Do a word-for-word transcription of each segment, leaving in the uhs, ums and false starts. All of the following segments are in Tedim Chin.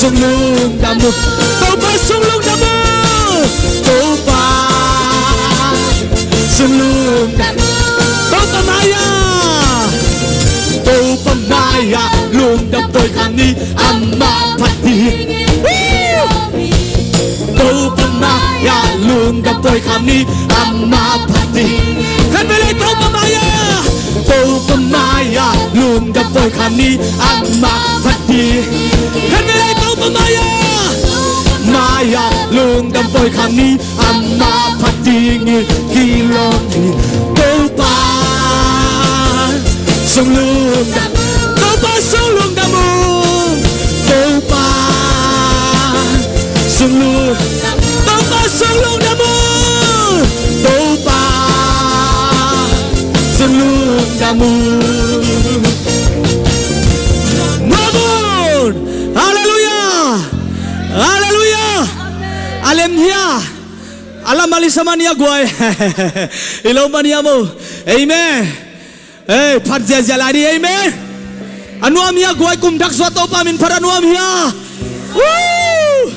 Sung lungdam uh. Topa sung lungdam uh. Topa sung lungdam uh. Topa mai-ah, Topa mai-ah lungdam pawi kha ni, amah phat ding. Woo! Topa mai-ah lungdam pawi kha ni, amah phat ding. Khat vei leh Topa mai-ah, Topa mai-ah lungdam pawi kha ni, amah phat ding. Khat vei leh Topa mai-ah, mai-ah lungdam pawi kha ni, amah phat ding in kilawm ni. Topa sung lungdam, Topa sung lungdam uh. Topa sung lung, Topa sung lungdam uh. Topa sung lungdam uh. Mamun. Halleluiah. Halleluiah. A lem hia? A lam a lisa man hia guai? I lo man hia maw? Amen. Ei, phat ziazia lai ni, amen. A nuam hia guai, kum thak sua Topa min phat a nuam hia? Woo!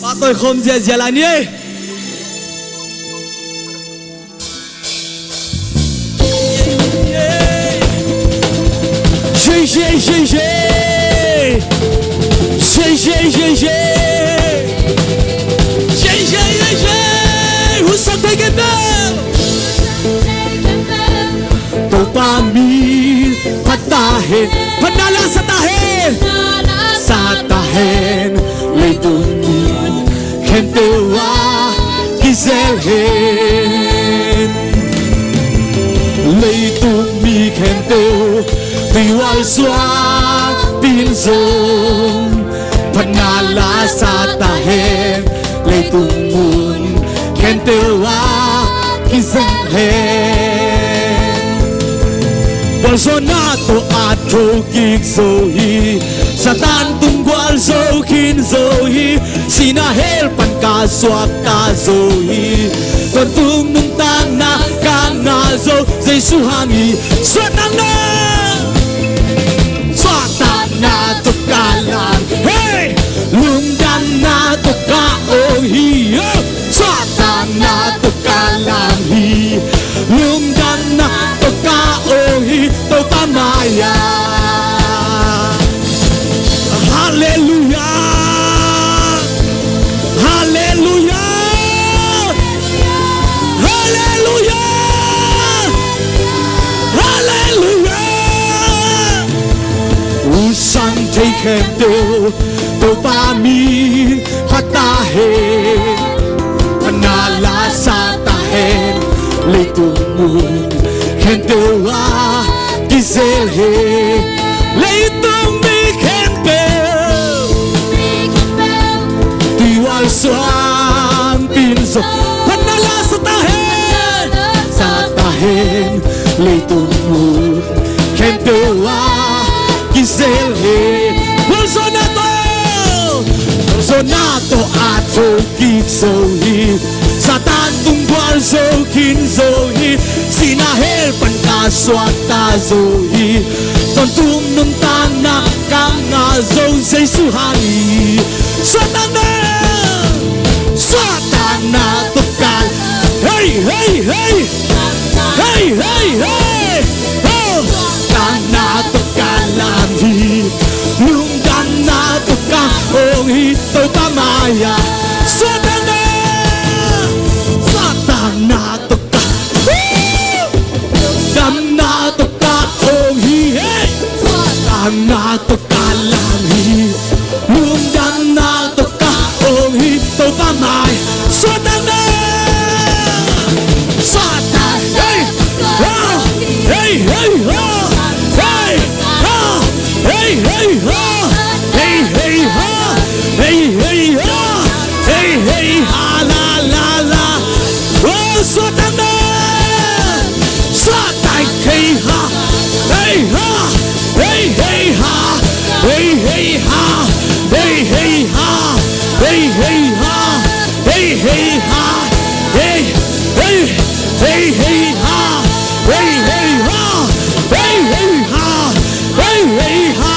Pahtawi khawm ziazia lai ni, ei. Shei, shei, shei, shei. Shei, shei, shei, shei. Shei, shei, shei, shei. Hun sak thei khempeuh. Topa min phat ta hen. Phatna la sa ta hen. Sa ta hen. Leitung mi khempeuh a kizel hen. Leitung mi khempeuh tuihual suak pin zong phatna la sa ta hen. Leitung mun khempeuh a kizel hen. Gualzawhna tawh a thokik zo hi. Satan tung gualzo khin zo hi. Sihna hell pan ka suakta zo hi. Tawntung nuntakna ka ngah zo Jesu hang hi. Suahtakna, suahtakna tawh ka lam, hey! Lungdamna tawh ka ong hi, oh! Suahtakna tawh ka lam hi. Lungdamna tawh ka ong hi. Topa mai-ah. Halleluiah. Halleluiah. Halleluiah. Halleluiah. Hun sang thei khempeuh Topa min phat ta hen. Phatna la sa ta hen. Leitung mun khempeuh a kizel hen. Leitung mi khempeuh tuihual suak pin zo. Phatna la sa ta hen. Sa ta hen. Leitung mun khempeuh a kizel hen. Gualzawhna tawh, gualzawhna tawh a thokik zo hi. Satan tung gualzo khin zo hi. Sihna hell pan ka suakta zo hi. Tawntung nuntakna ka ngah zo Jesu hang hi. Suahtakna, suahtakna tawh ka, hey, hey, hey. Hey, hey, hey. Oh. Suahtakna tawh ka lam hi. Lungdamna tawh ka ong hi. Topa mai-ah. Suahtakna, suahtakna tawh ka, lungdamna tawh ka ong hi, hey. Suahtakna tawh ka lam hi. Lungdamna tawh ka ong hi. Topa mai. Suahtakna. Suahtak. Hey. Ha. Hey, hey, ha. Hey. Ha. Hey, hey, ha. Hey, hey, ha. Hey, hey, ha. Hey, hey, ha. La, la, la. Oh, suahtakna. Suahtak. Hey, ha. Hey, ha. Hey, hey, ha. Hey, hey, ha. Hey, hey, ha. Hey, hey, ha. hey, hey, ha. Hey, hey, hey, ha. Hey, hey, ha. Hey, hey, ha. Hey, hey, ha.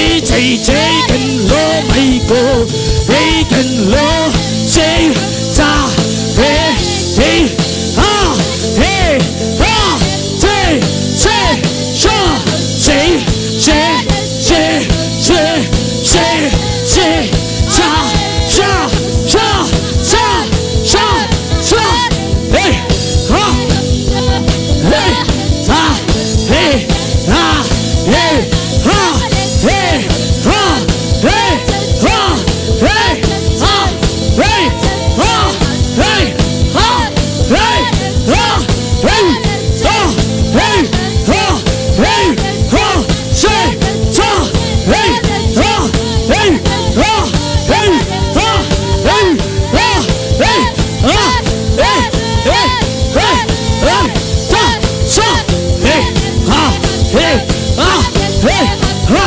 Taken lo mai ko, taken lo, say, ta, hey, hey, ha, hey, ha, say, say, sha, say, say, say, say, say, say, sha, sha, sha, sha, sha, sha. Hey, ha, hey, ha, hey, ha, hey, ha, hey, ha, hey, ha, hey, ha, hey, ha, hey, ha, hey, ha, hey, ha, hey, ha, hey, ha, say, sa, hey, ha, hey, ha, hey, ha, hey, ha, hey, ha, hey, hey, hey, hey, sa, sa, hey, ha, hey, ha, hey, ha,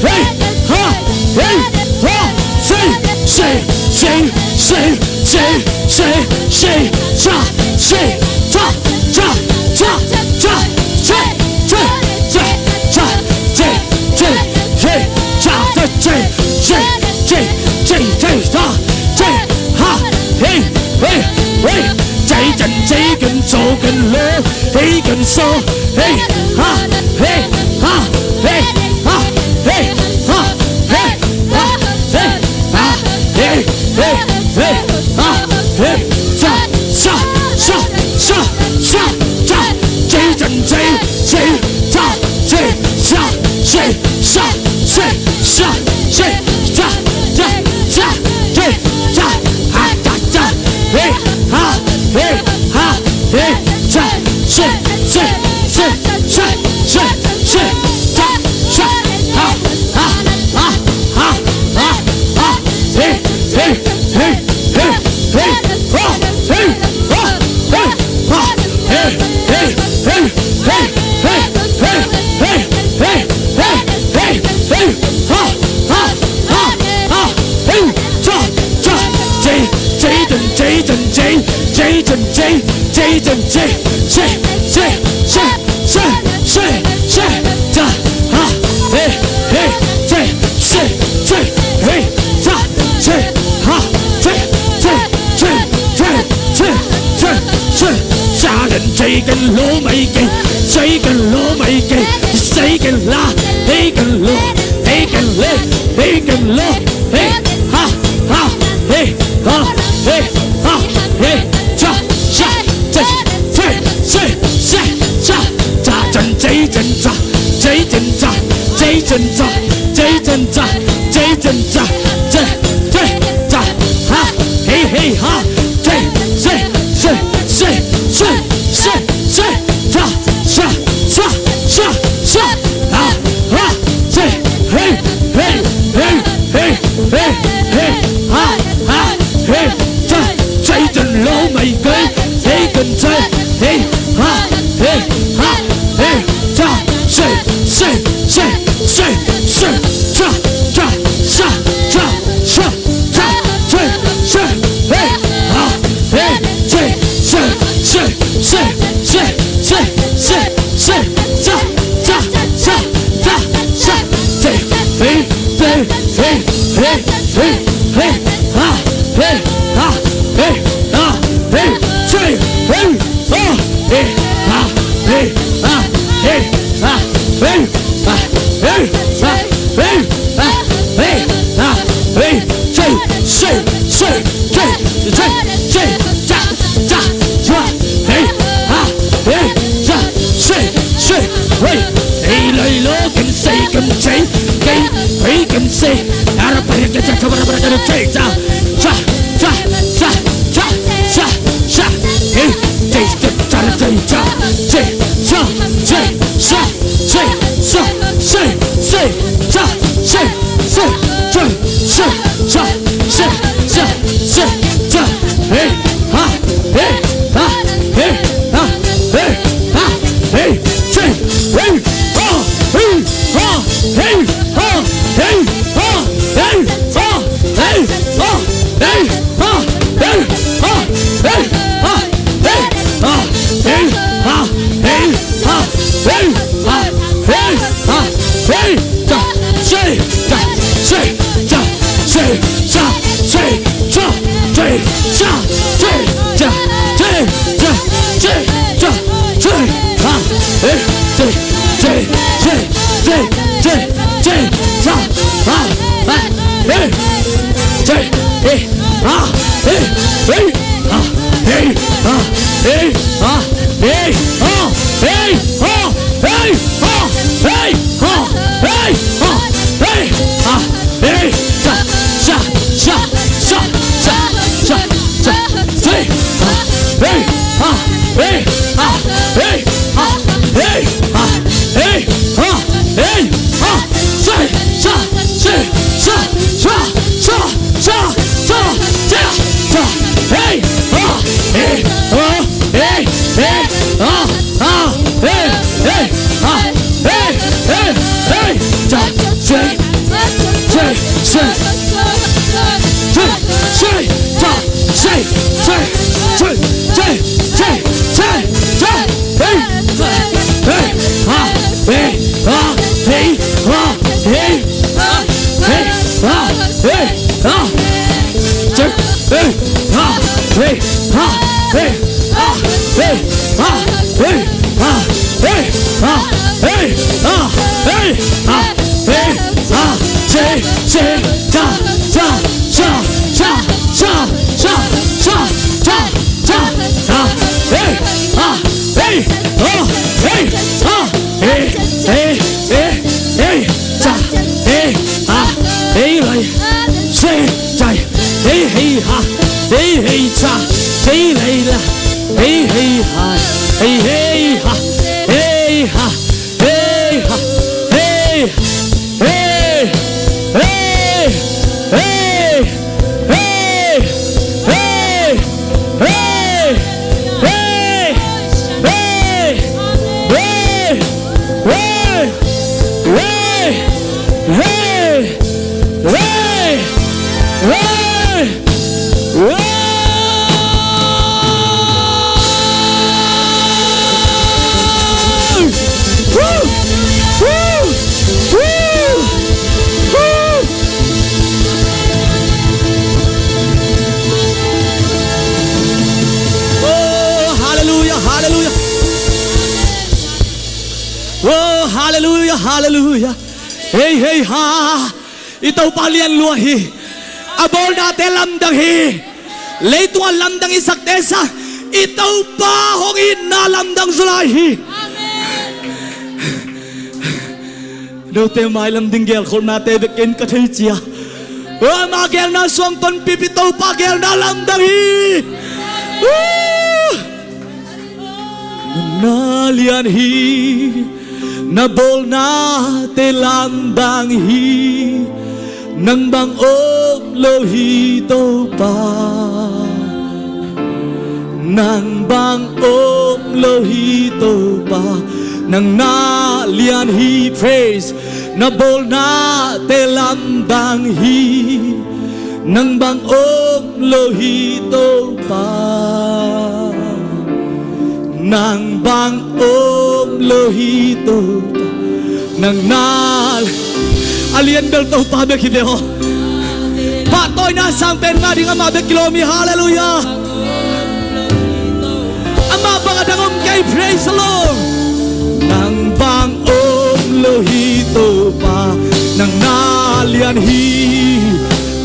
hey, ha, hey, ha, say, say, say, say, say, say, say, sa, say, sa, sa, sa, sa, say, say, say, sa, say, say, say, say, sa, say, say, say, say, say, say, sa, say, ha, hey, hey, hey, say, say, say, say, say, say, say, hey, ha, hey, ha, hey, ha, hey, ha, hey, ha, hey, ha, hey, hey, hey, ha, hey, sa, sa, sa, sa, sa, sa, say, say, say, say, sa, say, sa, say, sa, say, sa, say, sa, say, sa, say, sa, ha, sa, sa, hey, ha, hey, ha, hey, sa, say, say, say, say, say, say, sa, sa, ha, ha, ha, ha, ha, ha, hey, hey, hey, hey, hey, ha, hey, ha, hey, ha, hey, hey, hey, hey, hey, hey, hey, hey, hey, hey, hey, ha, ha, ha, ha, hey, sa, sa, say, say, say, say, say, say, say, say, say, say, say, say, say, say, say, say, say, sa, ha, hey, hey, say, say, say, hey, sa, say, ha, say, say, say, say, say, say, say, sa, len say ken lo mai kei, say ken lo mai kei, say ken la, hey ken lo, hey ken le, hey ken lo, hey, ha, ha, hey, ha, hey, ha, hey, sa, sa, say, say, say, say, sa, sa, zen, say, zen, sa, say, zen, sa, say, zen, sa, say, zen, sa, say, zen, sa, say, say, sa, ha, hey, hey, ha, say, say, say, say, say, say, say, say, sa, sa, sa, sa, sa, ha, ha, say, hey, hey, hey, hey, hey, hey, ha, ha, hey, sa, say, zen, lo mai kei, hey, ken say, hey, ha, hey, ha, hey, sa, say, say, say, say, say, sa, sa, sa, sa, sa, sa, say, say, hey, ha, hey, say, say, say, say, say, say, say, say, say, sa, sa, sa, sa, sa, say, hey, hey, hey, hey, hey, hey, ha, hey, ha, hey, ha, hey, say, hey, ha, hey, ha, hey, ha, hey, ha, hey, ha, hey, ha, hey, ha, hey, ha, hey, say, say, say, say, say, say, sa, sa, sa, hey, ha, hey, sa, say, say, hey, hey, lai lo, ken say, ken say, ken, hey, ken say, ara pa, ken say, sa, sa, sa, sa, sa, sa, sa, sa, sa, hey, say, say, sa, say, sa, say, sa, say, say, sa, say, say, sa, say, say, sa, say, say, sa, say, say, sa, say, say, sa, hey, ha, hey, ha, hey, ha, hey, ha, hey, say, hey, ha, hey, ha, hey, ha, hey, ha, hey, ha, hey, ha, hey, ha, hey, ha, hey, ha, hey, ha, hey, ha, hey, ha, hey, sa, say, sa, Oh, hallelujah, hallelujah. Oh, hallelujah, hallelujah. Hei, hei, ha. I Topa lian lua hi. A bawlnate lamdang hi. Leitung a lamdang i sakte sang i Topa hong itna lamdang zaw lai hi. Note mailam ding gelkholhnate bek ken ka thei cia. Ama gelna suang tonpih i Topa gelna lamdang hi. Uh! Nang na lian hi, na bawlnate lamdang hi. Nang bang om lo hi Topa. Nang bang om lo hi Topa. Nang na lian hi, praise. Na bawlnate lamdang hi. Nang bang om lo hi Topa. Nang bang om lo hi Topa. Nang na a lian bel Topa bek hi ve aw. Pahtawina sang pen ngah ding amah bek kilawm hi. Hallelujah. Amah bang a dang om kei, praise the Lord. Nang bang om lo hi Topa. Nang na lian hi.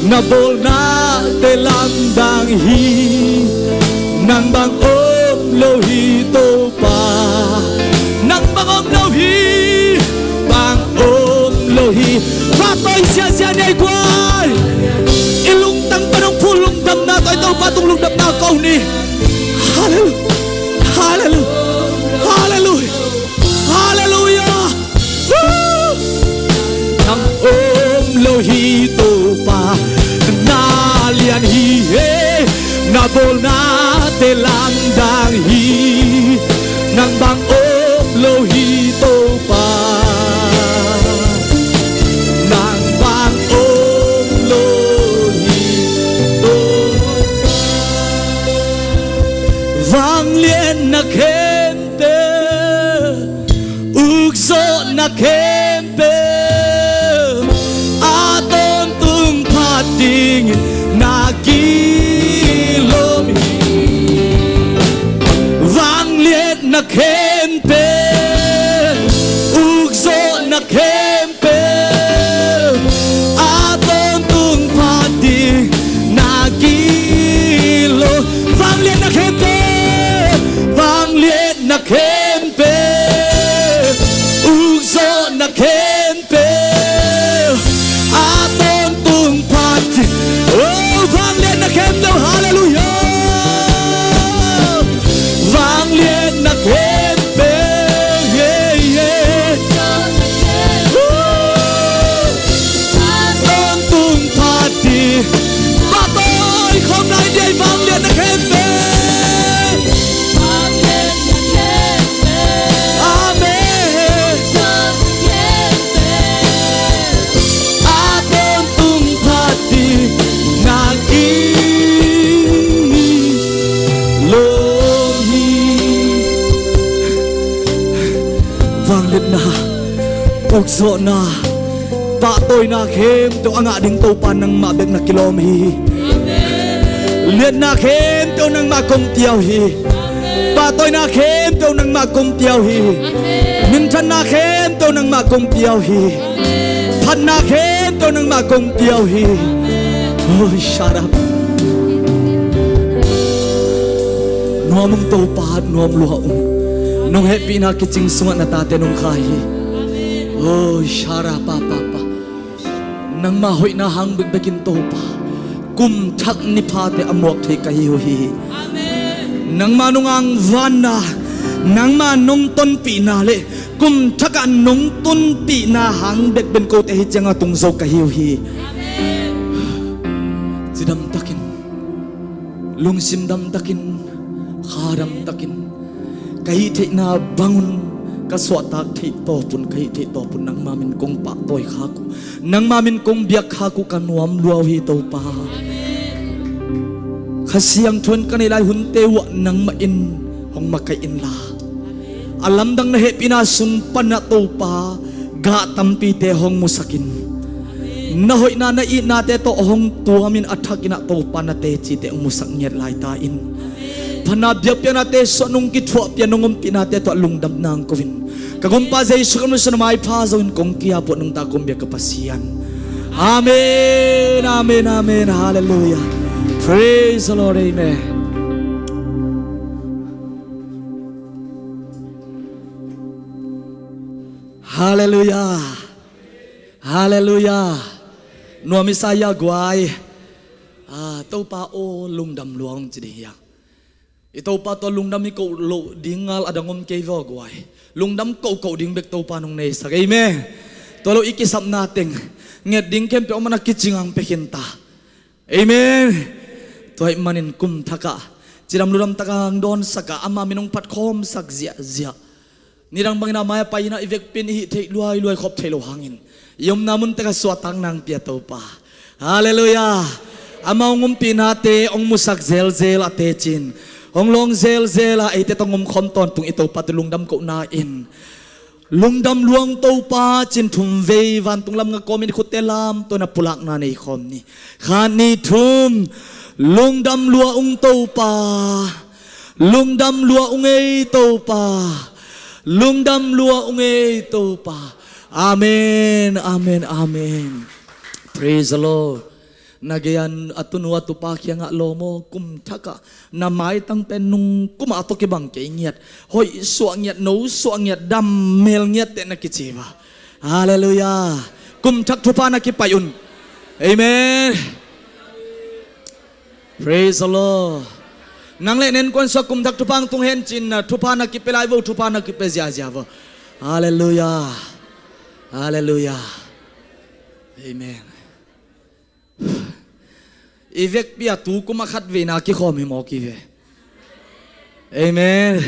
Na bawlnate lamdang hi. Nang bang om lo hi Topa. Nang bang om lo hi. Bang om lo hi. Pahtawina siasia nei guai. I lungtang pan hong phut lungdamna tawh i Topa tung lungdamna ko ni. Hallelujah. Hallelujah. Hallelujah. Hallelujah. Woo! Nang om lo hi Topa. Nang na lian hi, eh. Na bawlnate lamdang hi. Nang bang om lo hi Topa. Nang bang om lo hi Topa. Vangliatna khempeuh, ukzawhna khempeuh, a tawntung phat dingin na kilawm hi. Vangliatna khempeuh Zawhna, pahtawina khempeuh a ngah ding Topa nangmah bek na kilawm hi. Liatna khempeuh nangmah kong pia uh hi. Pahtawina khempeuh nangmah kong pia uh hi. Minthanna khempeuh nangmah kong pia uh hi. Phatna khempeuh nangmah kong pia uh hi. Oi, sharap. Nuam ung Topa, nuam lua ung. Nong hehpihna kicing sungah na tate nong kha hi. Oi, sharapa papa. Nangma hoihna hang bekbekin Topa, kum thak ni phate a muak thei ka hi uh hi. Nangma nong angvanna, nangma nong tonpihna le kum thakah nong tunpihna hang bekben kote hi cianga tung zo ka hi uh hi. Cidam takin, lungsim dam takin, kha dam takin, ka hih theihna bangun ka suahtak theih tawpun, ka hih theih tawpun nangma min kong pahtawi khak uh, nangma min kong biak khak uh, ka nuam lua uh hi Topa. Kha Siangtho in ka neih lai hunte uh ah nangmah in hong makaih inla, a lamdang na hehpihna sung panah Topa, gah tampite hong musakin, na hoihna na itnate tawh hong tuamin a thakinah Topa na tecite hong musak ngiat laita in. Phatna biakpiaknate suah nong kithuahpia nong ompihnate tawh lungdam nang ko in. Ka gumpa Jesu Khrist min suah na maipha zo in kong kiapuah nungta kong biak ka Pasian. Amen, amen, amen. Halleluiah. Praise the Lord, amen. Halleluiah. Halleluiah. Nuam i sa ia guai. Ah, Topa aw, lungdam luang ci ding hiang. I Topa tawh lungdam i koh loh ding ngal a dang om kei vaw guai. Lungdam kohkoh ding bek Topa nong neisak. Amen. Tua lo i kisapna teng nget ding khempeuh om a na kicing ang pekhin ta. Amen. Tua ahih manin kum thakah cidam ludam takah ang dawnsakah ama min hong phatkhawmsak ziahziah. Nidang bangin a mai-ah pai inah i vekpi in i hih theih luailuai khop theih loh hangin i omna mun tekah suahtak nang pia Topa. Halleluiah. Ama hong umpihnate hong musak zelzel a tecin, hong lawng zelzel a eite tawh hong omkhawm tawntung i Topa tawh lungdam kohna in, lungdam luang Topa cin thum vei vantung lam nga kawmin khutte lamtawi na pulakna nei khawm ni. Khat, nih, thum. Lungdam lua ung Topa. Lungdam lua ung ei Topa. Lungdam lua ung ei Topa. Amen, amen, amen. Praise the Lord. Na gei-a a tunu a tupa kiangah lawm aw, kum thakah na maitang pen nung kumah tawh kibang kei ngiat, hoih suah ngiat, no suah ngiat, dam mel ngiat teh na kici va. Halleluiah. Kum thak thupha na kipaih un. Amen. Praise the Lord. Nang le nen kuan suak kum thak thupha ang tung hen cin na thupha na kipia lai vo, thupha na kipia ziahziah vo. Halleluiah. Halleluiah. Amen. I vekpi a tu kum a khat veina kikhawm hi mawk hi ve. Amen.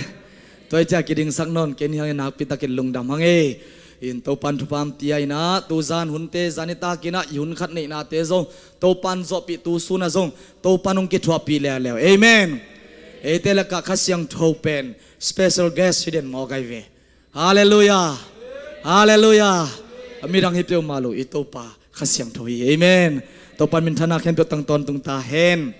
Tua i cia kidingsak nawn kei ni hang e, nakpi takin lungdam hang e. In Topan thupha pia inah tu zan hunte zan i takinah i hun khat neihnate zong Topan zawhpih tu sunah zong Topan hong kithuahpih leuleu. Amen. Eite lakah Kha Siangtho pen special guest hi den mawk ahi ve. Halleluiah. Halleluiah. A midang hi peuhmah lo i Topa Kha Siangtho hi. Amen. Topan minthanna khempeuh tang tawntung ta hen.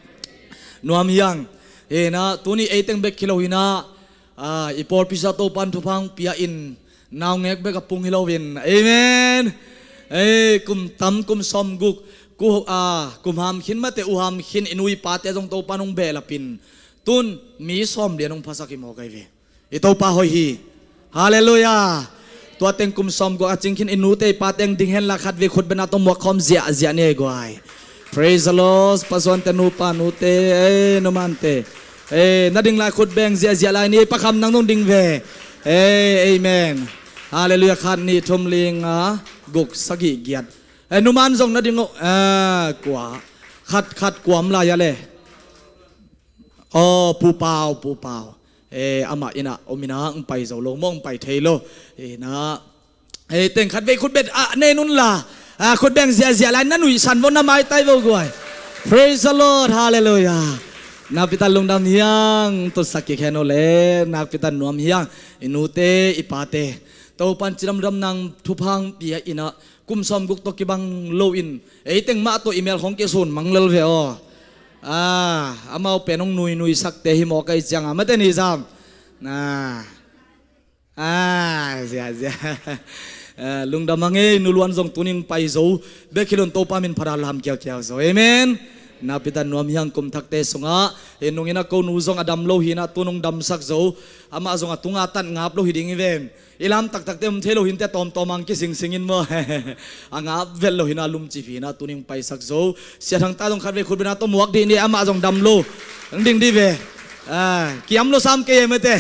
Nuam hiang. Hinah tuni eiteng bek hi lo hinah, ah, i pawlpi sa Topan thupha hong pia in naungek bek a pung hi loin. Amen. Ei, kum tam, kum sawmguk, ku, ah, kum hamkhin mate uh hamkhin i nu i pate zong Topan hong behlapin tun mi sawm lian hong phasak hi mawk ahi ve. I Topa hoih hi. Halleluiah. Tua teng kum sawmguk a cingkhin i nute i pa teng ding henla khat vei khut bena tawh muakkhawm ziahziah ni ei guai. Praise the Lord. Pasuante nupa nute, ei numante, ei na ding lai khut beng ziahziah lai ni ei. Pakham nang nung ding ve. Ei, amen. Halleluiah. Khat, nih, thum, li, nga, guk, sagih, giat. Ei numan zong na ding uh, eh, kua. Khat khat kuam lai a le. Aw, Pu Pau, Pu Pau. Eh, amah inah om inah ang pai zo lo maw, ang pai thei lo. Inah, eh, teng khat vei khutbet ah nei nunla, ah, khutbeng ziahziah lai na nuihsan vo, na maitai vo guai. Praise the Lord. Halleluiah. Nakpitan lungdam hiang, tutsak kik hen uh le nakpitan nuam hiang. I nute i pate Topan cidam damnang thupha hong pia in ah, kum sawmguk tawh kibang loin ei teng mah tawh i mel khawng kisun mang lel ve aw. Ah, amau pen hong nuinui sakte hi maw, ka hih ciangin mate ni zam. Ah, zia, zia. Eh, lungdam hang ei, Nu Luan zong tuni hong pai zo bek hi loin Topa min phat a lam kiaukiau zo. Amen. Nakpi takin nuam hi hang. Kum thakte sungah, eh, nung in ah ko nu zong a dam lo hi in ah, tu-in hong damsak zo. Amah zong a tunga tan ngap lo hi ding hi ven. I lam taktakte om thei lo hi inteh, tawmtawm hong kisingsing in maw. A ngap vet lo hi in ah, lumcip hi in ah, tuni hong paisak zo. Sia Thang Ta zong khatvei khutbetna tawh muak dih ni, amah zong dam lo. Hong ding dih ve. Ah, kiam lo sam kei e mate.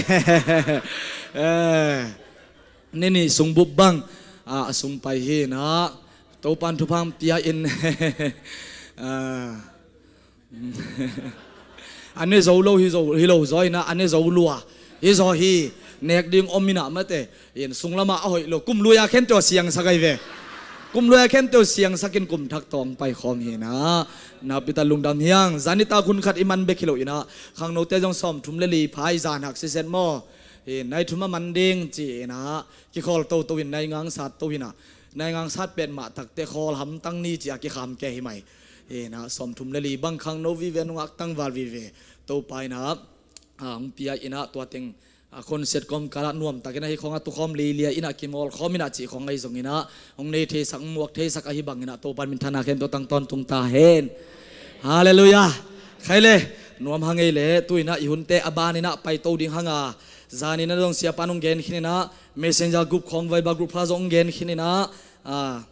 Eh, ni nih sung bup bang, ah, a sung pai hi in ah, Topan thupha hong pia in. Ah. A ne zo lo hi zo, hi lo zaw in ah, a ne zo lua hi zaw hi. Nek ding om in ah mate. In sung lamah a hoih lo. Kum lui-a khente aw siangsak ahi ve. Kum lui-a khente aw siangsak in kum thak tawh hong paikhawm hi in ah. Nakpi takin lungdam hi hang. Zan nitak hun khat i man bek hi lo in ah, khangnote zong sawmthum le li pha i zan hak siset maw. Hi, nai thum a man ding ci in ah, kikhawl toto in, nai nga hong sat to hi in ah, nai nga hong sat pet mah takte khawl hamtang ni ci-a kikham kei hi mai. Hi in ah, sawmthum le li bang khangno vive, nungak tangval vive Topa in ah, ah, hong pia in ah, tua teng, ah, concert kawmkal ah nuamtak in ah, hi khawng ah tukhawm lialia in ah, kimawlkhawm in ah cih khawng ahi zong in ah, hong nei theisak, hong muak theisak ahi bang in ah, Topan minthanna khempeuh tang tawntung ta hen. Halleluiah. Khai le, nuam hang ei le, tu in ah i hunte a ban in ah paito ding hang a, zan in ah zong siapa'n hong gen khin in ah, Messenger group khawng, Viber group kha zong hong gen khin in ah, ah,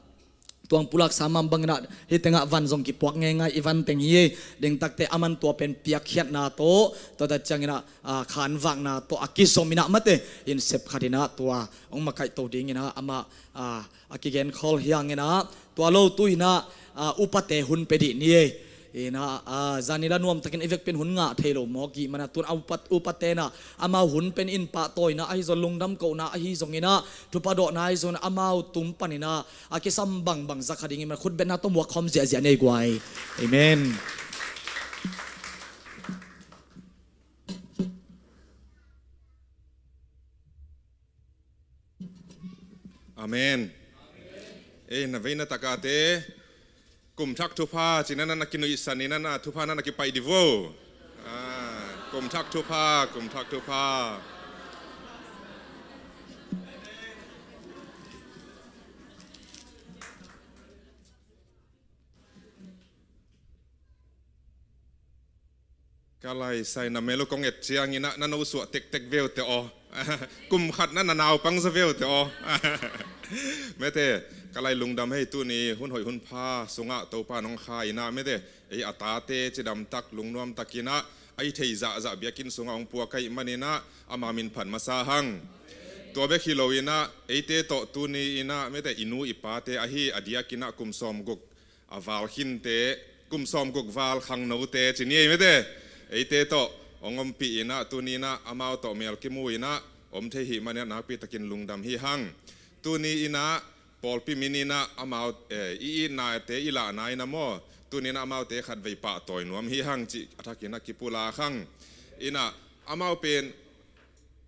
tuang pulak sa man bang in ah, hih tengah van zong kipuak ngeingai, i van teng hi. Ding takte aman tua pen piakkhiatna tawh, tua tak ciang in ah, ah, khanvakna tawh a kizom in ah mate, in sep khat in ah tua hong makaihto ding in ah, amah, ah, a kigenkhawl hi hang in ah, tua lo tu in ah, ah, upate hun pe dih ni ei. In ah, ah, zan in ah nuamtakin i vekpi in hun ngah thei lo mawk hi manin ah, tu-in ah upat, upate in ah, amau hun pen in pahtawina ahi zong, lungdam kohna ahi zong in ah, thupha dawhna ahi zong in ah, amau tung pan in ah, a kisam bangbang za kha ding hi manin ah, khutbetna tawh muakkhawm ziahziah ni ei guai. Amen. Amen. Ei, na veina tak a te, kum thak thupha ci-in ah na kinuihsan in ah, na thupha na na kipai dih vo. Ah, kum thak thupha, kum thak thupha. Ka laisai na mel uh kong et ciangin ah, na nosuah tektek ve uh teh aw. Kum khat na na naupang zaw ve uh teh aw. Mate, ka lai lungdam hi ei, tuni hun hoih hun pha sungah Topa in hong kha in ah, mate, ei a tate cidamtak lungnuamtak in ah, a hi thei zahzah biakinn sungah hong puak ahih manin ah, ama min phat masa hang. Tua bek hi lo in ah, eite tawh tuni in ah, mate, i nu i pate ahi a diak in ah kum sawmguk a val khinte, kum sawmguk val khangnote ci ni ei, mate. Eite tawh hong ompih in ah, tuni in ah amau tawh mel kimu in ah om thei ahih manin ah nakpi takin lungdam hi hang. Tuni in ah pawlpi min in ah amau, eh, i itnate i lahna in ah maw, tuni in ah amaute khatvei pahtawi nuam hi hang cih a thak in ah kipulak hang. In ah amau pen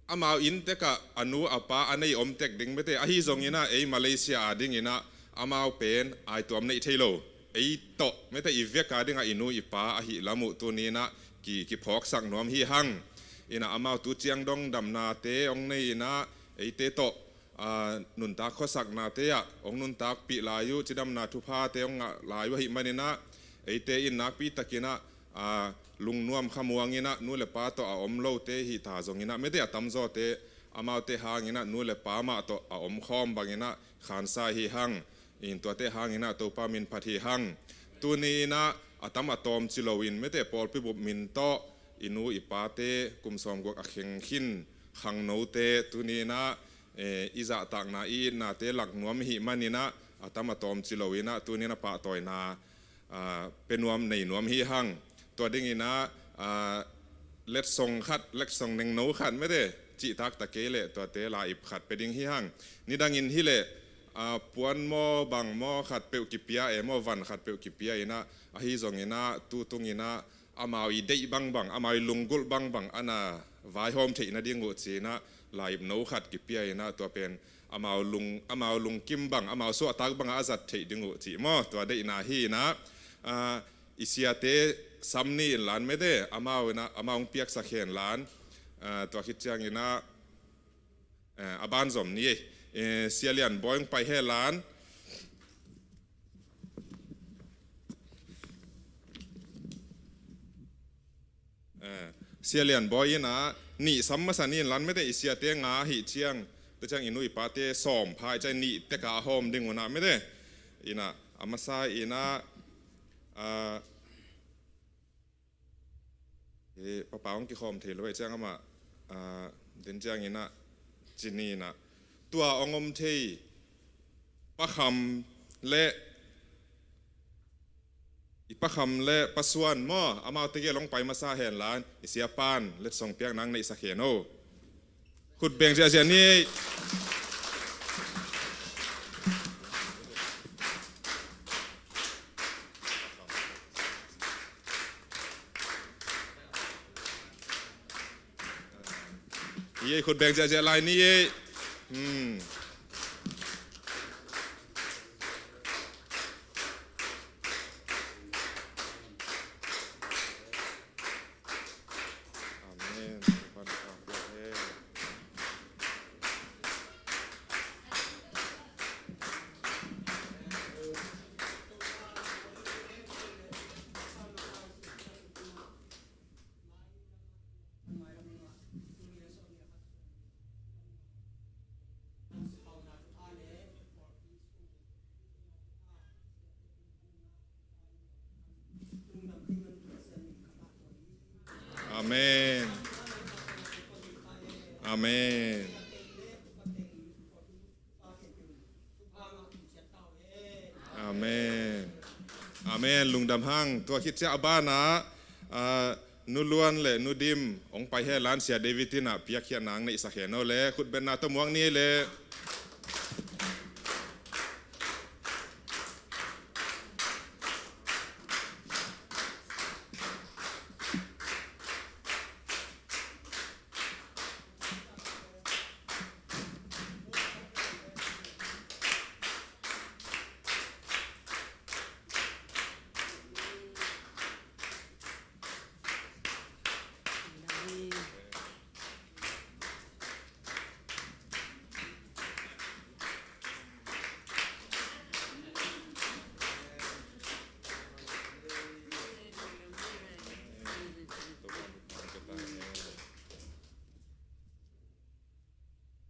amau inntek ah a nu a pa a nei om tek ding, mate. Ahi zong in ah ei Malaysia a ding in ah amau pen aituam neih thei lo. Ei tawh, mate, i vek a ding ah i nu i pa ahih lam uh tuni in ah ki, kiphawksak nuam hi hang. In ah amau tu ciang dong damnate hong nei in ah eite tawh, ah, nuntak khuasaknate ah hong nuntakpih lai uh, cidamna thuphate hong ngah lai uh ahih manin ah, eite in nakpi takin ah, ah, lungnuam khamuang in ah, nu le pa tawh a om lote hi ta zong in ah, mate, a tamzawte amaute hang in ah nu le pa mah tawh a omkhawm bang in ah khansa hi hang. In tuate hang in ah Topa min phat hi hang. Tuni in ah a tam a tawm ci loin, mate, pawlpi bup min tawh i nu i pate kum sawmguk a kheng khin khangnote tuni in ah, eh, i zahtakna, i itnate lak nuam ahih manin ah a tam a tawm ci lo in ah tuni in ah pahtawina, ah, pia nuam, nei nuam hi hang. Tua ding in ah, ah, letsong khat, letsong nengno khat, mate, cihtak ta kei leh tuate la-ip khat pia ding hi hang. Nidang in hi leh, ah, puan maw bang maw khatpeuh kipia e maw, van khatpeuh kipia in ah, ahi zong in ah tu tung in ah amau i deih bangbang, amau i lunggulh bangbang a na vaihawm theih nading uh ci in ah la-ip no khat kipia in ah, tua pen amau lung, amau lungkim bang, amau suahtak bangah a zat theih ding uh cih maw, tua deihna hi inah, ah, i siate sam ni in lan mete, amau inah, amau hong piaksak hen lan, ah, tua khit cianginah, ah, a ban zom ni ei, eh, Sia Lian Bawi hong pai hen lan, Eh, Sia Lian Bawi inah nih sam masa ni in lan mete, i siate nga ahih ciang, tua ciang i nu i pate sawm pha i cai nih teka a hawm ding unah mete. Inah a masa inah, ah, eh, papa hong kikhawm thei lo ahih ciang amah, ah, den cianginah ci ni inah tua hong om thei Pa Kham le i Pa Kham le Pa Suan maw, amaute gel hong pai masa hen lan, i Sia Pan letsong piak nang neihsak hen o. Khut beng ziahziah ni. Ei, khut beng ziahziah lai ni ei. Hmm. Amen. Amen. Amen. Amen. Amen. Lungdam hang. Tua khit ciah a banah, ah, Nu Luan le Nu Dim hong pai hen lan, Sia David inah piakkhiat nang neihsak hen o le, khutbetna tawh muak ni le.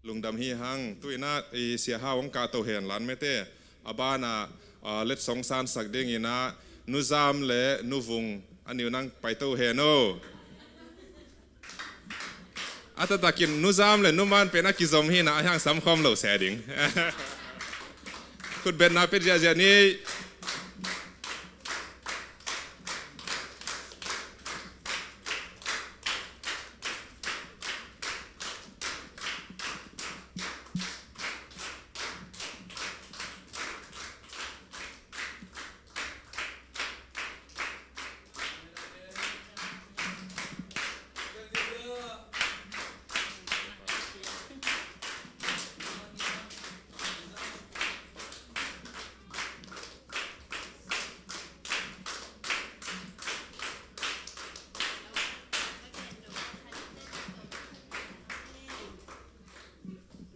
Lungdam hi hang. Tu inah i Sia Hau hong kahto hen lan mete. A banah, ah, letsong sansak dinginah Nu Zam le Nu Vung a niu nang paito hen o. A taktakin Nu Zam le Nu Man pen a kizom hinah a hiang samkhawm lo se ding. Khutbetna pia ziahziah ni.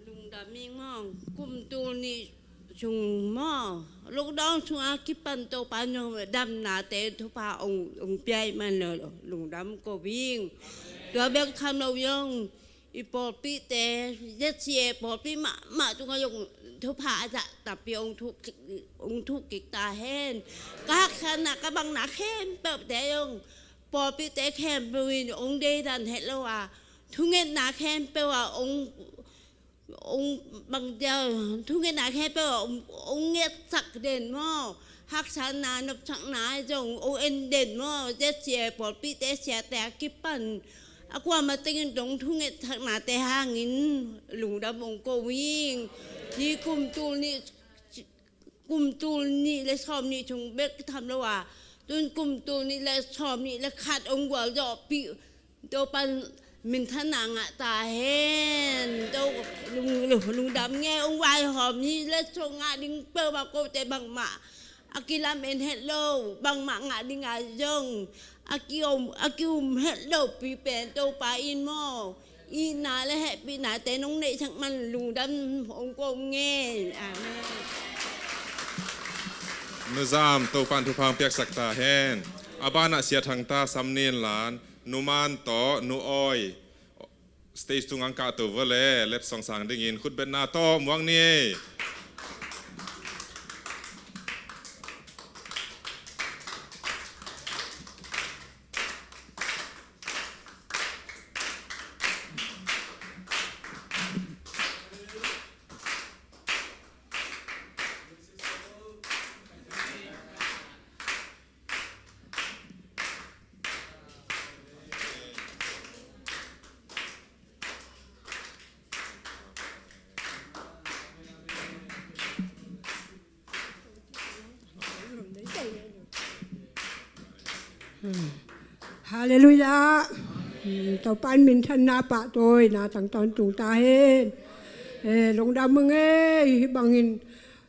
Lungdam ing maw, kum tul nih sung maw, lockdown sungah kipan Topa in damnate thupha ong, ong pia ahih man lo, lungdam ko ing. Tua bek tham lo zong i pawlpihte, Z C A pawlpih mahmah tungah zong thupha a zah tampi ong thuk, ong thuk kik ta hen. Ka haksatna ka bangna khempeuhte zong pawlpihte khempeuh in ong deidan het lo a, thungetna khempeuh a ong, ong bang dia, thungetna khempeuh a ong, ong ngetsak den maw, haksatna nopsakna zong ong en den maw, Z C A pawlpihte siate a kipan a kuamah tengin dong thungetsaknate hangin lungdam ong ko ing. Hi kum tul nih, kum tul nih le sawm nih sung bek tham lo a, tun kum tul nih le sawm nih le khat ong gualzawhpih Topan minthanna ngah ta hen. To lung, lungdam nge, ong vaihawm hi. Letsong ngah ding peuhmah kote bangmah a kilamen het lo, bangmah ngah ding a zong a kium, a kium het lopi pen Topa in maw, itna le hehpihnate nong neihsak man lungdam ong ko nge. Amen. Nu Zam, Topa in thupha ong piaksak ta hen. A banah Sia Thang ta sam nin lan, Nu Man tawh Nu Awi stage tungah ong kahto vua le, letsong sang dingin khutbetna tawh muak ni. Halleluiah. Topa in minthanna pahtawina tang tawntung ta hen. Eh, lungdam ung e, hih bangin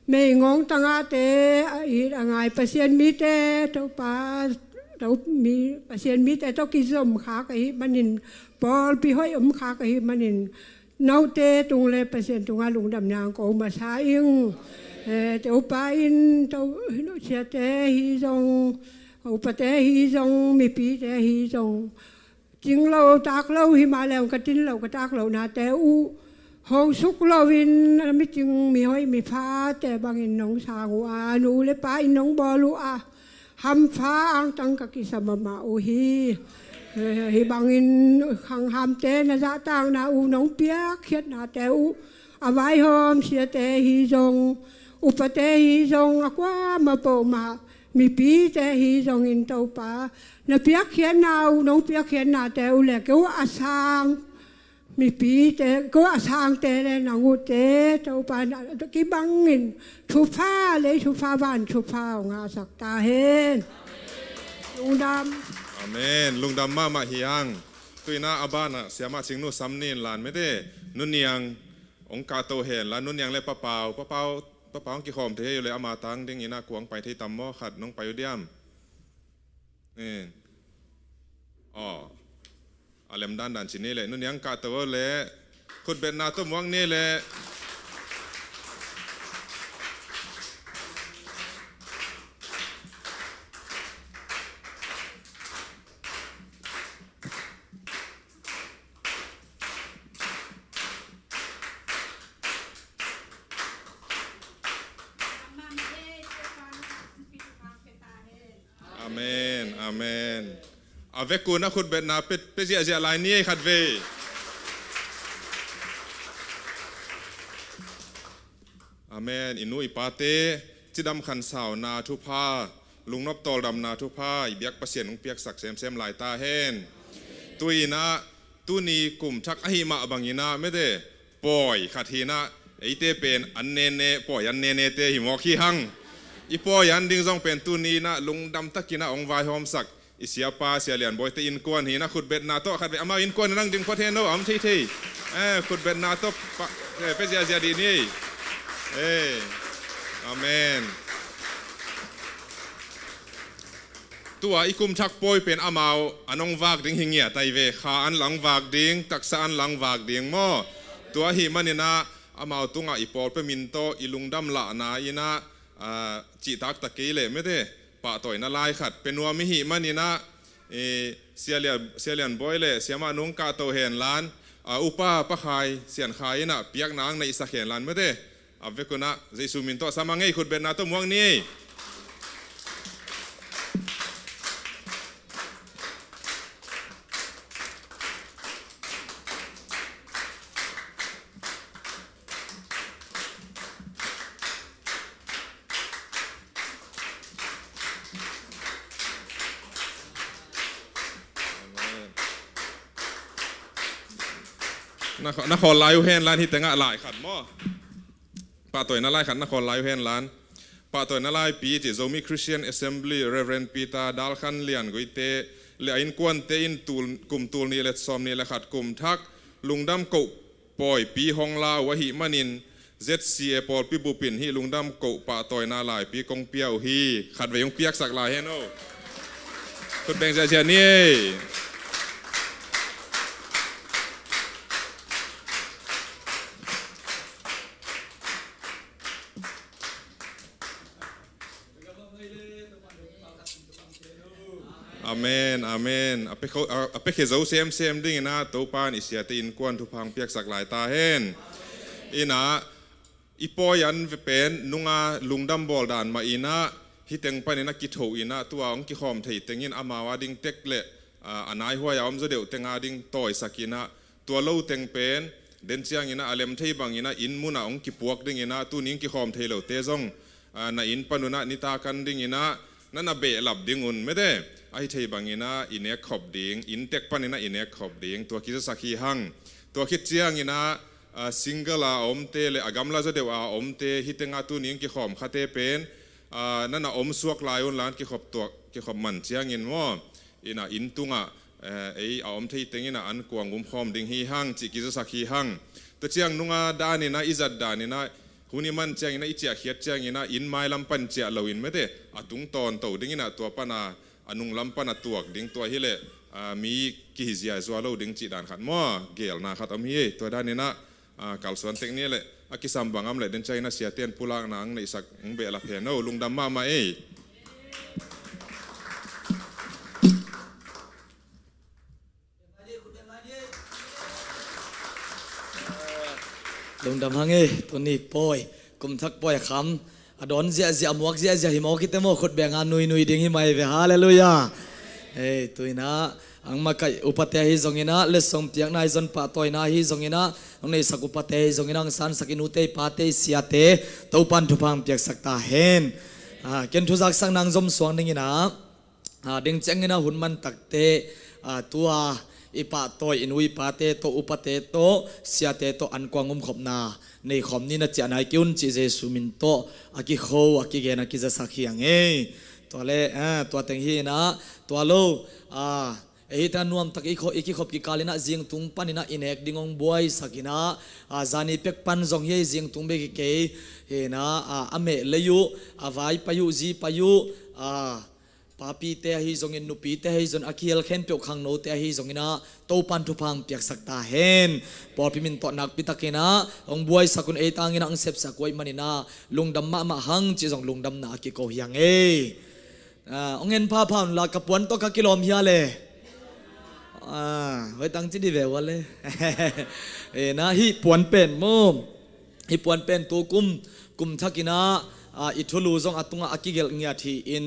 meigong tangahte a it a ngai Pasian mite, Topa, to, mi, Pasian mite tawh kizom khak ahih manin, pawlpi hoih om khak ahih manin, note tung le Pasian tungah lungdamna ko masa ing. Eh, Topa in, to, siate hi zong, upate hi zong, mipite hi zong, cing lo tak lo hi mah leng ka cin lo ka tak lo nate uh hong suk loin a micing mihoih miphate bangin nong sang uh a, nu le pa in nong bawl uh a, hampha angtang ka kisa mahmah uh hi. Eh, hih bangin khanghamte na zahtakna uh nong piakkhiatnate uh a vaihawm siate hi zong, upate hi zong, a kuamah peuhmah mipite hi zongin Topa, na piakkhiatna uh, nong piakkhiatnate uh le keu a sang mipite, keu a sangte le nang uhte Topa na kibangin thupha, lei thupha, van thupha hong ngahsak ta hen. Lungdam. Amen. Lungdam mahmah hi hang. Tuinah a banah Siamah Cingnu sam nin lan mete, Nu Niang ong kahto hen la, Nu Niang le Pa Pau, Pa Pau, Pa Pau ong kikhawm thei hi uh le ama tang dingin a kuang pai thei tam maw, khat nong pai uh diam? Eh. Aw. A lem dandan ci ni le, Nu Niang kahto uh le, khutbetna tawh muak ni le. Amen, amen. A vekun a khutbetna pe, pe ziahziah lai ni ei khat vei. Amen. I nu i pate cidam khansauna thupha, lungnop tawldamna thupha i biak Pasian hong piaksak semsem lai ta hen. Tuinah tuni kum thak ahi mah banginah mete, pawi khat hinah eite pen an nene, pawi an nenete hi mawk hi hang. I pawi an ding zong pen tuninah lungdam takinah hong vaihawmsak i siapa Sia Lian Bawi te innkuan hinah khutbetna tawh khat vei amau innkuan nang ding phot hen lo, a om theithei. Eh, khutbetna tawh pa, eh, pe ziahziah dih ni. Eh, amen. Tua i kum thak pawi pen amau an hong vak ding hi ngiat ai ve, kha an la hong vak ding, taksa an la hong vak ding maw. Tua ahi maninah amau tungah i pawlpi min tawh i lungdam lahna inah, ah, cihtak ta kei leh mete, pahtawina lai khat pe nuam i hih maninah, eh, Sia Lian, Sia Lian Bawi le Siamah Nu ong kahto hen lan, ah, upa Pa Khai, Sian Khai inah piakna ang neihsak hen lan mete. A vekunah Jesu min tawh sam ang ei, khutbetna tawh muak ni ei. Na khaw, na khawl lai uh hen lan, hih tengah lai khat maw. Pahtawina lai khat na khawl lai uh hen lan. Pahtawina laipi ci Zomi Christian Assembly Reverend Peter Dal Khan Lian Guite, le a innkuante in tul, kum tul nih le sawm nih le khat kum thak lungdam koh pawipi hong la uh ahih manin Z C A pawlpi bup in hih lungdam koh pahtawina laipi kong pia uh hi. Khatvei hong piaksak lai hen aw. Khut beng ziahziah ni ei. Amen, amen. A pia kho, a, a piakhia zo semsem dingin ah Topa in i siate innkuan thupha hong piaksak lai ta hen. In ah i pawi an pen nunga lungdam bawl dan mah in ah hih teng panin ah kitho in ah tua hong kikhawm thei teng in amau a ding tek le, a, a naihuai a om zaw deuh teng a ding tawisak in ah tua lo teng pen den ciangin ah a lem thei bangin ah inn mun ah hong kipuak dingin ah tuni hong kikhawm thei lote zong, a, na inn pan un ah nitak an dingin ah na na behlap ding un mete, ahi thei bangin ah i nek khop ding, inn tek panin ah i nek khop ding, tua kizasak hi hang. Tua khit ciangin ah, a, single a omte le a gamla zaw deuh a omte hih teng ah tuni hong kikhawm khate pen, a, na na om suak lai un la an kikhop tuak, kikhop man ciangin maw, in ah inn tungah, eh, ei a om thei teng in ah an kuang um khawm ding hi hang cih kizasak hi hang. Tua ciang nunga dan in ah i zat dan in ah hun i man ciangin ah i ciahkhiat ciangin ah inn mailam pan ciah loin mete a tung tawnto dingin ah tua pan a, a nunglam pan a tuak ding tua hi leh, a, mi kihi ziazua lo ding cih dan khat maw, gelna khat om hi. Tua dan in ah, a, kalsuan tek ni leh a kisam bang om leh den ciangin ah siate in pulakna hong neihsak hong behlap hen aw, lungdam mahmah ei. Lungdam hang ei, tuni pawi, kum thak pawi a kham a dawn ziahziah, a muak ziahziah hi maw, kite maw, khut beng a nuinui ding hi mai ve. Halleluiah. Ei, tu in ah ang makaih upate ahi zongin ah, letsong piakna ahi zong, pahtawina ahi zongin ah, ang neihsak upate ahi zongin ah, ang sansak i nute i pate i siate Topan thupha hong piaksak ta hen. A, ken thuzaksak nang zom suang dingin ah, a, deng ciangin ah hun man takte, a, tua i pahtawi i nu i pate tawh, upate tawh, siate tawh an kuang umkhopna nei khawm ni na ciah nai kei un cih Jesu min tawh a kikho, a kigen, a kizasak hi hang ei. Tua le, a, tua teng hi in ah, tua lo, a, ei hih teng ah nuamtak i kho-, i kikhop kikal in ah zingtung pan in ah i nek ding hong buaisak in ah, a, zani pek pan zong hi ei, zingtung bek hi kei. Hi in ah, a, a meh lei uh, a vai pai uh, zi pai uh, a, papite ahi zongin, nupite ahi zongin, a kihel khempeuh khangnote ahi zongin ah Topan thupha hong piaksak ta hen. Pawlpi min tawh nakpi takin ah hong buaisak un, ei tangin ah hong sepsak uh ahih manin ah lungdam mahmah hang cih zong lungdamna a kiko hi hang ei. A, hong en phapha un la, ka puan tawh ka kilawm hia le. A, hoih tang ci di ve ua le. E, na hih puan pen maw, hih puan pen tu kum, kum thak in ah, a, i thulu zong a tungah a kigelh ngiat hi in,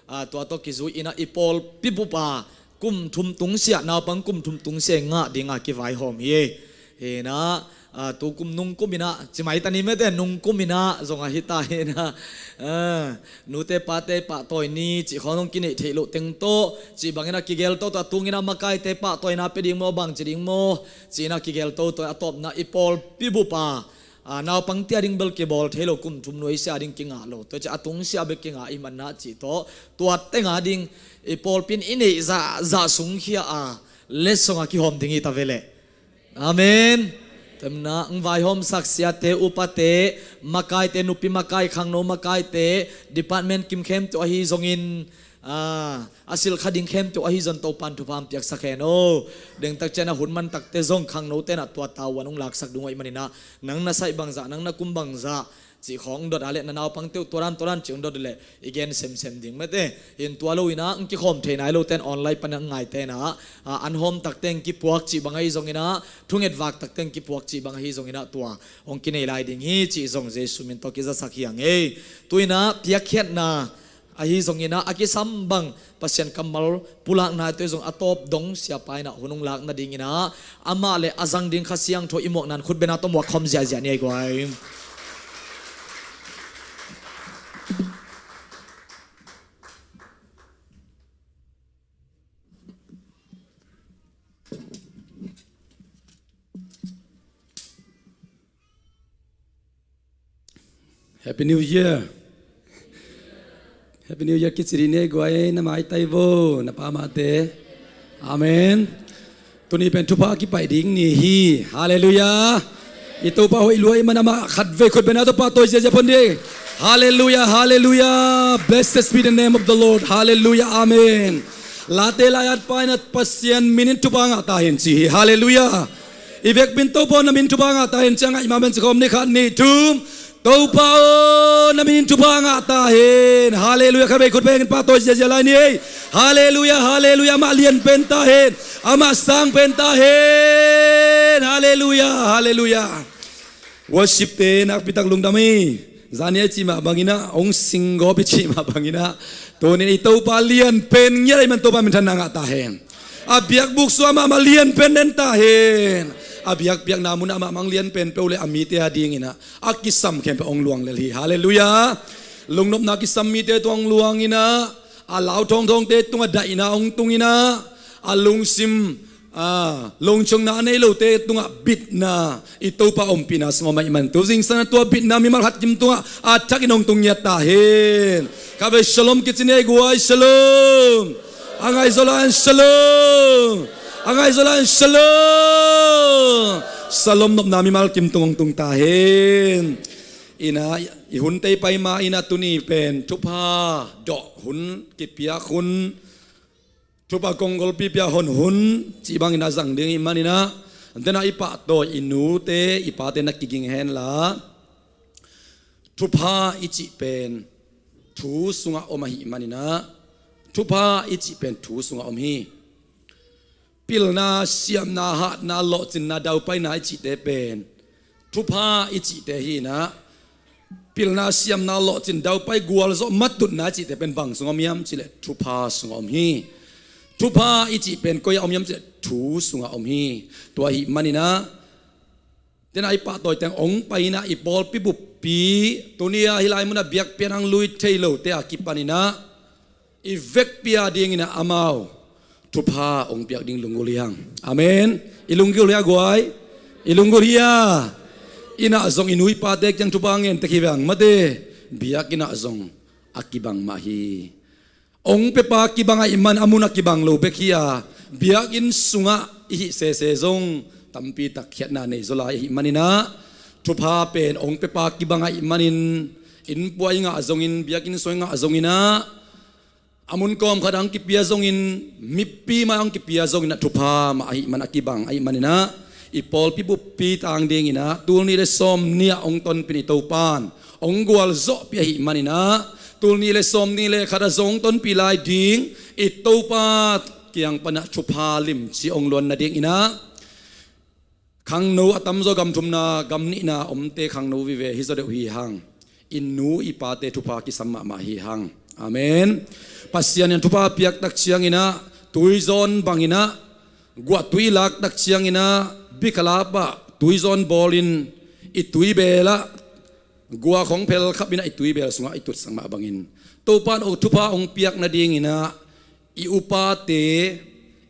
a, tua tawh kizui in ah i pawlpi bup a kum thum tungsiah, naupang kum thum tungsiah i ngah ding a kivaihawm hi. Hi in ah, a, tu kum nung kum in ah, ci mai ta ni mete, nung kum in ah zong ahi ta hi in ah, a, nute pate pahtawi ni cih khawng zong kineih theih loh teng tawh, cih bangin ah kigel toto, a tungin ah makaite pahtawina pia ding maw, bang ci ding maw, ci in ah kigel toto, a tawpna i pawlpi bup a, a, naupangte a ding bel kibawl thei lo, kum thum nuaisiah a ding kingah lo, tua ciah a tungsiah bek kingah i hih man ah cih tawh, tua teng a ding i pawlpi in i neih zahzah sungkhia a, letsong a kihawm ding hi ta ve leh. Amen. Tua manin ah hong vaihawmsak siate, upate, makaite, nupi makai, khangno makaite, department kim khempeuh ahi zongin, a, a silh kha ding khempeuh ahi zong Topan thupha hong piaksak hen aw. Dengtak ciang a hun man takte zong khangnote in ah tua tavuan hong laksak ding uh ahih manin ah, nang na saih bangzah, nang na kum bangzah cih khawng dot a leh na naupangte uh tua dan tua dan cih hong dot leh i gen semsem ding mete. Hi in tua lo in ah hong kikhawm thei nai lote in online pan a hong ngaite in ah, a, an hawm takte hong kipuak cih bang ahi zongin ah, thunget vak takte hong kipuak cih bang ahi zongin ah tua hong kinei lai ding hi cih zong Jesu min tawh kizasak hi hang ei. Tu in ah piakkhiatna ahi zongin ah, a kisam bang Pasian kammal pulakna te zong a tawp dong siapa in ah hun hong lak nadingin ah, amah le a zang ding Kha Siangtho i muakna in khut beng a tawh muak khawm ziahziah ni ei guai. Happy New Year. Happy New Year kici dih ni ei guai, na maitai vo, na pa mate. Amen. Tuni pen thupha kipaih ding ni hi. Halleluiah. I Topa hoih lua ahih man amah khatvei khut bengna tawh pahtawi ziazia pon dih. Halleluiah, halleluiah. Blessed be the name of the Lord. Halleluiah, amen. Late lai-at pa in ah Pasian min in thupha ngah ta hen ci hi. Halleluiah. I vekpi in Topa aw na min in thupha ngah ta hen ci a, ngaih mahmah in ci khawm, nih, khat, nih, thum. Topa aw na min in thupha ngah ta hen. Halleluiah. Khatvei khut beng in pahtawi ziazia lai ni ei. Halleluiah, halleluiah. Amah lian pen ta hen. Amah sang pen ta hen. Halleluiah, halleluiah. Worship-te nakpi tak lungdam hi. Zani a i cih mah bangin ah, hong singgawp i cih mah bangin ah, tuni in i Topa lian pen ngiat ahih man Topa minthanna ngah ta hen. A biakbuk sungah amah mah lian pen den ta hen. A biakpiakna munah amah mah hong lian pen peuh leh a mite a dingin ah a kisam khempeuh hong luang lel hi. Halleluiah. Lungnopna kisam mite tung hong luang in ah, a lau thawngthawngte tungah daihna hong tung in ah, a lungsim, a, lungchongna a nei lote tungah bitna, i Topa ompihna sungah om ahih man, tu zingsang a tua bitna mimal khat kim tungah a thakin hong tung ngiat ta hen. Khatvei shalom kici ni ei guai, shalom. A ngaihzaw lai-in shalom. A ngaihzaw lai-in shalom. Shalom nopna mimal kim tung hong tung ta hen. In ah, i hun tei pai ma in ah, tuni pen thupha dawh hun, kipiak hun, thupha kongkol pi pia hon hun cih bangin a zang ding ahih manin ah, den a i pahtawi i nute i pate na kiging hen la. Thupha i cih pen thu sungah om ahih manin ah, thupha i cih pen thu sungah om hi. Pilna, siamna, hatna, lawhcinna, daupaina i cihte pen thupha i cihte hi in ah, pilna, siamna, lawhcin, daupai, gualzawh, matutna i cihte pen bang sungah om hiam cih leh thupha sungah om hi. Thupha i cih pen koi ah om hiam cih leh thu sungah om hi. Tua ahih manin ah, den a i pahtawi teng hong pai in ah, i pawlpi buppi, tuni a hih lai munah biakpiakna hong lui thei lote a kipanin ah, i vekpi a dingin ah amau thupha hong piak ding lunggulh hi hang. Amen. I lunggulh hia guai? I lunggulh hia? Inn ah zong i nu i pate kiang thupha ngen tek hi veng mate. Biakinn ah zong a kibang mah hi. Hong pepa kibang ahih man a mun a kibang lo bek hi a, biakinn sungah i hih sese zong tampi tak khiatna nei zaw lai ahih manin ah, thupha pen hong pepa kibang ahih manin, innpua i ngah zongin, biakinn sung i ngah zongin ah, a mun kawmkhat ah hong kipia zongin, mipi mai ah hong kipia zongin ah, thupha mah ahih man a kibang ahih manin ah, i pawlpi buppi tang dingin ah, tul nih le sawm nih ah hong tonpih i Topa in hong gualzawhpih ahih manin ah, tul nih le sawm nih le khat ah zong hong tonpih lai ding i Topa kiang pan ah thupha limci hong luan nadingin ah, khangno a tamzaw gam thumna, gam nihna omte khangno vive hi zaw deuh hi hang. I nu i pate thupha kisam mahmah hi hang. Amen. Pasian in thupha piak tak ciangin ah, tuizawn bangin ah, guahtui lak tak ciangin ah, bikhalap ah tuizawn bawlin, i tuibel ah, gua khong phel khapin ah i tuibel sungah i tutsak mah bangin, Topa in thupha hong piak nadingin ah, i upate,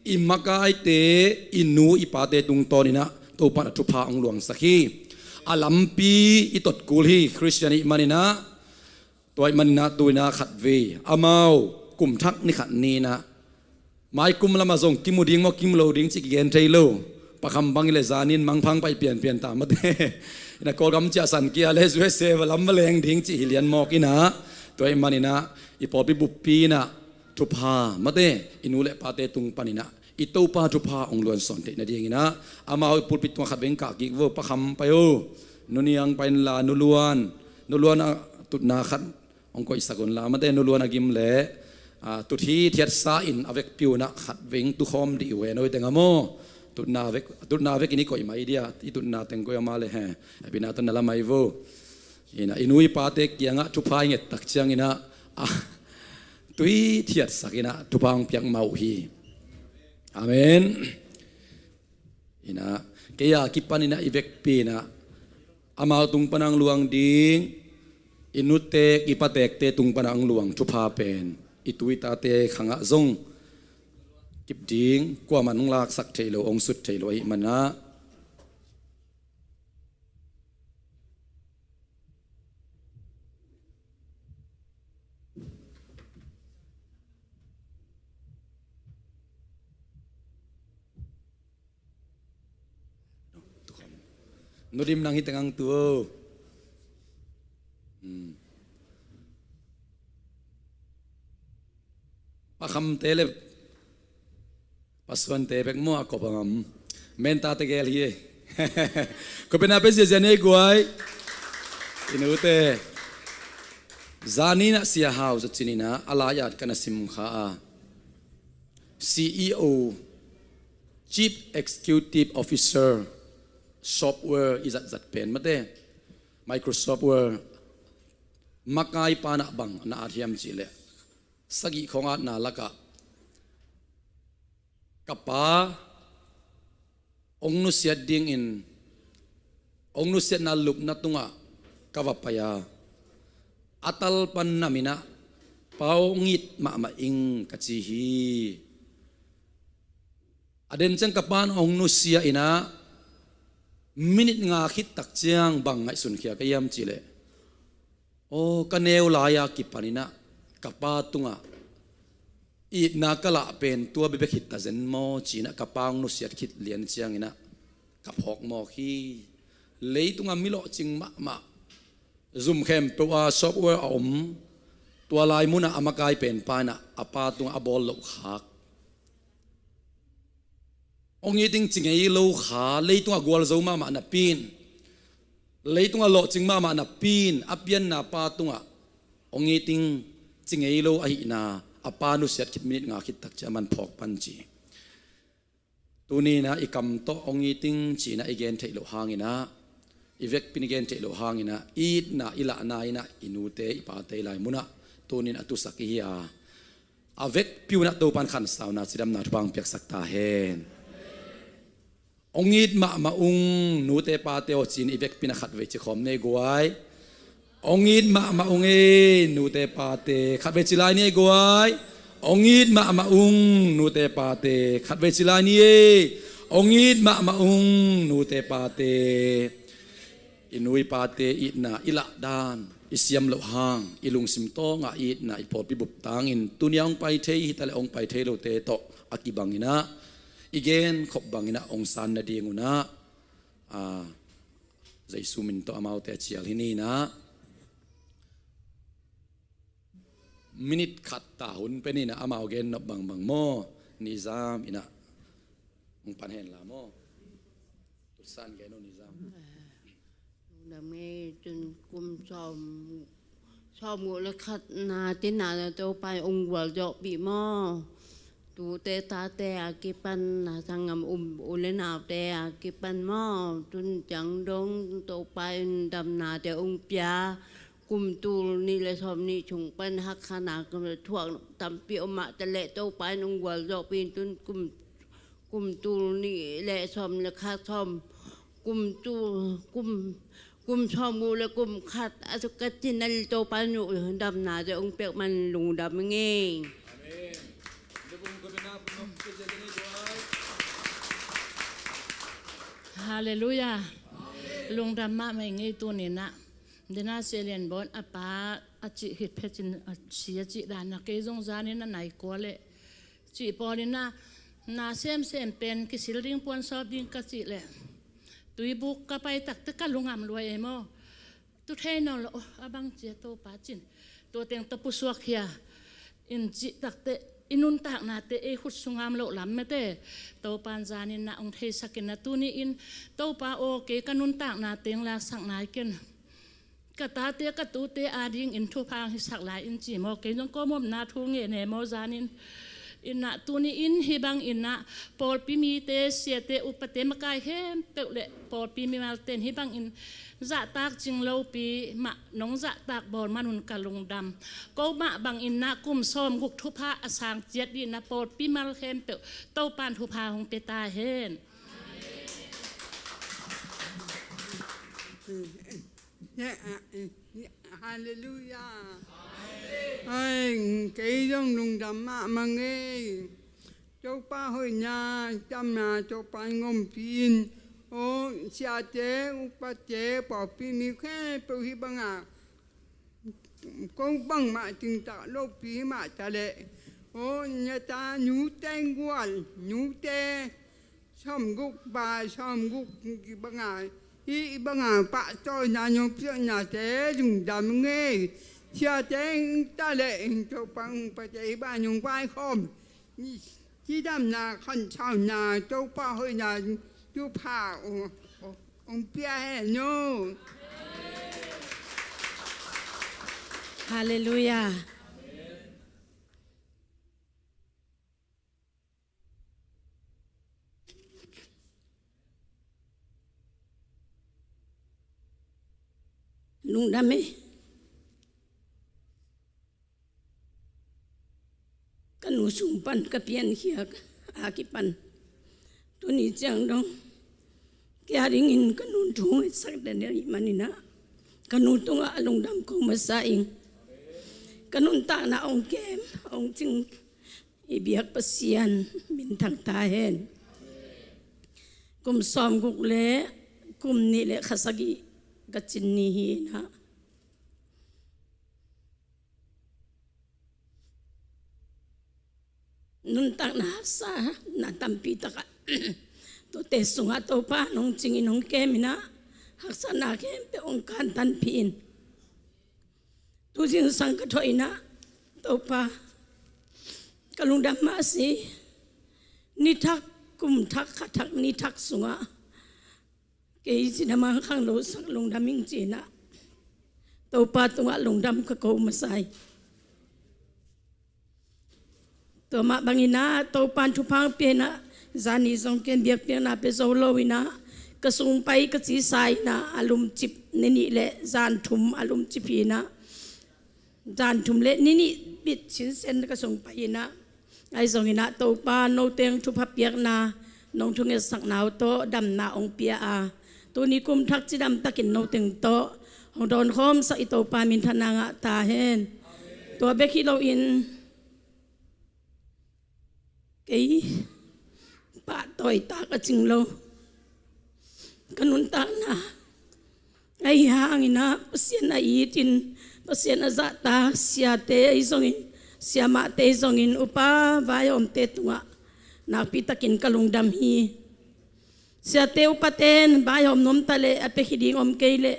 i makaite, i nu i pate tungtawnin ah Topa in ah thupha hong luangsak hi. A lampi i tot kul hi, Khristian i hih manin ah. Tua ahih manin ah, tu-in ah khatvei, amau kum thak ni khat ni-in ah, mai kum lamah zong kimu ding maw, kimu lo ding cih kigen thei lo. Pakham bang hi leh zanin mangpha hong pai pianpian ta mate. In ah Kawlgam ciah san kia le U S A va lam va leng ding cih hi lian mawk in ah. Tua ahih manin ah, i pawlpi buppi in ah, thupha mate, i nu le pate tung panin ah, i Topa thupha hong luansawn theih nadingin ah, amau i pulpit tungah khatvei hong kah kik vo, pakham pai o. Nu Niang pai inla, Nu Luan, Nu Luan a tutna khat hong koihsak unla mate, Nu Luan a gim leh, a, tut hithiatsa in a vekpi un ah khatvei hong tukhawm dih uh hen, hoih teng a maw. Tutna vek, tutna vekin i koih mai dia, i tutna teng koih a mah leh he, hehpihna tawh na la mai vo. In ah, i nu i pate kiangah thupha i nget tak ciangin ah, a, tu hithiatsak in ah thupha hong piak mah uh hi. Amen. In ah, kei a kipanin ah i vekpi in ah, amau tung pan ah hong luang ding, i nutek i patekte tung pan ah hong luang thupha pen, i tu i tate khangah zong kip ding, kuamah in hong laksak theih lo, hong sut theih lo ahih manin ah. Nudim nang hi teng ang tu o. Hmm. Pakhamte le pasuante bek maw a kop a ngam. Mentate gel hi e. Ko pena pe ziazia nei guai. I nute. Zaninah Sia Hau Za Cin inah a lai-at ka na sim kha a. C E O, Chief Executive Officer, software i zatzat pen mate, Microsoft Word, makai panah bang na at hiam cihleh, sagih khong atna lakah ka pa hong nusiat dingin hong nusiatna lupna tungah ka va pai a, a talpan naminah, "Pa aw, hong it mahmah ing," ka ci hi. A den ciang ka pan hong nusia inah minit nga khit tak ciang bang ngaihsun khia ka hiam cihleh, aw, ka neu lai-a kipan inah ka pa tungah itna ka lah pen tua bebek hi ta zen maw ci-inah ka pa hong nusiat khit lian cianginah ka phawk mawk hi. Leitungah mi lawhcing mahmah, zum khempeuh a software a om, tua lai munah a makai pen pa inah a pa tungah a bawl loh khak, hong it ing ci ngei lo kha, leitungah gualzo mahmah napi in, leitungah lawhcing mahmah napi in, a pianna pa tungah hong it ing ci ngei lo ahihna a pa nusiat khit minit nga khit tak ciang a man phawk pan ci. Tuni inah i kam tawh hong it ing ci-inah i gen theih loh hanginah, i vekpi in i gen theih loh hanginah, i itna i lahna inah i nute i pate i lai munah tuni in a tusak ihi a, a vekpi unah Topan khansauna cidamna thupha hong piaksak ta hen. Hong it mahmah ung nute pate aw ci-in i vekpi in a khatvei ci khawm ni ei guai. Hong it mahmah ung ei nute pate, khatvei ci lai ni ei guai. Hong it mahmah ung nute pate, khatvei ci lai ni ei. Hong it mahmah ung nute pate. I nu i pate itna i lahdan i siam loh hang, i lungsim tawngah i itna i pawlpi bup tangin tuni a hong pai thei hi taleh hong pai thei lote tawh a kibanginah, i gen khop banginah hong san nadingunah, a, Jesu min tawh amaute a cial hi ninah. Minit khat ta hun pen inah amau gen nop bangbang maw? Nizam inah hong pan hen la maw? Tutsan gen uh Nizam. Lungdam ei, tun kum sawm, sawm guk le khat na tinah na Topa in hong gualzawhpih maw? Tute tate a kipan, na sanggam um u le naute a kipan maw? Tun ciang dong Topa in damnate hong pia. Kum tul nih le sawm nih chung pan haksatna thuak tampi om mah taleh Topa in hong gualzawhpih in, tun kum, kum tul nih le sawm le khat sawm, kum tul, kum, kum sawm guk le kum khat a ka cin a Topa in damnate hong piak man lungdam ing ei. Halleluiah. Lungdam mahmah ing ei. Tuni inah dena Sia Lian Bawn a pa a cih khit phetin a si a cih dan a kei zong zanin a nai kua leh cih pawl inah, na semsem pen kisil ding puan sawp ding ka cih leh, tuibuk ka pai takte ka lungam lua ei maw? Tu thei nawn lo, oh, a bang cia Topa cin. Tua teng tawh pusuak hia in cih takte i nuntaknate ei khut sungam loh lam mete. Topa in zanin na hong theisak inah tuni in, Topa aw, kei ka nuntakna teng laksak nai ken. Ka tate ka tute adingin thupha hong hisak lai in ci maw? Kei zong kawm omna thu ngeh ne maw zanin? Inah tuni in hih bang inah pawlpi mite, siate, upate, makai khempeuh le pawlpi mimalte in hih bangin zahtak cing lopi mah nong zahtak bawl manun ka lungdam. Ko mah bang inah kum sawm guk thupha a sang ciat dih inah pawlpi mal khempeuh Topa in thupha hong pia ta hen. Halleluiah. Ai, kei zong lungdam mahmah ing ei. Topa hoihna, damna Topa in ompih in. Aw, siate, upate, pawlpi mi khempeuh hih bangah ko bangmah cingtak lopi mah taleh, aw, na ta nute gual, nute sawmguk pa, sawmguk bangah hih banga pahtawina nong piaknate lungdam ing ei. Siate in ta leh in Topa in pate hih banga nong vaikhawm cidamna, khansauna, Topa hoihna thupha hong pia hen aw. Halleluiah. Lungdam ei. Ka nu sung pan ka piankhiat a kipan tuni ciang dong kei a dingin ka nun thu hong etsak den ahih manin ah ka nu tungah lungdam ko masa ing. Ka nuntakna hong kem hong cing i biak Pasian minthang ta hen. Kum sawmguk le kum nih le kha sagih ka cin ni hi in ah nuntakna haksatna tampi takah tuate sungah Topa nong cingin hong kem in ah haksatna khempeuh hong kantanpih in. Tu zingsang ka thawh in ah Topa ka lungdam mah si. Ni thak, kum thak, kha thak, ni thak sungah kei cina mang khang lo sak lungdam ing ci in ah Topa tungah lungdam ka ko masa hi. Tua mah bangin ah Topa in thupha hong pia in ah zani zong ken biakpiakna pia zo lo in ah ka sung pai ka cisa in ah a lumcip ni nih le zan thum a lumcip hi in ah zan thum le ni nih bit sinsen ka sung pai in ah ahi zongin ah Topa note in thupha piakna nong thungetsakna uh tawh damna hong pia a tuni kum thak cidam takin note in tawh hong dawnkhawmsak i Topa minthanna ngah ta hen. Tua bek hi loin kei pahtawi tak a cing lo ka nuntakna ahi hangin ah Pasian a itin Pasian a zahtak siate ahi zongin siamahte ahi zongin upa vaihawmte tungah nakpitakin ka lungdam hi. Siate upate in vaihawm nuam ta leh a piakhia ding om kei leh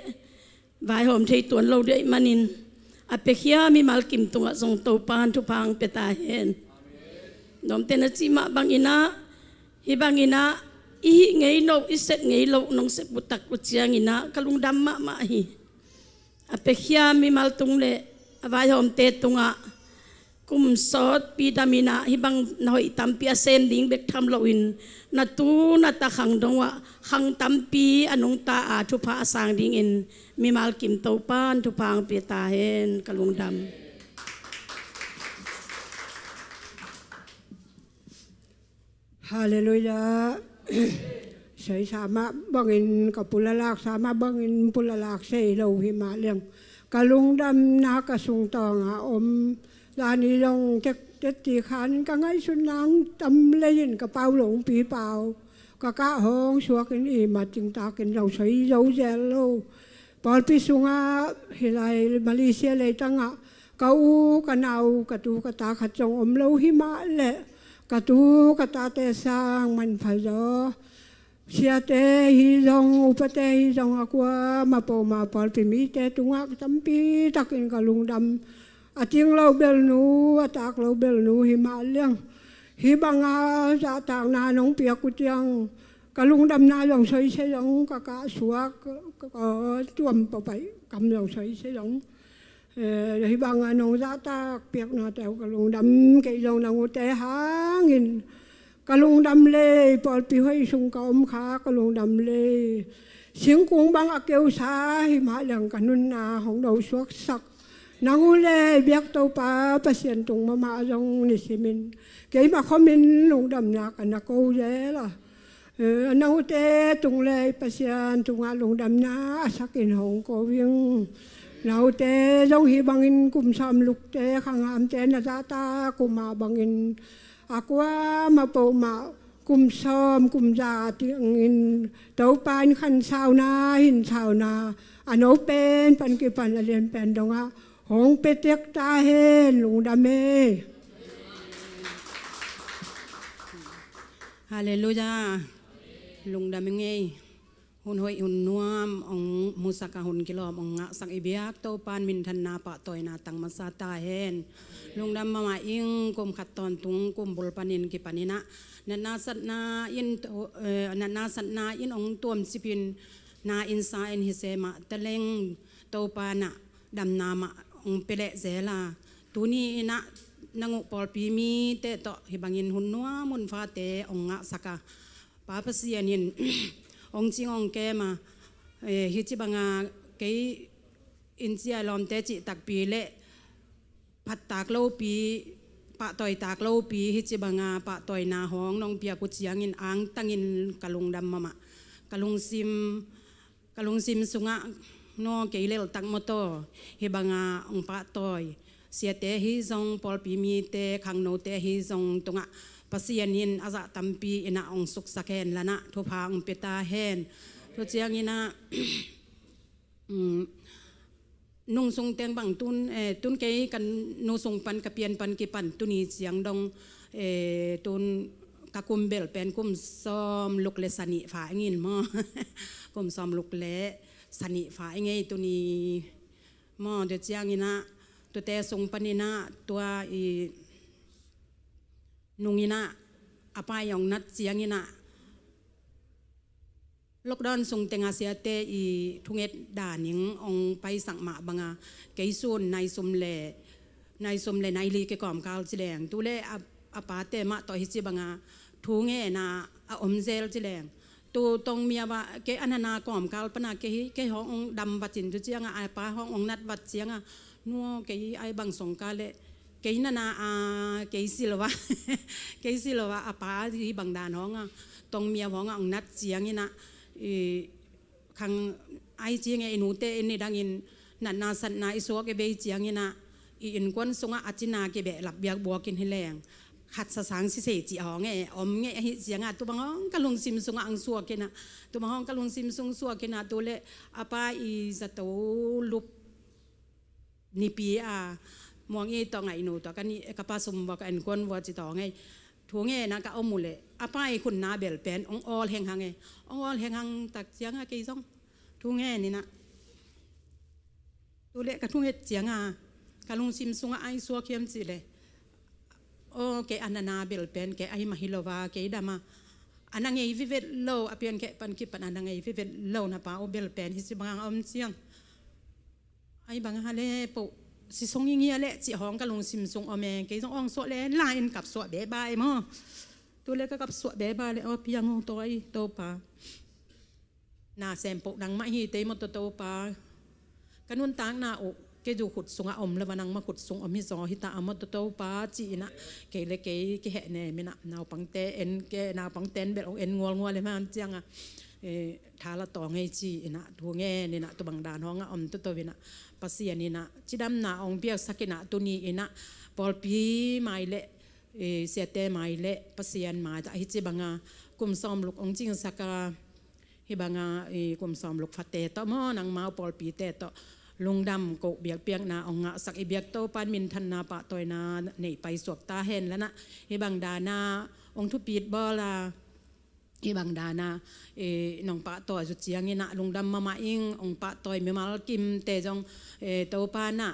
vaihawm thei tuan lo ding ahih manin a piakhia mimal kim tungah zong Topa in thupha hong pia ta hen. Nong ten a cih mah bangin ah hih bangin ah i hih ngei loh i sep ngei loh nong sep uh tak uh ciangin ah ka lungdam mahmah hi. A piakhia mimal tung le a vaihawmte tungah kum sawtpi dam in ah hih bang na hoih tampi a sem ding bek tham loin na tu na ta khang dongah khang tampi a nungta a thupha a sang dingin mimal kim Topa in thupha hong pia ta hen. Ka lungdam. Halleluiah. Seisa mah bangin ka pulalak sa mah bangin pulalak sei lo hi mah leng ka lungdamna ka sungtawng a om. Zani zong tek tek ti khan ka ngaihsutna hong tam leiin ka pau lo hong pi pau ka kah hong suakin i mat cingtakin lo soi zo zel lo. Pawlpi sungah hih lai Malaysia leitangah ka u ka nau ka tu ka ta khat zong om lo hi mah leh ka tu ka tate sang manpha zaw. Siate hi zong upate hi zong a kuamah pawlmah pawlpi mite tungah tampi takin ka lungdam. A ting lo belnu a tak lo belnu hi mah leng hih banga zahtakna nong piak uh ciang ka lungdamna zong soise zong ka kah suak ka tuam pawpaih kam zong soise zong. Eh, hih banga nong zahtak piaknate uh ka lungdam kei zong nang ute hangin ka lungdam lei pawlpi hoih sung ka om kha ka lungdam lei. Singkung bang a keusa hi mah leng ka nunna hong do suaksak nang uh lei biak Topa Pasian tung mahmah zong nisimin keimah khomin lungdamna ka na ko zel a. Eh, a nang ute tung lei Pasian tungah lungdamna a sakin hong ko ing. Nang ute zong hih bangin kum sawm lukte khangamte na zahtak uh mah bangin a kuamah pawlmah kum sawm kum za tingin Topa in khansauna hinsauna a no pen pan kipan a lian pen dongah hong pia tek ta hen. Lungdam e. Halleluiah. Lungdam i ngei. hun hoih hun nuam ong musak a, hun kilawm ong ngahsak i biak Topa'n minthanna pahtawina tang masa ta hen. Lungdam mahmah ing. Kum khat tawntung kum bul panin kipanin ah natna satna in, eh, natna satna in ong tuamcipin na in sa in hi se mah taleng Topa'n ah damna mah ong pia leh zel a, tuni in ah nang uh pawlpi mite tawh hih bangin hun nuam hun fate ong ngahsak a, Pa Pasian in ong cing ong kem a, eh, hih ci banga kei in ciai lawmte cih takpi leh phat tak lopi, pahtawi tak lopi, hih ci banga pahtawina hong nong piak uh ciangin angtangin ka lungdam mahmah. Ka lungsim, ka lungsim sungah no kei leltak mawtaw hih banga ong pahtawi siate hi zong, pawlpi mite khangnote hi zong tungah Pasian in a zah tampi in ah ong suksak hen la nah, thupha ong pia ta hen. Tua ciangin ah, um, nungsung teng bang tun, eh, tun kei ka nusung pan ka pian pan kipan tuni ciang dong, eh, tun ka kum bel pen kum sawm luk le sanih fa ing in maw. Kum sawm luk le sanih fa ing ei tuni maw. Tua ciangin ah tuate sung panin ah tua i nung in ah a pa i ong nat ciangin ah lockdown sung teng a siate i thunget dan ing ong paisak mah banga kei sun nai sum le, nai sum le nai li kei kawmkal ci leng tu le a, a pate mah tawh hih ci banga thungetna a om zel ci leng. Tu tong mia va kei a nana kawmkal pana kei, kei hong ong dam vat in tu cianga a pa hong ong nat vat cianga nuo kei ai bang song ka le kei nana a, kei silova, kei silova a pa hih bang dan hong a tong mia hong a ong nat ciangin ah i khang ai ciang e i nute in nidangin natna satna i suak i bei ciangin ah i innkuan sungah a cina kibeh lap biak buakin hi leng khat sasang sisei cih hong e om nge ahi cianga tu bang hong ka lungsim sungah ang suakin ah, tu bang hong ka lungsim sung suakin ah tu le a pa i zato lup nipi a muang i tawh ngaihnu tawh ka ni ka pa sum vua ka innkuan vua ci tawh ngei thu nge na ka om uh le a pa i khunna bel pen ong awl henghang e, ong awl henghang tak cianga kei zong thu nge ni na tu le ka thunget cianga ka lungsim sungah ai suak hiam ci le aw kei a nana bel pen kei ai mah hi lo va kei dama a na ngei vivet lo a pian kei pan kipan a na ngei vivet lo na pa uh bel pen hi ci banga om ciang ai bang ha le po sisong i ngia le cih hong ka lungsim sung om e kei zong ong suah le la in kap suah be ba e maw. Tu le ka kap suah be ba le aw piang ong tawi Topa na sem poh nangmah hi tei maw Topa. Ka nuntakna uh kei zu khut sungah om lo va nangmah khut sung om hi zaw hi ta a maw Topa ci in ah kei le kei kiheh ne min ah naupangte en ke naupangte en bel ong en ngualngual e man cianga eh, thala tawng ei ci in ah thu nge ni na tu bang dan hong a om toto in ah Pasian in ah cidamna ong piaksak in ah tuni in ah pawlpi mai le eh, siate mai le Pasian mai tah hi ci banga kum sawm luk ong cingsak a hi banga eh, kum sawm luk fate tawh maw nangmau pawlpite tawh lungdam ko biakpiakna ong ngahsak i biak Topa'n minthanna pahtawina nei paisuak ta hen la nah hi bang dana ong thupit bawl a Hih bang dana eh, nong pahtawi zu ciangin ah lungdam mahmah ing ong pahtawi mimal kimte zong eh, Topa na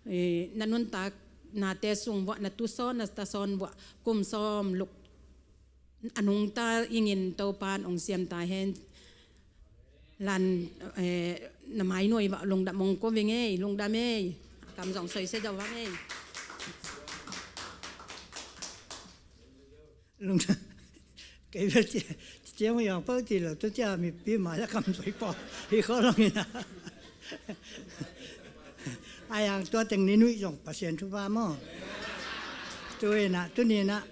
eh, na nuntak nate sung vuah na tusawn na tasawn vuah kum sawm luk a nungta ingin Topa nong siamta hen lan eh, na mainuai vuah lungdam ong ko ving ei lungdam ei kam zong soise zau vang ei. Lungdam. Kei bel ci ciang yong pau ci lo tu cia mi pi ma ya kam soi pau hi ko long ina. Ayang tua teng ni nui zong Pasian thu pa mo. Tu ina tu ni na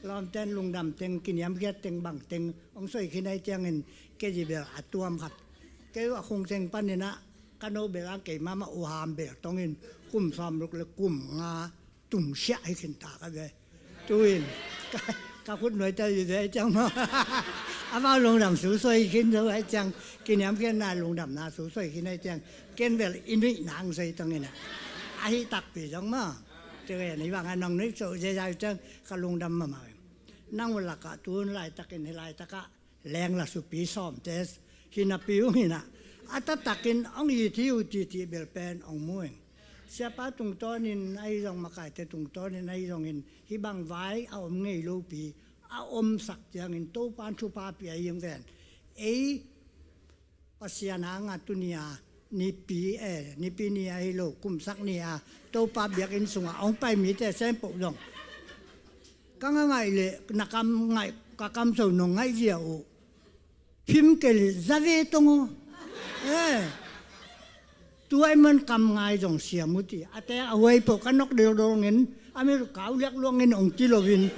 lom ten lungdam teng kiniam kiat teng bang teng ong soi khin ai tiang in kei ji bel a tuam khat kei a khung teng pan ina ka no bel ang kei mama u ham bel tong in kum sawm luk le kum nga tum siah hi khin ta ka ve. Tuin ka khut nuai ta hi ve ciang ma. Amau lungdam su soi khin zo ai ciang kiniam khin na lungdam na su soi khin ai ciang ken bel i nuih nang soi tong ina. Ahi takpi zong ma. Tuin i bang a nong nuih so zai zai ciang ka lungdam ma ma. Nang ulak a tun lai takin hi lai taka leng la supi sawmte Hi napi ung inah, a taktakin hong it hi uh titi bel pen hong mu ing. Siapa tungtawnin ahi zong, makaite tungtawnin ahi zongin, hih bang vai a om ngei lopi a omsak ciangin Topan thupha pia hi ung ven. Ei Pasian hanga tuni-a nipi, eh, nipi ni ahi lo, kumsak ni-a Topa biakinn sungah hong pai mite sempoh zong, ka nga ngaih leh na kam ngaih, ka kam so nong ngaih zia uh. Phim kei leh za ve tong aw. Eh. Tua i man kam ngai zong siam uh ti. A te a huai poh ka nok dildol ngin, a mi kau liak luang ngin hong ti loin,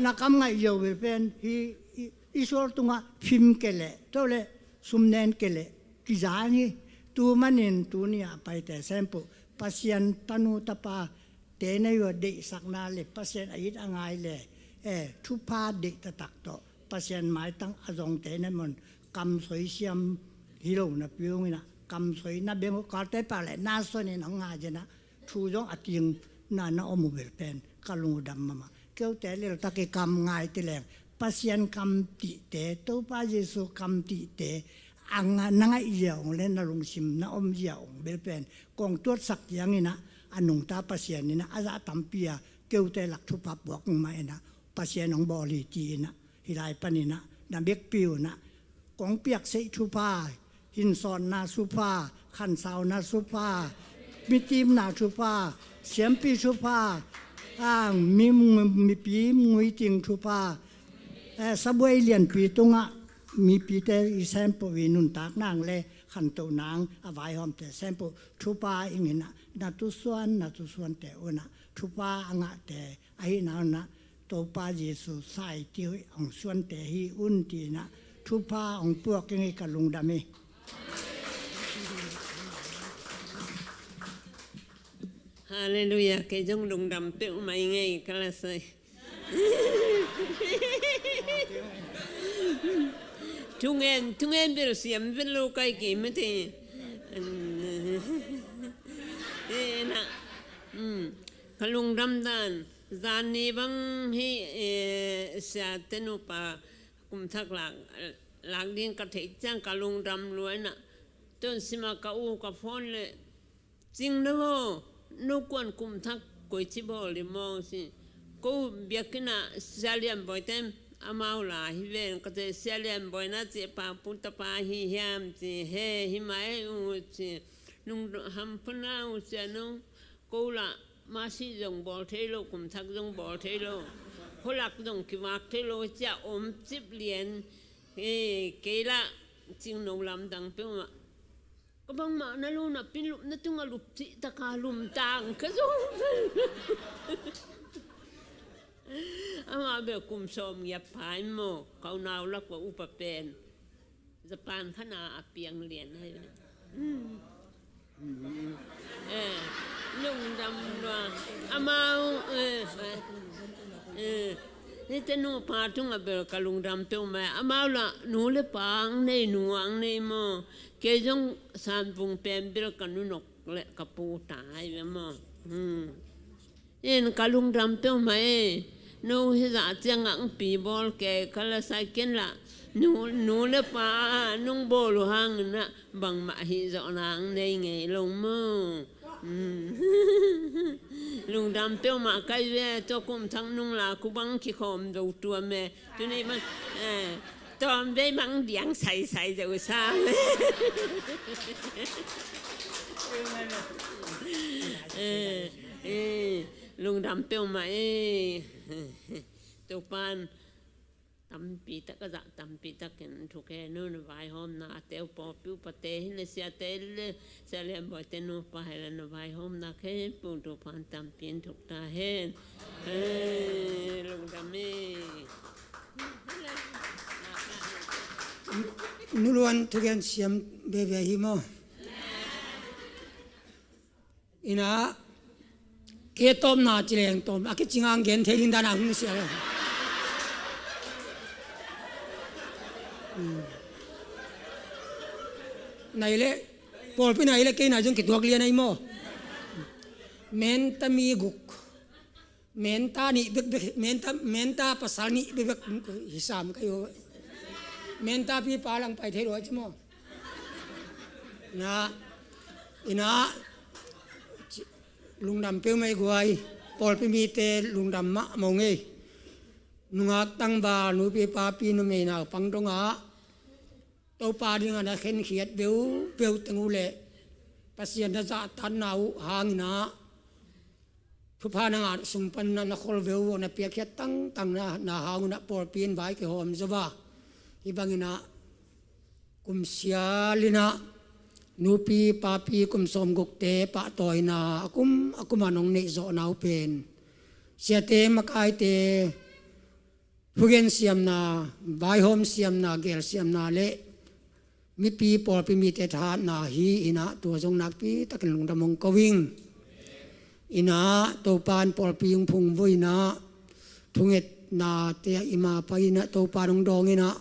na kam ngaih zia uh ve pen hi, i, i sual tungah phim kei leh, tua leh sum nen kei leh kizang hi. Tu manin tuni-ah paite sempoh Pasian tanu tapa te na hi uh a, deihsakna le Pasian a it a ngai le, eh, thupha deih taktak tawh Pasian maitang a zongte na mun kamsoi siam hi lo napi ung inah, kamsoi na beng uh kalte pak le na suanin hong ngai zenah, thu zong a ting na na om uh bel pen ka lungdam mahmah. Keute leltak i kam ngai ti leng, Pasian kam tihte, Topa Jesu kam tihte a nga, na ngaih zia ung le na lungsim na om zia ung bel pen kong tuatsak ciang inah, a nungta Pasian inah a zah tampi a keute lak thupha puak mah inah, Pasian hong bawl hi ti inah, hih lai pan inah na biakpi uh inah, kong piakseih thupha, hinsawnna thupha, khansauna thupha, mitimna thupha, siampi thupha, a, mi, mipi nguiting thupha, eh, sabuai lianpi tungah mipite i sempoh i nuntak nang le khantoh nang a vaihawmte sempoh thupha ing inah, na tusuan, na tusuante uh inah thupha a ngahte ahihna uh inah, Topa Jesu sai ti hong suante hi un ti inah thupha hong puak ing ei, ka lungdam hi. Halleluiah, kei zong lungdam peuhmah ing ei, ka la sai. Thungen, thungen bel siam vet lo kai kei mate. Eh, na, mm, ka lungdam dan. Zan ni bang hi, eh, siate nupa kumthak lak, lak ding ka theih ciang ka lungdam lua inah. Tun sima ka u ka phone le, Cing na vaw, no kuan kumthak koici bawl ding maw ci. Ko biakinn ah Sia Lian Bawi te amau la hi ven ka ci, Sia Lian Bawi na ci, pa pu tapa hi hiam ci, he hi mai uh ci, nung hampha na uh ci a nung, ko lah masi zong bawl thei lo, kumthak zong bawl thei lo, khualak zong kivak thei lo ci a om cip lian, he kei lah Cing no lamdang peuhmah. Ka bangmah na lo napi in lupna tungah lup cih taka lumtang ka zong. Amah bel kum sawm ngiat pha in maw, ka unau lak uah upa pen Japan khana a piang lian hai. Eh, lungdam lua. Amau, eh, eh, hihte nupa tungah bel ka lungdam peuhmah. Amau lah nu le pa ang nei, nu ang nei maw. Kei zong Sanvung pen bel ka nunok le ka pu ta hi ve maw. Hmm. In ka lungdam peuhmah e. No hizah ciangah ang pi bawl kei ka la sai ken lah. Nu, nu le pa nung bawl uh hangin ah bangmah hih zawhna ang nei ngei lo maw. Hmm. Lungdam peuhmah kai ve, tua kumthak nung la ku bang kikhawm zo tuam e. Tuni man, eh, tawm vei mang diang saisai zo sang. Eh, eh, lungdam peuhmah e. Topan tampi tak a zah tampi takin thukhen un, vaihawmna a teu pawlpi upate hi le siate hi le Sia Lian Bawi te nupa hi le na vaihawmna khempeuh Topan tampi in thuk ta hen. Hei, lungdam e. Nu Luan thugen siam veve hi maw? Ina, ke tawpna ci leng tawp a kici ngang gen thei ding dan a hong sia lo. Hmm. Nai le, pawlpi nai le kei nai zong kituak lian ai maw. Menta mi guk. Menta nih bekbek, menta, menta pasal nih bekbek hi sam ka hi uh. Menta pi pa lang pai thei lo ai ci maw. Na, ina, lungdam peuhmah ei guai, pawlpi mite lungdam mahmah ung ei. Nungak tangval, nupi papi, numei naupang dongah Topa dingah na khenkhiat veuveu teng uh leh Pasian na zahtakna uh hangin ah thupha na ngah sung pan na, na khol veu uh, na piakkhiat tangtang na, na hang un ah pawlpi in vai kihawm zo a. Hih bangin ah kum sial in ah nupi papi kum sawmgukte pahtawina a kum a kum a nong neih zawhna uh pen siate makaite thugen siamna, vaihawm siamna, gel siamna le mipi pawlpi mite thahatna hi in ah, tua zong nakpi takin lungdam hong ko ing. In ah Topa in pawlpi hong phungvuh in ah, thungetnate ah i ma pai in ah Topa in hong dawng in ah,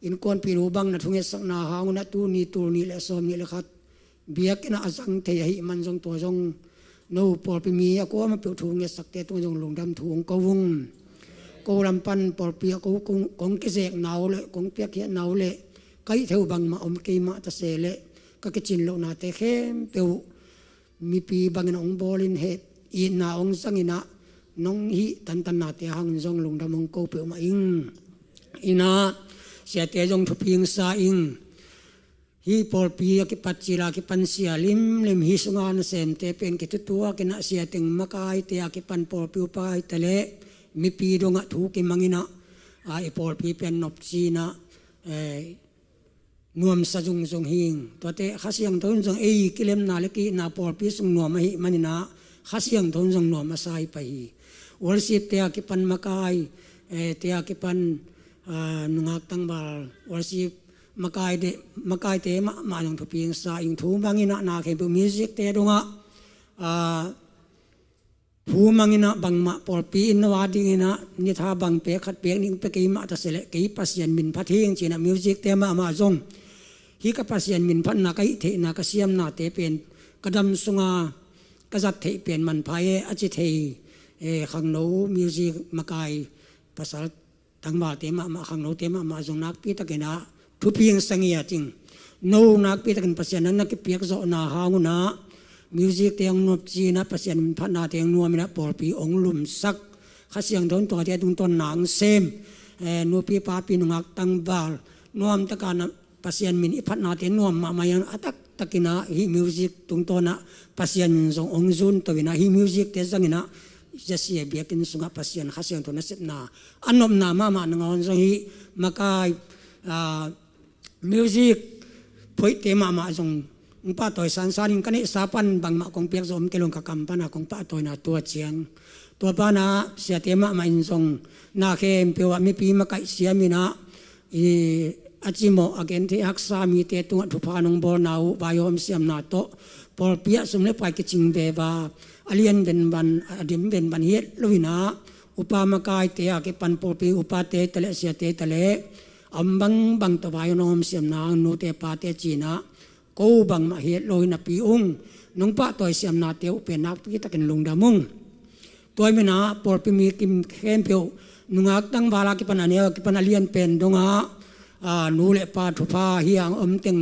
innkuanpih nu bang na thungetsakna hang un ah tuni tul nih le sawm nih le khat biakinn ah a zang thei ahih man zong, tua zong no pawlpi mi a kuamah peuh thu ngetsak te tungah zong lungdam thu hong ko ung. Ko lam pan pawlpi ah ko, kong, kong kizekna uh le kong piakkhiatna uh le ka hih theih uh bangmah om kei mah ta se leh, ka kicin lohnate khempeuh mipi bangin hong bawl in, heh, itna hong zang in ah nong hih tantannate hangin zong lungdam hong ko peuhmah ing. In ah siate zong thupi hong sa ing. Hih pawlpi a kipat cil a kipan sia limlim, hih sunga nasemte pen kithutuak in ah, sia teng makaite a kipan pawlpi upaite le mipi dongah thu kimang in ah, a, i pawlpi pen nopci in ah, eh, nuamsa zungzung hi ing. Tuate Kha Siangtho in zong ei kilemna le ki-itna pawlpi sung nuam ahih man in ah Kha Siangtho in zong nuam a sa hi pah hi. Worship te a kipan makai, eh, te a kipan, ah, nungak tangval worship makai de, makaite mahmah zong thupi hong sa ing. Thu mang in ah na khempeuh music te dongah, ah, thu mang in ah bangmah pawlpi in no a ding in ah nitha bang pek khat pek nih hong pia kei mah ta se leh, kei Pasian min phat hi ing ci in ah music te mahmah zong hih ka Pasian min phatna, ka hih theihna, ka siamnate pen ka dam sunga ka zat theih pen manpha e a ci thei, eh, khangno music makai pasal tangvalte mahmah, khangnote mahmah zong nakpi takin ah thupi hong sa ngiat ing. No nakpi takin Pasian nang na kipiak zawhna hang un ah music te hong nopci in ah Pasian phatnate hong nuam in ah pawlpi hong lumsak, Kha Siangtho in tuate tungtawn na hong sem, eh, nupi papi nungak tangval nuam takin ah Pasian min i phatnate nuam mahmah hi hang. A taktakin ah hih music tungtawn ah Pasian min zong hong zunto in ah hih music te zang in ah Sia biakinn sungah Pasian Kha Siangtho nasepna a nopna mahmah nangawn zong hih makai, ah, music phoihte mahmah zong hong pahtawi sansan in, ka neihsa pan bangmah kong piak zawh om kei lo ing, ka kam pan a kong pahtawina tua ciang. Tua pan ah siate mahmah in zong na khempeuh ah mipi makaih siam in ah, i, a cimawh a gentheih haksa mite tungah thupha nong bawlna uh, vaihawm siamna tawh pawlpi ah sum le pai kicing veva, a lian venvan, a dim venvan hi het lo in ah, upa makaite a kipan pawlpi upate ta le siate ta le a om bangbang tawh vaihawm siamna nute pate ci in ah ko bangmah hi het lo hi napi ung. Nong pahtawi siamnate uh pen nakpi takin lungdam ung. Tua hi man ah pawlpi mi kim khempeuh, nungak tangval a kipan a neu a kipan a lian pen dongah, a, nu le pa thupha hi hang, om teng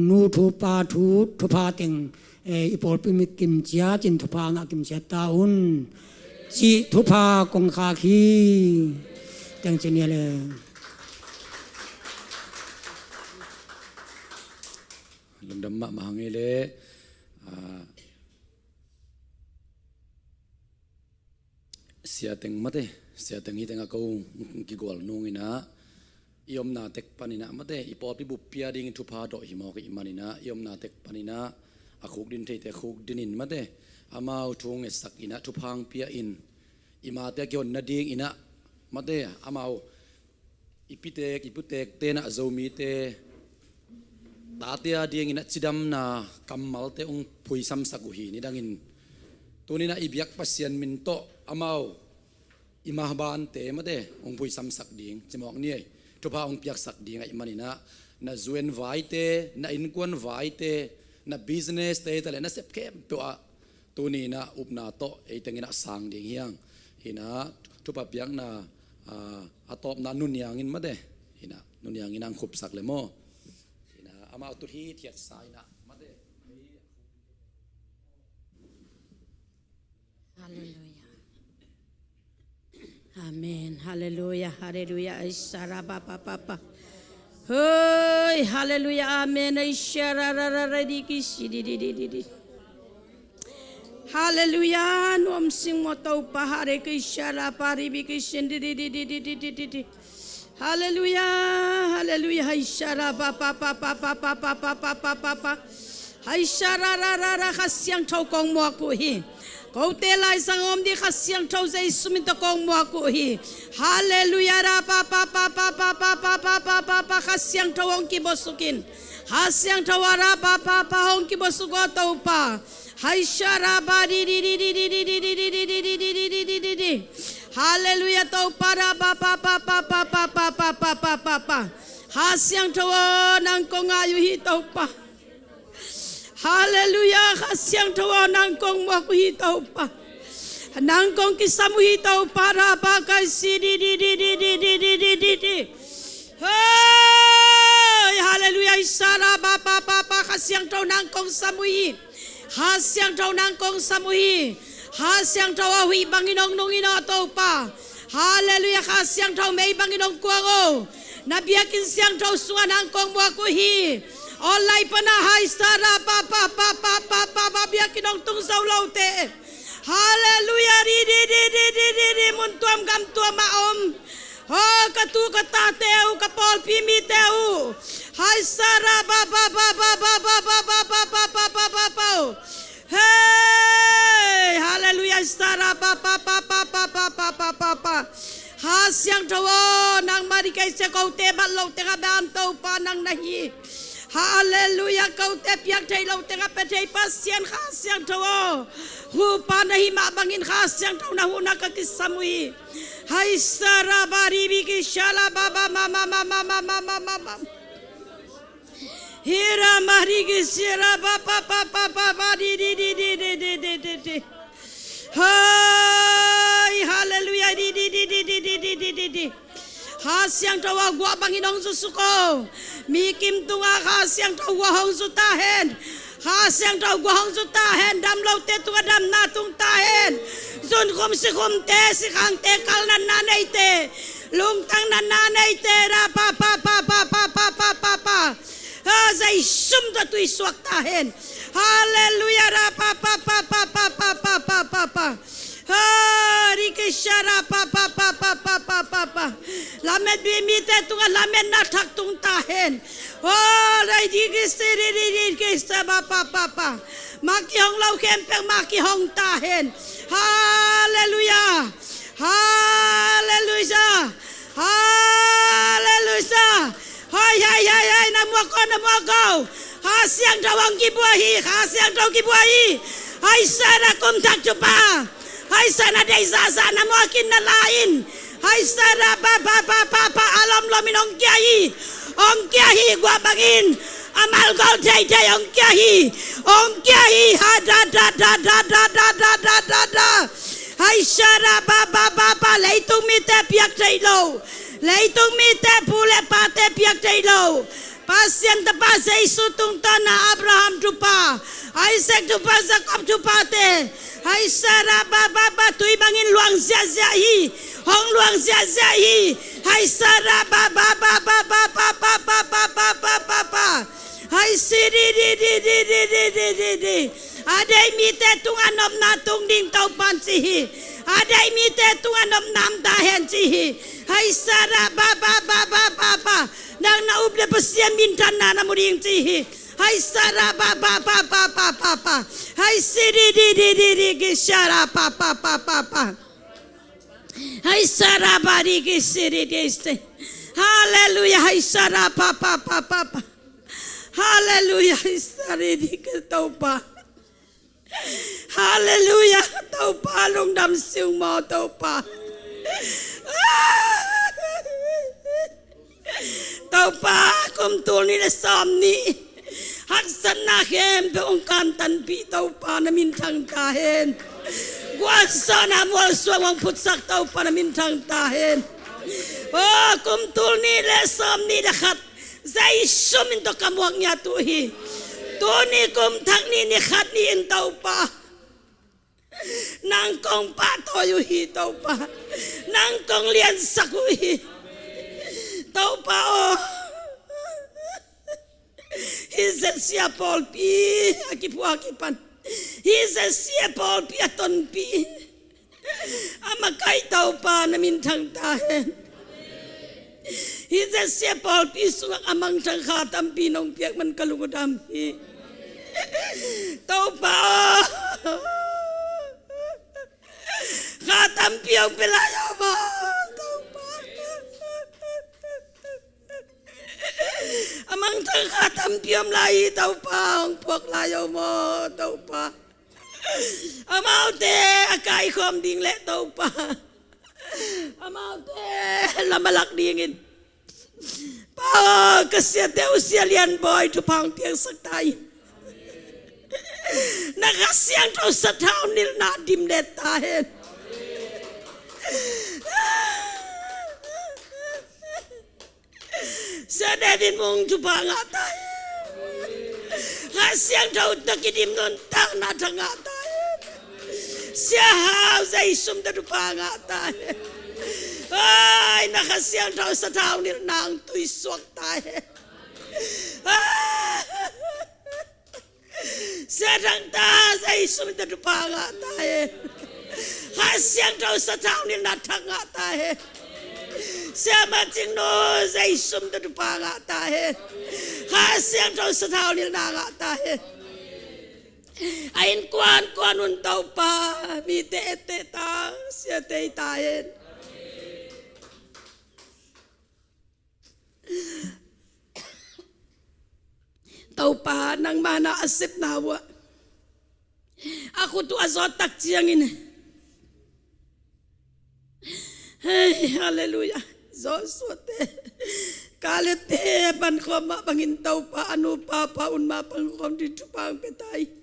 nu thu pa thu thupha teng, eh, i pawlpi mi kim ciat in thupha ngah kim ciat ta un cih thupha kong khak hi. Teng ci ni le. Lungdam mahmah hang ei le, a, Sia teng mate, sia teng hi teng a ko kigual nung in ah, i omna tek pan in ah mate, i pawlpi buppi a dingin thupha dawh hi mawk ahih man in ah, i omna tek pan in ah a khukdin theite khukdin in mate, amau thu ngetsak in ah thupha hong pia in, i mate a kihon nading in ah mate, amau i pitek, i putekte in ah Zomite tate a ding in ah cidamna kammalte hong phuisamsak uh hi. Nidangin tuni in ah i biak Pasian min tawh amau i mahbante mate hong phuisamsak ding, cimawk ni ei, thupha hong piaksak ding ahih man in ah, na zu en vaite, na innkuan vaite, na business te hi ta le, na sep khempeuh ah tuni in ah upna tawh ei teng in ah sang ding hi hang. Hi in ah thupha piakna, a, a tawpna Nu Niang in mate, hi in ah Nu Niang in hong khupsak le maw. Hi in ah amau tut hithiat sa in ah mate. Halleluia. Amen. Halleluia. Halleluia. Ai, sara ba ba ba ba. Hoi, halleluia. Amen. Ai, sara ra ra ra di ki si di di di di di. Halleluia. Nuam sing maw Topa. Hare ki sara ba ri bi ki sin di di di di di di di di. Halleluia, halleluia. Hai sara ba ba ba. Hai sara ra ra ra, Kha Siangtho kong muak uh hi. Kote laizang om di Kha Siangtho Jesu min tawh kong muak uh hi. Halleluia ra ba ba ba. Kha Siangtho hong kibosuk in. Kha Siangtho a ra ba ba ba hong kibosuk aw Topa. Hai sara ba di di di. Halleluia Topa ra ba ba ba. Kha Siangtho aw nang kong ngai uh hi Topa. Halleluia Kha Siangtho aw nang kong muak uh hi Topa. Nang kong kisam uh hi Topa ra ba kai si di di di. Hoi, halleluia, Isara ba ba ba ba, Kha Siangtho nang kong sam uh hi. Kha Siangtho nang kong sam uh hi. Kha Siangtho a huih bangin hong nung in aw Topa. Halleluia, Kha Siangtho mei bangin hong kuang aw. Na biakinn siangtho sungah nang kong muak uh hi. Online pana hai Isara ba ba ba ba ba ba, biakinn hong tung zo lote. Halleluia, ri ri ri, mun tuam gam tuam ah om. Ho, ka tu ka tate uh, ka pawlpi mite uh. Hai Isara ba ba ba. Hei, halleluia, Isara ba ba ba. Kha Siangtho aw, nangmah di kei sia kote bat lo tengah ban Topa nang na hi. Halleluia, kote piak thei lo tengah pia thei Pasian Kha Siangtho aw. Hupa na hi mah bangin Kha Siangtho na huhna ka kisam uh hi. Hai Isara ba ri bi ki shala ba ba ma ma ma. Hira ma ri ki sira ba ba ba ba ba ba di di di. Hai, halleluia, di di di. Kha Siangtho aw, guah bangin hong zusuk aw. Mi kim tungah Kha Siangtho guah hong zu ta hen. Kha Siangtho guah hong zu ta hen. Dam lote tungah damna tung ta hen. Zunkhum sikhumte, sikhangte, kalnatna neite, lungtangnatna neite ra pa pa pa pa pa pa pa pa pa. Ha, Jesu min tawh tui suak ta hen. Halleluia ra pa pa pa pa pa pa pa pa pa pa. Ha, rikisha ra pa pa pa pa pa pa pa pa. Lamet bi mite tungah lametna thak tung ta hen. Ho, rai rikisha ri ri rikisha pa pa pa pa. Maki hong lo khempeuh maki hong ta hen. Halleluia. Halleluia. Halleluia. Hai hai hai hai, na muak aw, na muak aw. Kha Siangtho hong kibuai hi, Kha Siangtho kibuai hi. Hai Isara kum thak thupha. Hai Isara deih zahzah na muak in na la in. Hai Isara pa pa pa pa pa, a lomlom in hong kia hi. Hong kia hi guah bangin. A malgol theithei hong kia hi. Hong kia hi ha da da da da da da da da da da. Hai Isara pa pa pa pa, leitung mite piak theih lo. Leitung mite pu le pate piak theih lo. Pasian Tapa Jesu tungtawn a Abraham thupha, Isaac thupha, Jacob thuphate. Hai Isara pa pa pa, tui bangin luang ziahziah hi. Hong luang ziahziah hi. Hai Isara pa pa pa pa pa pa pa pa pa pa pa pa. Hai si di di di di di di di di di. A deih mite tungah nopna tung ding Topa'n ci hi. A deih mite tungah nopna om ta hen ci hi. Hai Isara pa pa pa pa pa pa. Nang na up le Pasian minthanna na mu ding ci hi. Hai Isara pa pa pa pa pa pa pa. Hai si di di di di di ki sara pa pa pa pa pa. Hai Isara pa di ki si di di si. Halleluia, Hai Isara pa pa pa pa pa. Halleluia, Isara di ki Topa. Halleluia, Topa lungdam siu maw Topa. Topa, kum tul nih le sawm nih haksatna khempeuh hong kantanpih Topa na minthang ta hen. Gualzawhna mualsuang hong phutsak Topa na minthang ta hen. Aw, kum tul nih le sawm nih le khat Jesu min tawh ka muak ngiat uh hi. Tuni kum thak nih ni khat ni in Topa, Nang kong pahtawi uh hi Topa. Nang kong liansak uh hi Topa aw. Hih ZCA pawlpi a kiphua kipan, hih ZCA pawlpi a tonpi a makaih Topa na minthang ta hen. Hih ZCA pawlpi sungah a mangthang kha tampi nong piak man ka lungdam hi Topa aw. Kha tampi hong pia lai aw maw Topa. A mangthang kha tampi om lai hi Topa, hong puak lai aw maw Topa. Amaute a kaikhawm ding leh Topa, amaute lam a lak dingin Pa aw, ka siate uh Sia Lian Bawi thupha hong piangsak ta in. Na Kha Siangtho sathau nilhna dimlet ta hen. Sia David Mung thupha ngah ta hen. Kha Siangtho tawh kidim nuntakna thak ngah ta hen. Sia Hau Zei Sum tawh thupha ngah ta hen. Ai, na Kha Siangtho sathau nilhna hong tuisuak ta hen. Sia Thang Ta Zei Sum tawh thupha ngah ta hen. Kha Siangtho sathau nilhna thak ngah ta hen. Sia Ma Cing Nu Zei Sum tawh thupha ngah ta hen. Kha Siangtho sathau nilhna ngah ta hen. A innkuan kuan un Topa, mite etteh ta, siate hi ta hen. Topa, nangmah na a sepna uh ah a khut uh a zawt tak ciangin, hei, halleluiah, Joshua te, Caleb te a pankhawm mah bangin Topa, a nupa pa un mah pankhawm ding thupha hong pia ta in.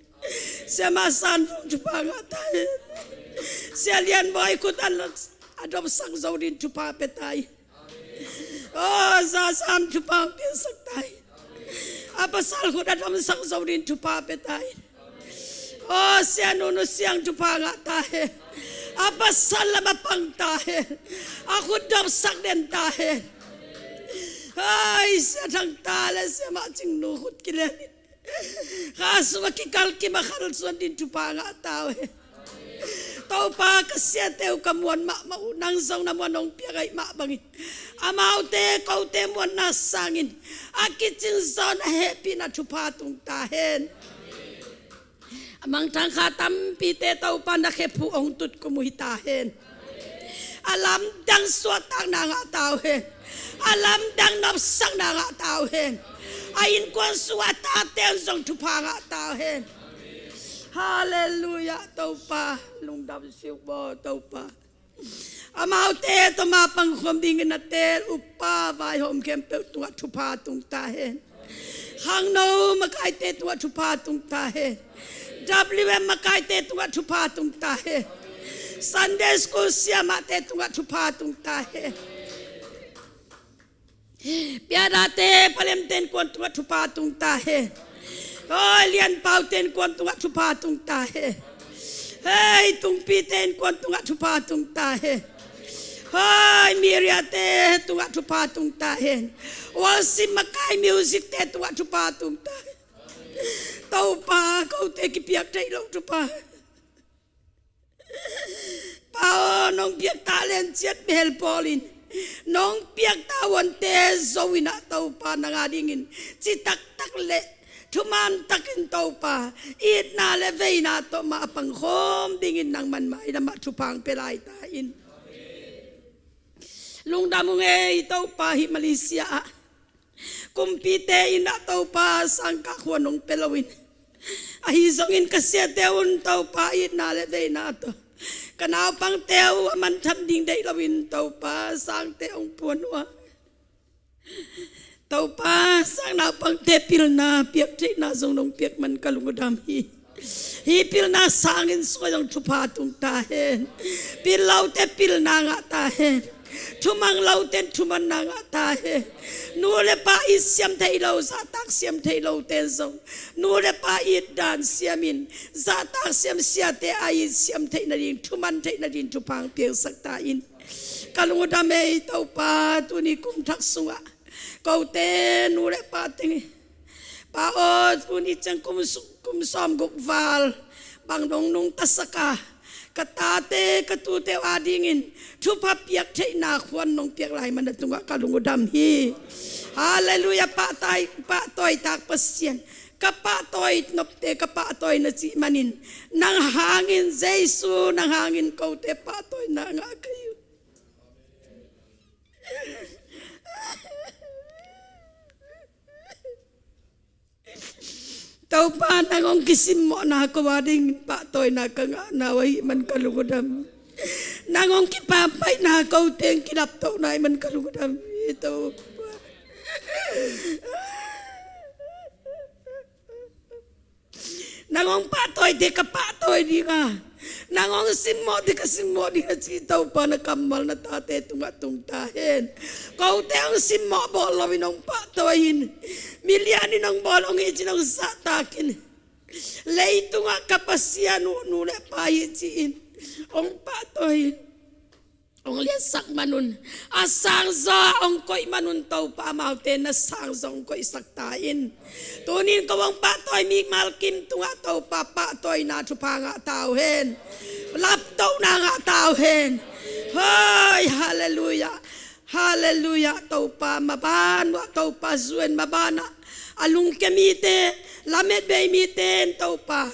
Sia Ma San Vung thupha ngah ta in. Sia Lian Bawi khut a dopsak zo ding thupha pia ta in. Aw, Za Sam thupha hong piangsak ta in. A pasal khut a dopsak zo ding thupha pia ta in. Aw, Sia Nu Nu Siang thupha ngah ta hen. A pasal lam a pang ta hen. A khut dopsak den ta hen. Ai, Sia Thang Ta le Sia Ma Cing Nu khut kilem in. Kha sung a kikal kim a khalsuan ding thupha ngah ta uh hen. Topa, ka siate uh ka muan mahmah uh, nang zong na muan hong piak ahih mah bangin amaute kote muanna sangin a kicin zaw na hehpihna thupha tung ta hen. A mangthang kha tampite Topa na khe phu hong tut kum uh hi ta hen. A lamdang suahtakna ngah ta uh hen. A lamdang nopsakna ngah ta uh hen. A innkuan sungah a tate un zong thupha ngah ta uh hen. Halleluiah, Topa, lungdam si uh maw Topa. Amaute tawh mah pangkhawm dingin a teel upa vaihawm khempeuh tungah thupha tung ta hen. Khangno makaite tungah thupha tung ta hen. W M makaite tungah thupha tung ta hen. Sunday school siamahte tungah thupha tung ta hen. Piadate, Palemte innkuan tungah thupha tung ta hen. Hoi, Lianpaute innkuan tungah thupha tung ta hen. Hei, Tungpite innkuan tungah thupha tung ta hen. Hoi, Miriate tungah thupha tung ta hen. Worship makai musicte tungah thupha tung ta hen. Topa, kote kipiak theih loh thupha. Pa aw, nong piak talent ciat bel pawlin, nong piak tavuante zo in ah Topa, nang a dingin citaktak le thuman takin Topa, itna le veina tawh mah a pangkhawm dingin nangman maidam ah thupha hong pia lai ta in. Lungdam ung ei Topa, hih Malaysia ah kumpite in ah Topa, sangkah khuan hong pia loin, ahi zongin ka siate un Topa, itna le veina tawh ka naupangte uh a manthang ding deih loin Topa, sangte hong puan uh a, Topa, sang naupangte pilna piak theihna zong nong piak man ka lungdam hi. Hih pilna sangin sung ah zong thupha tung ta hen. Pil lote pilna ngah ta hen. Thumang lote in thumanna ngah ta hen. Nu le pa it siam thei lo, zahtak siam thei lote in zong nu le pa it dan siamin, zahtak siam, siate a it siam theih nading, thuman theih nading thupha hong piangsak ta in. Ka lungdam ei Topa, tuni kum thak sungah kote nu le pa teng hi. Pa aw, tuni ciang kum su-, kum sawmguk val bang dong nungtasak a, ka tate ka tute uh adingin thupha piak theihna khuan nong piak lai man a tungah ka lungdam hi. Halleluiah, pahtai, pahtawi tak Pasian. Ka pahtawi nopte, ka pahtawi na cih manin nang hangin, Jesu nang hangin kote pahtawina ngah ka hi uh. Topa, nang hong kisimmawhna ko adingin pahtawina ka ngahna uh ahih man ka lungdam. Nang hong kipampaihna kote hong kilaptohna ahih man ka lungdam hi Topa. Nang hong pahtawite ka pahtawi ding a, nang hong simmawhte ka simmawh ding a ci Topa, na kammal na tate tungah tung ta hen. Kote hong simmawh bawl loin hong pahtawi in, milian in hong bawl, hong it in, hong zahtak in, leitungah ka Pasian uh nu le pa hi ci-in hong pahtawi in, hong liatsak man un, a sangzaw hong koih man un Topa, amaute na sangzaw hong koihsak ta in. Tunin ko hong pahtawi mimal kim tungah Topa pahtawina thupha ngah ta uh hen. Laptohna ngah ta uh hen. Hoi, halleluiah. Halleluiah, Topa, maban uah Topa, zuen maban ah a lungke mite, lamet bei mite in Topa,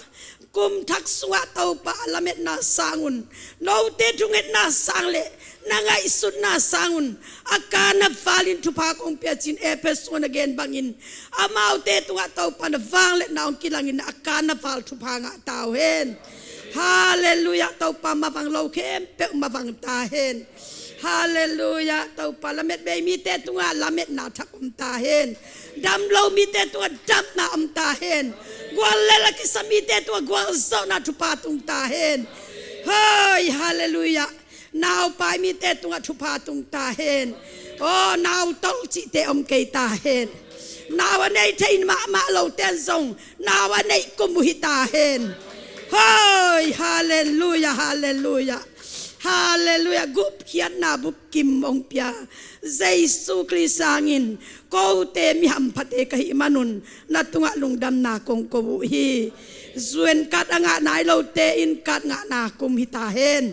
kum thak sungah Topa a lametna sang un, note thungetna sang le na ngaihsutna sang un, a ka na val in thupha kong pia cin Efesa sung na gen bangin, amaute tungah Topa na vangliatna hong kilangin a ka na val thupha ngah ta uh hen. Halleluiah, Topa, mavang lo khempeuh mavang ta hen. Halleluiah, Topa, lamet bei mite tungah lametna thak om ta hen. Dam lo mite tungah damna om ta hen. Guallel a kisa mite tungah gualzawhna thupha tung ta hen. Hoi, halleluiah. Naupai mite tungah thupha tung ta hen. Aw, nau tolh cihte om kei ta hen. Nau a nei thei mahmah lote in zong nau a neih kum uh hi ta hen. Hoi, halleluiah, halleluiah. Halleluiah, gupkhiatna bupkim hong pia Jesu Khrist sangin kote mi hamphate ka hih man un na tungah lungdamna kong ko uh hi. Zuen kat a ngah nai lote in kat ngahna kum hi ta hen.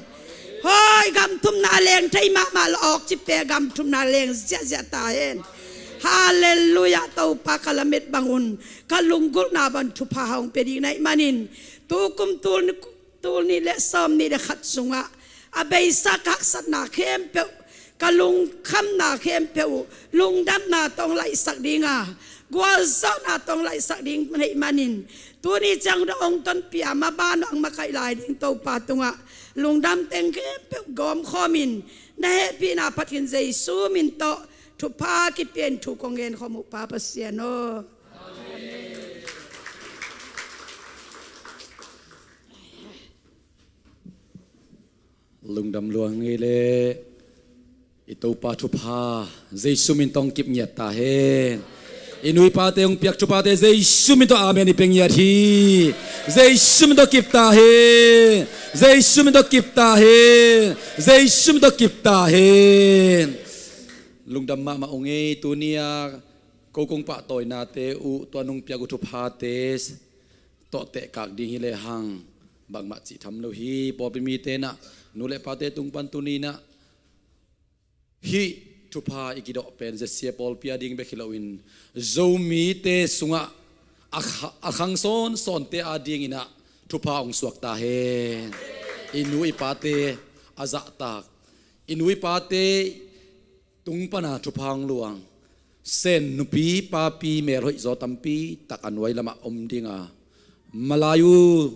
Hoi, gam thumna a leng thei mahmah lo awk cipe gam thumna a leng ziahziah ta hen. Halleluiah, Topa, ka lamet bang un ka lunggulhna bang thupha hong pia ding na hih manin, tu kum tul ni, tul nih le sawm nih le khat sungah a beisa ka haksatna khempeuh, ka lungkhamna khempeuh uh lungdamna tawh hong laihsak ding a, gualzawhna tawh hong laihsak ding na hih manin, tuni ciang dong hong tonpih a, maban hong makaih lai ding Topa tungah lungdam teng khempeuh gawmkhawmin, na hehpihna phat khin Jesu min tawh thupha kipia in thu kong genkhawm uh Pa Pasian aw. Lungdam lua ngei le. I Topa thupha Jesu min tawh hong kip ngiat ta hen. I nu i pate hong piak thuphate Jesu min tawh amen i pia ngiat hi. Jesu min tawh kip ta hen. Jesu min tawh kip ta hen. Jesu min tawh kip ta hen. Lungdam mahmah ung ei. Tuni a ko kong pahtawinate uh, tua nong piak uh thuphate tawh tehkak ding hi lehang bangmah cih tham lo hi. Pawlpi mite in ah, nu le pate tung pan tuni in ah, hih thupha i kidawh pen Z C A pawlpi a ding bek hi loin Zomite sungah a kha-, a khang sawnsawnte a dingin ah thupha hong suak ta hen. I nu i pate a zahtak, i nu i pate tung pana thupha hong luang Sen nupi papi melhoih zaw tampi tak a nuai lamah om ding a, Malayu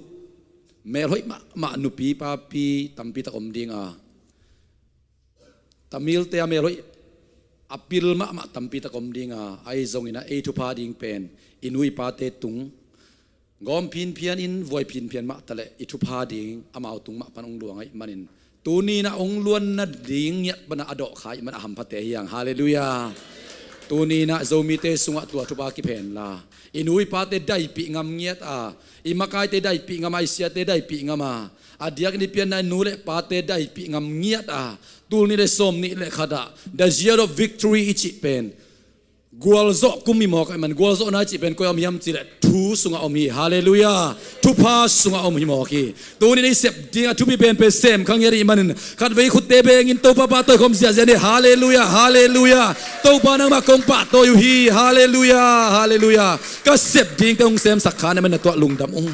melhoih mahmah nupi papi tampi tak om ding a, Tamilte a melhoih a pil mahmah tampi tak om ding a, ahi zongin ah ei thupha ding pen i nu i pate tung gawm phinphian in, vuai phinphian mah taleh i thupha ding amau tung mah pan hong luang ahih manin, Tuni-in ah hong luanna ding ngiat pana a dawhkhia ahih manin a hamphate hi hang. Halleluiah. Tuni-in ah Zomite sungah tua thupha kipia henla, i nu i pate daipih ngam ngiat a, i makaite daipih ngam a, i siate daipih ngam a, a diakin i pianna i nu le pate daipih ngam ngiat a, tul nih le sawm nih le khat ah the year of victory i cih pen gualzawh kum hi mawk ahih manin, gualzawhna i cih pen koi ah om hiam cih leh thu sungah om hi. Halleluiah. Thupha sungah om hi mawk hi. Tuni-in i sep ding a thupi penpen sem kha ngiat ahih manin khatvei khutte bengin Topa pahtawi khawm ziahziah ni. Halleluiah, halleluiah. Topa nangmah kong pahtawi uh hi. Halleluiah, halleluiah. Ka sep dingte hong semsak kha na manin na tuah lungdam ung.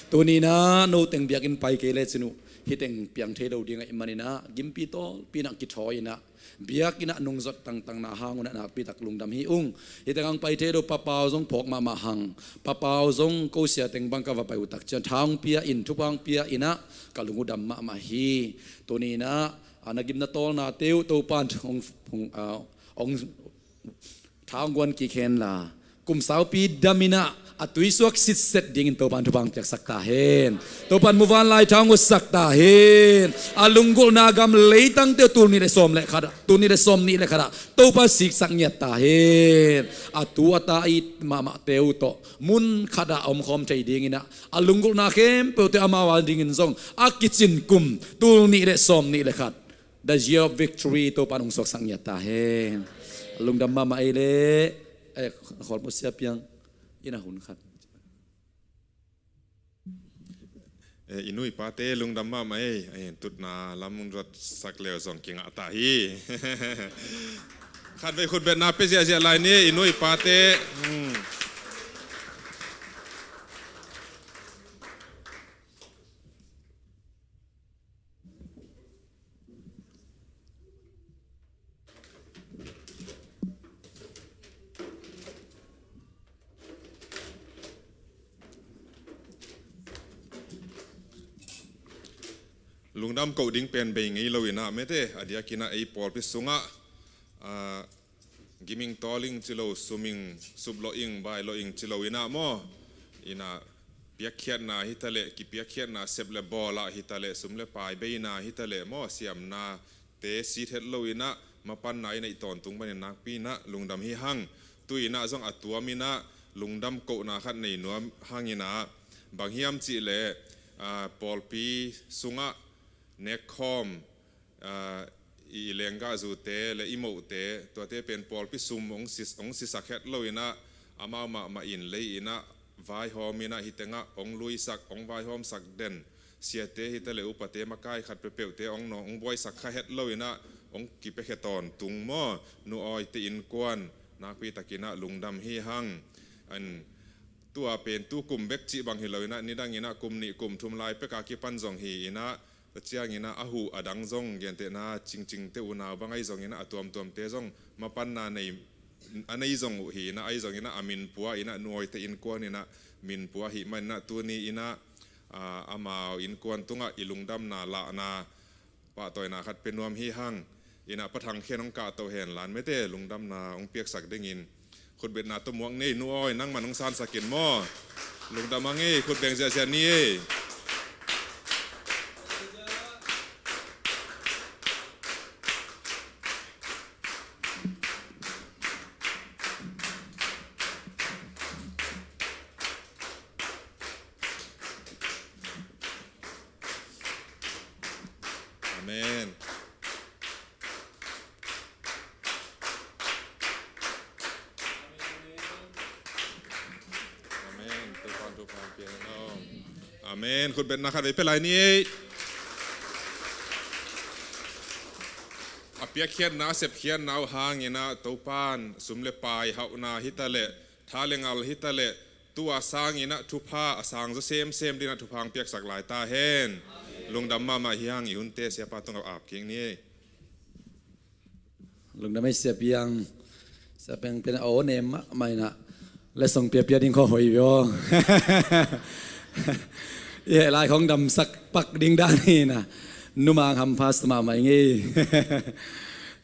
Tuni-in ah no teng biakinn pai kei lecin uh hih teng piang thei lo ding ahih manin ah gimpi tawlpi-in ah kithawi-in ah biakinn ah nungzot tangtangna hang un ah nakpi tak lungdam hi ung. Hih teng hong pai thei lo Pa Pau zong phawk mahmah hang. Pa Pau zong ko sia teng bang ka va pai uh tak ciang tha hong pia in, thupha hong pia in ah ka lung uh dam mahmah hi. Tuni-in ah a na gimna tawlnate uh Topa'n hong, hong, ah, hong tha hong guan kik henla, kum saupi dam-in ah a tuisuak sitset dingin Topa'n thupha hong piaksak ta hen. Topa'n muvanlai tha hong guansak ta hen. A lunggulhna gam leitangte uh tul nih le sawm le khat ah, tul nih le sawm nih le khat ah Topa'n siksak ngiat ta hen. A tu a ta it mahmahte uh tawh mun khat ah a omkhawm thei dingin ah a lunggulhna khempeuhte amau a dingin zong a kicin kum tul nih le sawm nih le khat, the year of victory, Topa'n hong suaksak ngiat ta hen. Lungdam mahmah ei leh, eh, khawl maw Sia Piang, i na hun khat. Eh, i nu i pate lungdam mahmah ei, eh, tutna lam hong zuatsak leu zong kingah ta hi. Khatvei khutbetna pia ziahziah lai ni, i nu i pate. Hmm. Lungdam koh ding pen bei ngei lo-in ah mete, a diakin ah ei pawlpi sungah, ah, giming tawling ci lo, suming suplawh ing, bailawh ing ci lo-in ah maw, in ah piakkhiatna hi ta leh, kipiakkhiatna sep le bawl ah hi ta leh, sum le pai beina hi ta leh maw, siamnate sit het lo-in ah mapanna i neih tawntung panin nakpi-in ah lungdam hi hang. Tu-in ah zong a tuam-in ah lungdam kohna khat nei nuam hang in ah, bang hiam cih leh, ah, pawlpi sungah nekkhawm, ah, i lenggahzute le i mohte, tuate pen pawlpi sum hong si, hong sisak het lo-in ah, amau mahmah in lei-in ah vaihawm-in ah, hih tengah hong luisak, hong vaihawmsak den siate hi ta leh, upate makai khat peuhpeuhte hong nawng, hong buaisak kha het lo-in ah hong kipiakhia tawntung maw, Nu Awite innkuan nakpi takin ah lungdam hi hang. An tua pen tu kum bek cih bang hi lo-in ah, nidang-in ah kum nih kum thum lai pek a kipan zong hi-in ah, tua ciangin ah a huh a dang zong, gentehna cingcingte, unau bang ahi zongin ah, a tuamtuamte zong mapanna nei, a nei zong uh hi-in ah, ahi zongin ah a min pua-in ah, Nu Awite innkuan-in ah min pua ahih manin ah, tuni-in ah, ah, amau innkuan tungah i lungdamna lahna pahtawina khat pia nuam hi hang. In ah Pa Thang Khen hong kahto hen la, mete, lungdamna hong piaksak dingin khutbetna tawh muak ni. Nu Awi, nangman hong sansak in maw. Lungdam hang ei, khut beng ziahziah ni ei. Amen. Amen. Topa'n thupha pia hen aw. Amen. Khutbetna khat vei pia lai ni ei. A piakkhiatna, a sepkhiatna uh hangin ah Topa'n sum le pai hauhna hi ta leh, tha le ngal hi ta leh, tu-a sangin ah thupha a sang zaw semsem dingin ah thupha hong piaksak lai ta hen. Lungdam mahmah hi hang. I hunte Siapa tungah ap kik ni ei. Lungdam ei Sia Piang. Sia Piang pen a aw nem mahmah in ah, letsong piapia ding khawng hoih veu. I heh lai khawng damsak pak ding dan hi-in ah, numang hampha sa mahmah ing ei.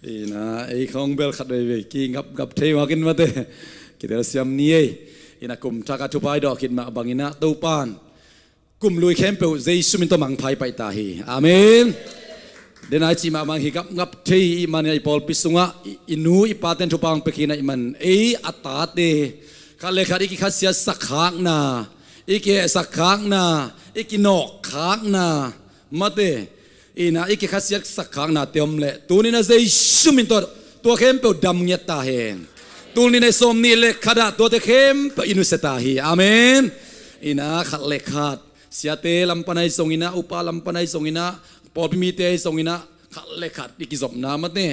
In ah ei khawng bel khat veivei kingapgap thei mawk in, mate, kitelsiam ni ei. In ah kum thak a thupha i dawh khit mah bangin ah Topa'n kum lui khempeuh Jesu min tawh mangpha i paita hi. Amen. Denai cih mahmah hi gapgap thei i hih manin i pawlpi sungah i, i nu i paten thupha hong pia khin ahih man ei a tate khat le khat i kikhasiatsak khakna, i kihehsak khakna, i kinawk khakna, mate, ina i kikhasiatsak khaknate om leh tuni-in a Jesu min tawh tua khempeuh dam ngiat ta hen. Tul nih le sawmnih le khat ah tuate khempeuh i nusia ta hi. Amen. Ina khat le khat siate lam pan ahi zongin ah, upa lam pan ahi zongin ah, pawlpi mite ahi zongin ah, khat le khat i kizopna mate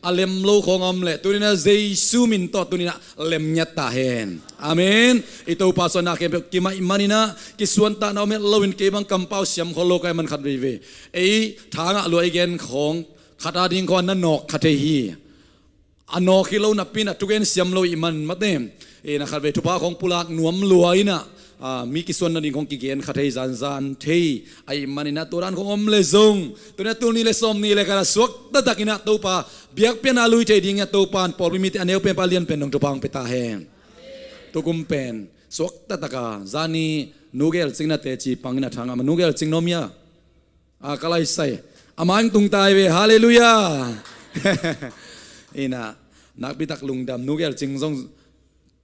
a lem lo khawng a om leh tuni-in a Jesu min tawh tuni-in ah lem ngiat ta hen. Amen. I Topa suahna khempeuh kim ahih manin ah kisuantakna om het loin kei bang kampau siam khol lo ka hih man khat veivei ei tha ngah lua i gen khawng khat a ding khawng a na nawk kha thei hi. A nawk hi lo napi-in a thugen siam lo i hih man mate, ina khat vei thupha khawng pulak nuam lua in ah, a, mi kisuan nading khawng kigen kha thei zanzan thei ahih manin ah tua dan khawng om leh zong tuni-in a tul nih le sawmnih le khat ah suak taktak in ah Topa biakpiakna lui thei dingin ah Topa in pawlpi mite a neu pen pan a lian pen dong thupha hong pia ta hen. Tukum pen suak taktak a zani Nu Gelcing na teci pang in ah tha ngah mah, Nu Gelcing na om hia? A, ka laisai a mai tung ta hi ve. Halleluiah. Ina nakpi tak lungdam, Nu Gelcing zong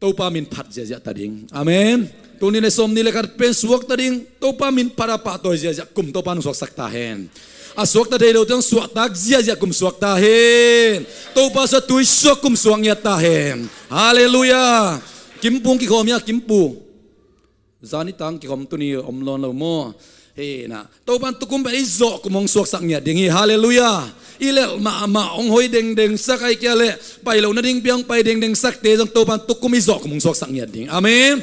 Topa min phat ziahziah ta ding. Amen. Tul nih le sawmnih le khat pen suak ta ding, Topa min phat a pahtawi ziahziah kum Topa in hong suaksak ta hen. A suak ta thei lote hong suahtak ziahziah kum suak ta hen. Topa suah tui suak kum suak ngiat ta hen. Halleluiah. Kimpu hong kikhawm hia, Kimpu? Zani tang kikhawm, tuni om lawn lo maw? Hi na, Topa in tukum pen i zawh kum hong suaksak ngiat ding hi. Halleluiah. I lelh mahmah hong hoi dengdeng sak, ahih kei leh pai loh nading pia hong pai dengdeng sakte zong Topa in tukum i zawh kum hong suaksak ngiat ding. Amen.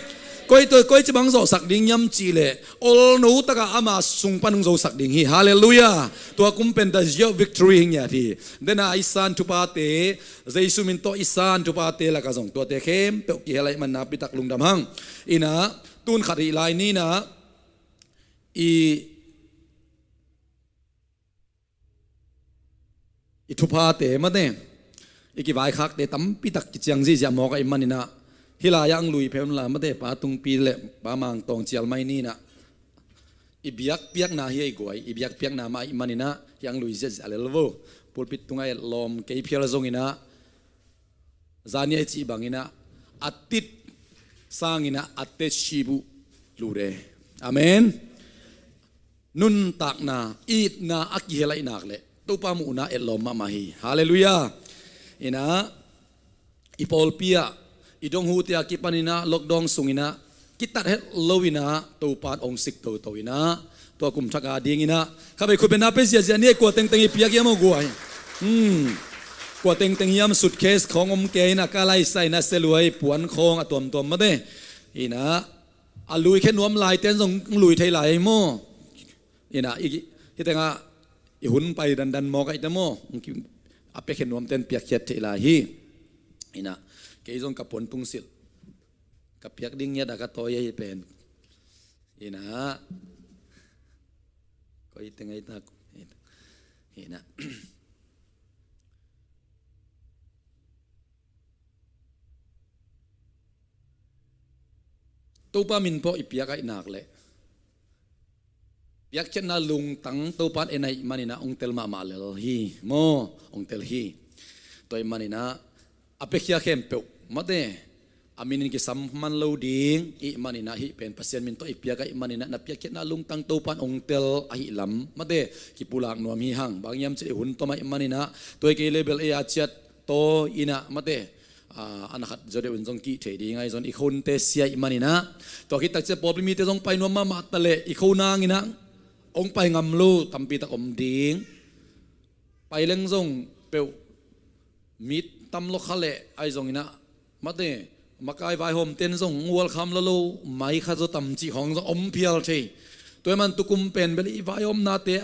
Koi tawh, koi ci bang zawhsak ding hiam cih leh olno takah ama sung pan hong zosak ding hi. Halleluiah. Tua kum pen the year of victory hi ngiat hi. Denai i san thuphate, Jesu min tawh i san thuphate lakah zong tuate khempeuh kihel ahih man nakpi tak lungdam hang. Ina, tun khat hi lai ni na, i, i thuphate mate, i kivaikhakte tampi tak kiciang ziahziah mawk ahih manin ah, hih lai-ah hong lui peuh unla mate, Pa Tungpi le Pa Mang Tawng cial mai ni na, i biakpiakna hi a, i guai, i biakpiakna mah ahih manin ah hih hong lui ziahziah lel vo. Pulpit tungah etlawm kei phial zongin ah, zani a i cih bangin ah, a tit sangin ah a tet shi bu lu de. Amen. Nuntakna, itna a kihel ahih nak leh Topa muhna etlawm mahmah hi. Halleluiah. Ina, i pawlpi ah, i dong hute a kipanin ah, lockdown sungin ah kitat het loin ah Topa in hong sik toto in ah, tua kum thak a dingin ah kha bei khut beng na pia ziahziah ni. Kua tengteng i piak hiam aw guai? Hmm. Kua tengteng hiam suitcase khawng om kei in ah, ka laisai na seluai puan khawng a tuamtuam mate. Ina, a lui khia nuam laite in zong hong lui thei lai hi maw? Ina, i, hih tengah i hun pai dandan mawk ahih teh maw, hong ki, a piakhia nuamte in piakkhiat thei lai hi. Ina, kei zong ka puan tung silh, ka piak ding ngiat a ka tawi ahi pen. Ina, koi teng ahi tak. Ina. Topa min tawh i piak ahih nak leh piakkhiatna lungtang Topa in en ahih manin ah hong tel mahmah lel hi maw, hong tel hi. Tua ahih manin ah a piakhia khempeuh mate, a min in kisam man lo ding i hih manin ah, hih pen Pasian min tawh i piak ahih manin ah na piakkhiatna lungtang Topa in hong tel ahih lam mate, kipulak nuam hi hang. Bang hiam cih leh hun tom ahih manin ah, tua hi kei leh bel ei a ciat tawi in ah mate, a, a na khat zaw deuh in zong kih thei ding ahi zong, i khonte sia ahih manin ah, tua khit tak ciang pawlpi mite zong pai nuam mahmah ta leh i kho nangin ah hong pai ngam lo tampi tak om ding. Pai leng zong peuh mi tam lo kha leh ahi zongin ah mate, makai vaihawmte in zong welcome lo lo mai kha zaw tam cih khawng zong om phial thei. Tua ahih man tukum pen bel i vaihawmnate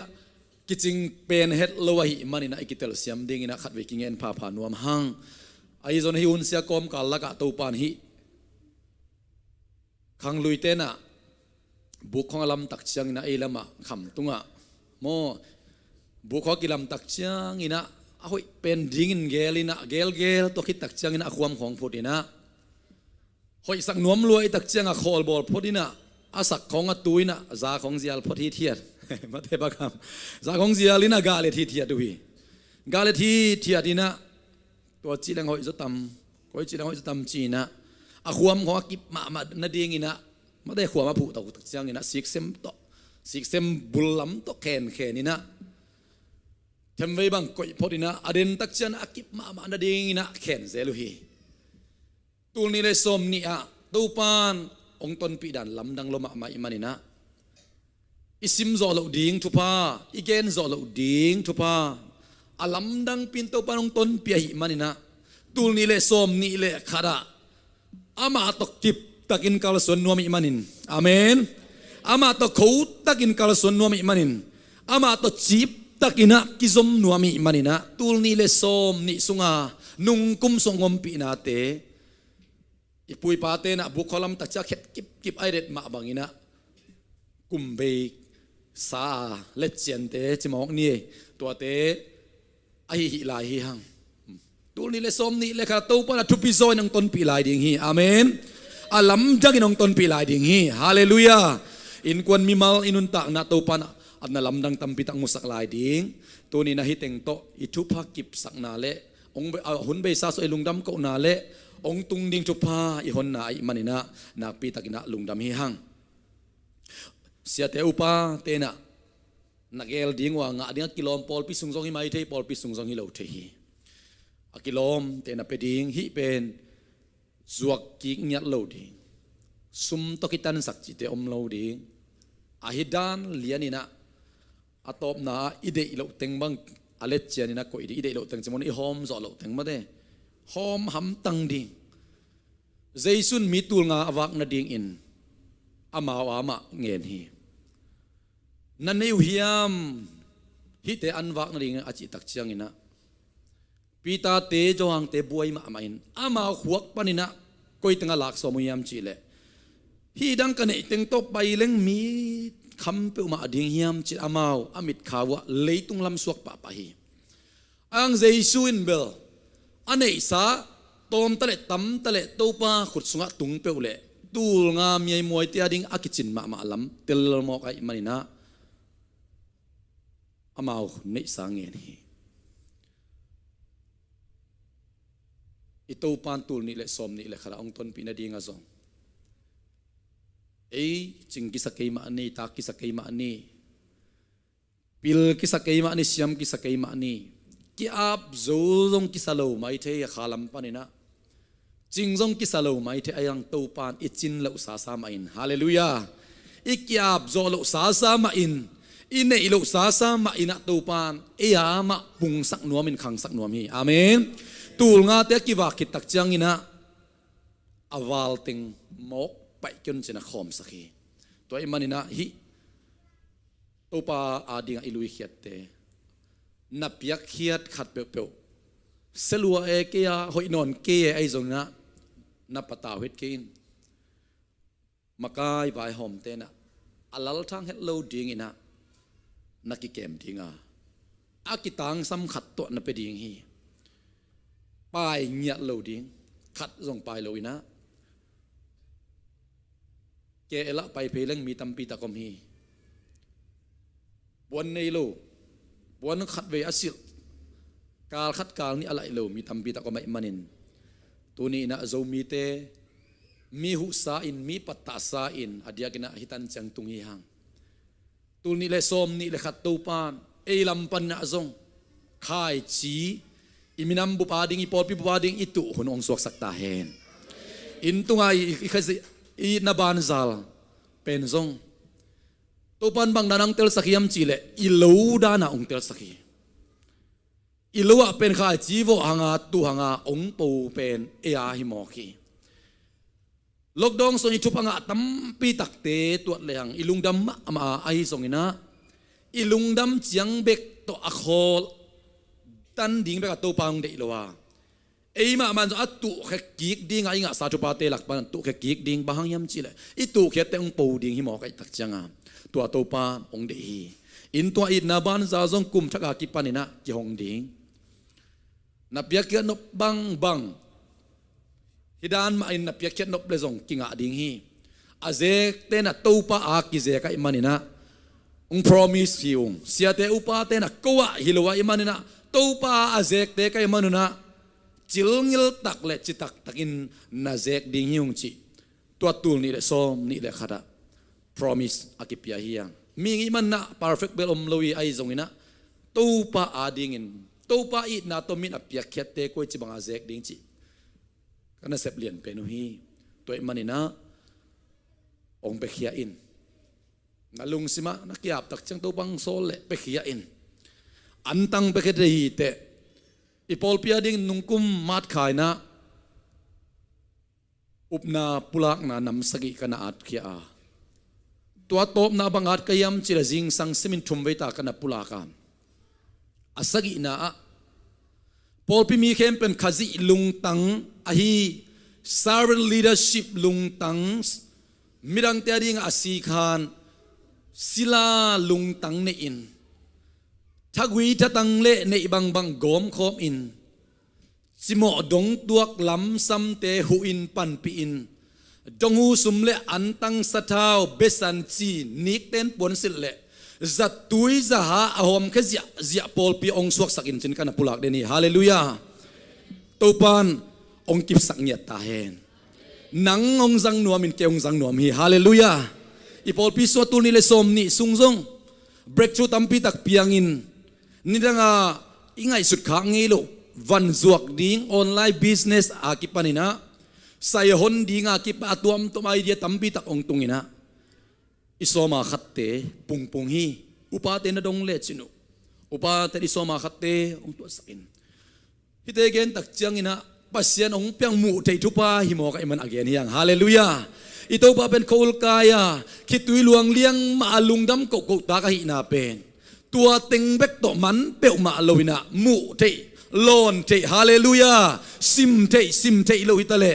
kicing pen het lo ahih manin ah i kitelsiam dingin ah khatvei kingen phapha nuam hang. Ahi zong hih hun sia kawmkal lakah Topa in hih khangluite in ah buk khawng a lam tak ciangin ah ei lamah kham tungah maw, buk khawng a kilam tak ciangin ah a hoih pen dingin geel in ah, geelgeel tua khit tak ciangin ah a khuam khawng phut in ah, hoihsak nuam lua ahih tak ciangah khawlbawl phot in ah, a sak khawng a tu in ah, za khawng zial phot hithiat. Mate bang ham. Zak hong zial in ah gah le thithiat uh hi. Gah le thithiat in ah tua ci leng hoih zaw tam, koi ci leng hoih zaw tam ci in ah a khuam khawng a kip mahmah nading in ah mate khuam a phuh tak ciang in ah siksem tawh, siksem bul lam tawh khenkhen in ah themvei bang koih phot in ah a den tak ciang a kip mahmah nading in ah khen zel uh hi. Tul nih le sawm nih ah Topan hong tonpih dan lamdang lua mahmah ih manin ah i sim zawh loh ding thupha, i gen zawh loh ding thupha a lamdang pi in Topan hong tonpih ahih manin ah tul nih le sawm nih le khat ah amah tawh kip takin kalsuan nuam ih manin, amen, amah tawh kho takin kalsuan nuam ih manin, amah tawh cip takin ah kizom nuam ih manin ah tul nih le sawm nih sunga nungkum sung ompihnate i pu i pate in ah buk khualam tak ciang khet kipkip a i det mah bangin ah kum bei sa a letciante ci mawk ni, tuate ahi hih lai hi hang. Tul nih le sawm nih le khat Topan a thupi zaw in hong tonpih lai ding hi. Amen. A lamdang in hong tonpih lai ding hi. Halleluiah. Innkuan mimal i nuntakna Topan a na lamdang tampi tak musak lai ding. Tuni in ah hih teng tawh i thupha kipsakna le hong be-, a hun beisa sung i lungdam kohna le hong tung ding thupha i honna ahih manin ah nakpi takin ah lungdam hi hang. Siate upate in ah na gel ding uh a ngah ding a kilawm pawlpi sung zong hi mai thei, pawlpi sung zong hi lo thei hi. A kilawmte na pia ding hih pen zuak kik ngiat lo ding, sum tawh kitansak cihte om lo ding. Ahi dan lian in ah a tawpna ah i deih loh teng bang a letcian in ah koih ding, i deih loh teng cimawh in i hawm zawh loh teng mate hawm hamtang ding. Jesu in mi tul nga a vak nadingin amau a mah ngen hi. Na nei uh hiam hihte an vak nading a cih tak ciangin ah Peter-te Johan-te buai mahmah in amau khuak panin ah koi teng a lak sawm uh hiam cih leh hih dang ka neih teng tawh pai leng mi kham peuhmah ding hiam cih amau a mitkhau uh ah leitung lam suak pahpah hi. Ang Jesu in bel a neihsa tawmta le tamta le Topa khut sungah tung peuh leh tul nga miaimuaite a ding a kicin mahmah lam tel mawk ahih manin ah amau neihsa ngen hi. I Topan tul nih le sawm nih le khat ah hong tonpih nading ah zong ei cing kisa kei mah ni, tak kisa kei mah ni, pil kisa kei mah ni, siam kisa kei mah ni, ki-ap zo zong kisa lo mai thei a kha lam panin ah cing zong kisa lo mai thei a, ei ang Topan i cin loh sasa mah in, halleluiah, i ki-ap zawh loh sasa mah in, i neih loh sasa mah in ah Topan ei a mah pungsak nuam in khangsak nuam hi. Amen. Tul ngate a kivak khit tak ciangin ah a val teng mawk paih kion cin a khawmsak hi. Tua ahih manin ah hih Topa adingah i luikhiatte na piakkhiat khat peuhpeuh sia lua e kei a, hoih nawn kei e ahi zongin ah na patau het kei in. Makai vaihawmte in ah a lalthang het lo dingin ah na kikem ding a, a kitangsam khat tawh na pia ding hi. Pai ngiat lo ding, khat zong pai lo in ah K L ah pai phei leng mi tampi tak om hi. Puan nei lo, puan khat vei a silh, kal khat kal nih a laih lo mi tampi tak om ahih manin, tuni in ah Zomite mi huhsa in, mi pattahsa in a diakin ah hih tan ciang tung hi hang. Tul nih le sawm nih le khat Topan ei lam panin ah zong khaici, i minam bup ading, i pawlpi bup ading i tuh hun hong suaksak ta hen. Inn tungah i, i, i, i na banzal pen zong Topan bang dan hong telsak hiam cih leh i lo dan ah hong telsak hi. I lo ah pen khaici vawh hang a, tuh hang a hong po pen ei a hi mawk hi. Lockdown sung i thupha ngah tampi takte tuat lehang i lungdam mahmah a, ahi zongin ah i lungdam ciang bek tawh a khawl tan ding bek a Topa hong deih lo a, ei mahmah in zong a tuhkhia kik ding a, i ngahsa thuphate lak pan tuhkhia kik ding, bang hang hiam cih leh i tuhkhiatte hong po ding hi mawk ahih tak ciang a, tua Topa hong deih hi. Inn tungah itna banza zong kum thak a kipan in ah kihong ding. Na piakkhiat nop bangbang hih dan mah in na piakkhiat nop le zong kingah ding hi. A zekte in ah Topa a kizek ahih manin ah Hong promise hi ung. Siate upate na ko ah hi lo ahih manin ah, Topa a zekte ka hih manun ah, cilngil tak le citak takin na zek ding hi ung cih tua tul nih le sawm nih le khat ah promise a kipia hi hang. Mihing ahih manin ah perfect bel om lo hi, ahi zongin ah Topa adingin, Topa itna tawh mi'n a piakkhiatte koici banga zek ding cih ka nasep lian pen uh hi. Tua ahih manin ah hong piakhia in. Na lungsimah na ki-ap tak ciang Topa hong sawl leh piakhia in. Antang piakhia thei hi teh. I pawlpi ading nungkum March kha in ah upna pulakna nam sagih ka na atkhia a, tua tawpna bang at ka hiam cih leh zingsang simin thum vei ta ka na pulak a, a sagihna ah pawlpi mi khempeuh in Khazih lungtang ahi, servant leadership lungtang, midangte adingah a sikhan sila lungtang nei-in, thagui thatang le neih bangbang gawmkhawm in, cimawh dongtuak lamsamte huh in panpih in, donghu sum le antang sathau besan ci nikten puansilh le zattui zaha a hawmkhia ziahziah pawlpi hong suaksak in cin ka na pulak den hi. Halleluiah. Topa'n hong kipsak ngiat ta hen. Nang hong zang nuam in, kei hong zang nuam hi. Halleluiah. I pawlpi sung ah tul nih le sawm nih sung zong breakthrough tampi tak piangin, nidang a i ngaihsut khak ngei loh vanzuak ding online business a kipan in ah, sai hon ding a kipan a tuamtuam idea tampi tak hong tung in ah, i sawma khatte pungpung hi. Upate na dong lecin uh, upate i sawma khatte hong tuahsak in. Hihte gen tak ciangin ah Pasian hong piak muh theih thupha hi mawk ahih man a gen hi hang. Halleluiah. I Topa pen khua-ul kai a, khitui luang liang mah a lungdam kohkoh tak ahihna pen, tua teng bek tawh man peuhmah lo in ah, muh theih, lawn theih, halleluiah, sim theih, sim theih lo hi ta leh,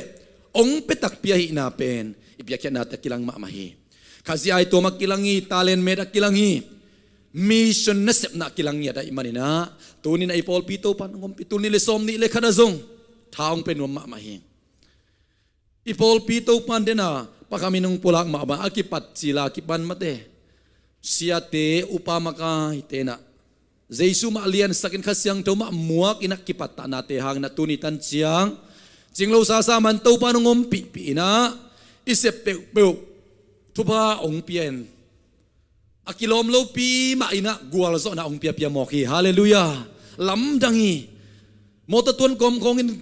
hong pia takpi ahihna pen i piakkhiatnate a kilang mahmah hi. Khazih aituam a kilang hi, talent met a kilang hi, mission nasepna a kilang ngiat ahih manin ah, tuni-in ah i pawlpi Topa'n hong ompih, tul nih le sawm nih le khat ah zong tha hong pia nuam mahmah hi. I pawlpi Topa'n den a pakhamin hong pulak mahmah a, kipat cil a kipan mate, siate, upa makaite in ah, Jesu mah liansakin, Kha Siangtho mah muakin ah, kipattahnate hangin ah tuni tan ciang cing lo sasa man Topa'n hong ompihpih in ah, i sep peuhpeuh thupha hong pia in, a kilawm lopi mah in ah gualzawhna hong piapia mawk hi. Halleluiah. Lamdang hi. Mawtaw tuan kawmkawngin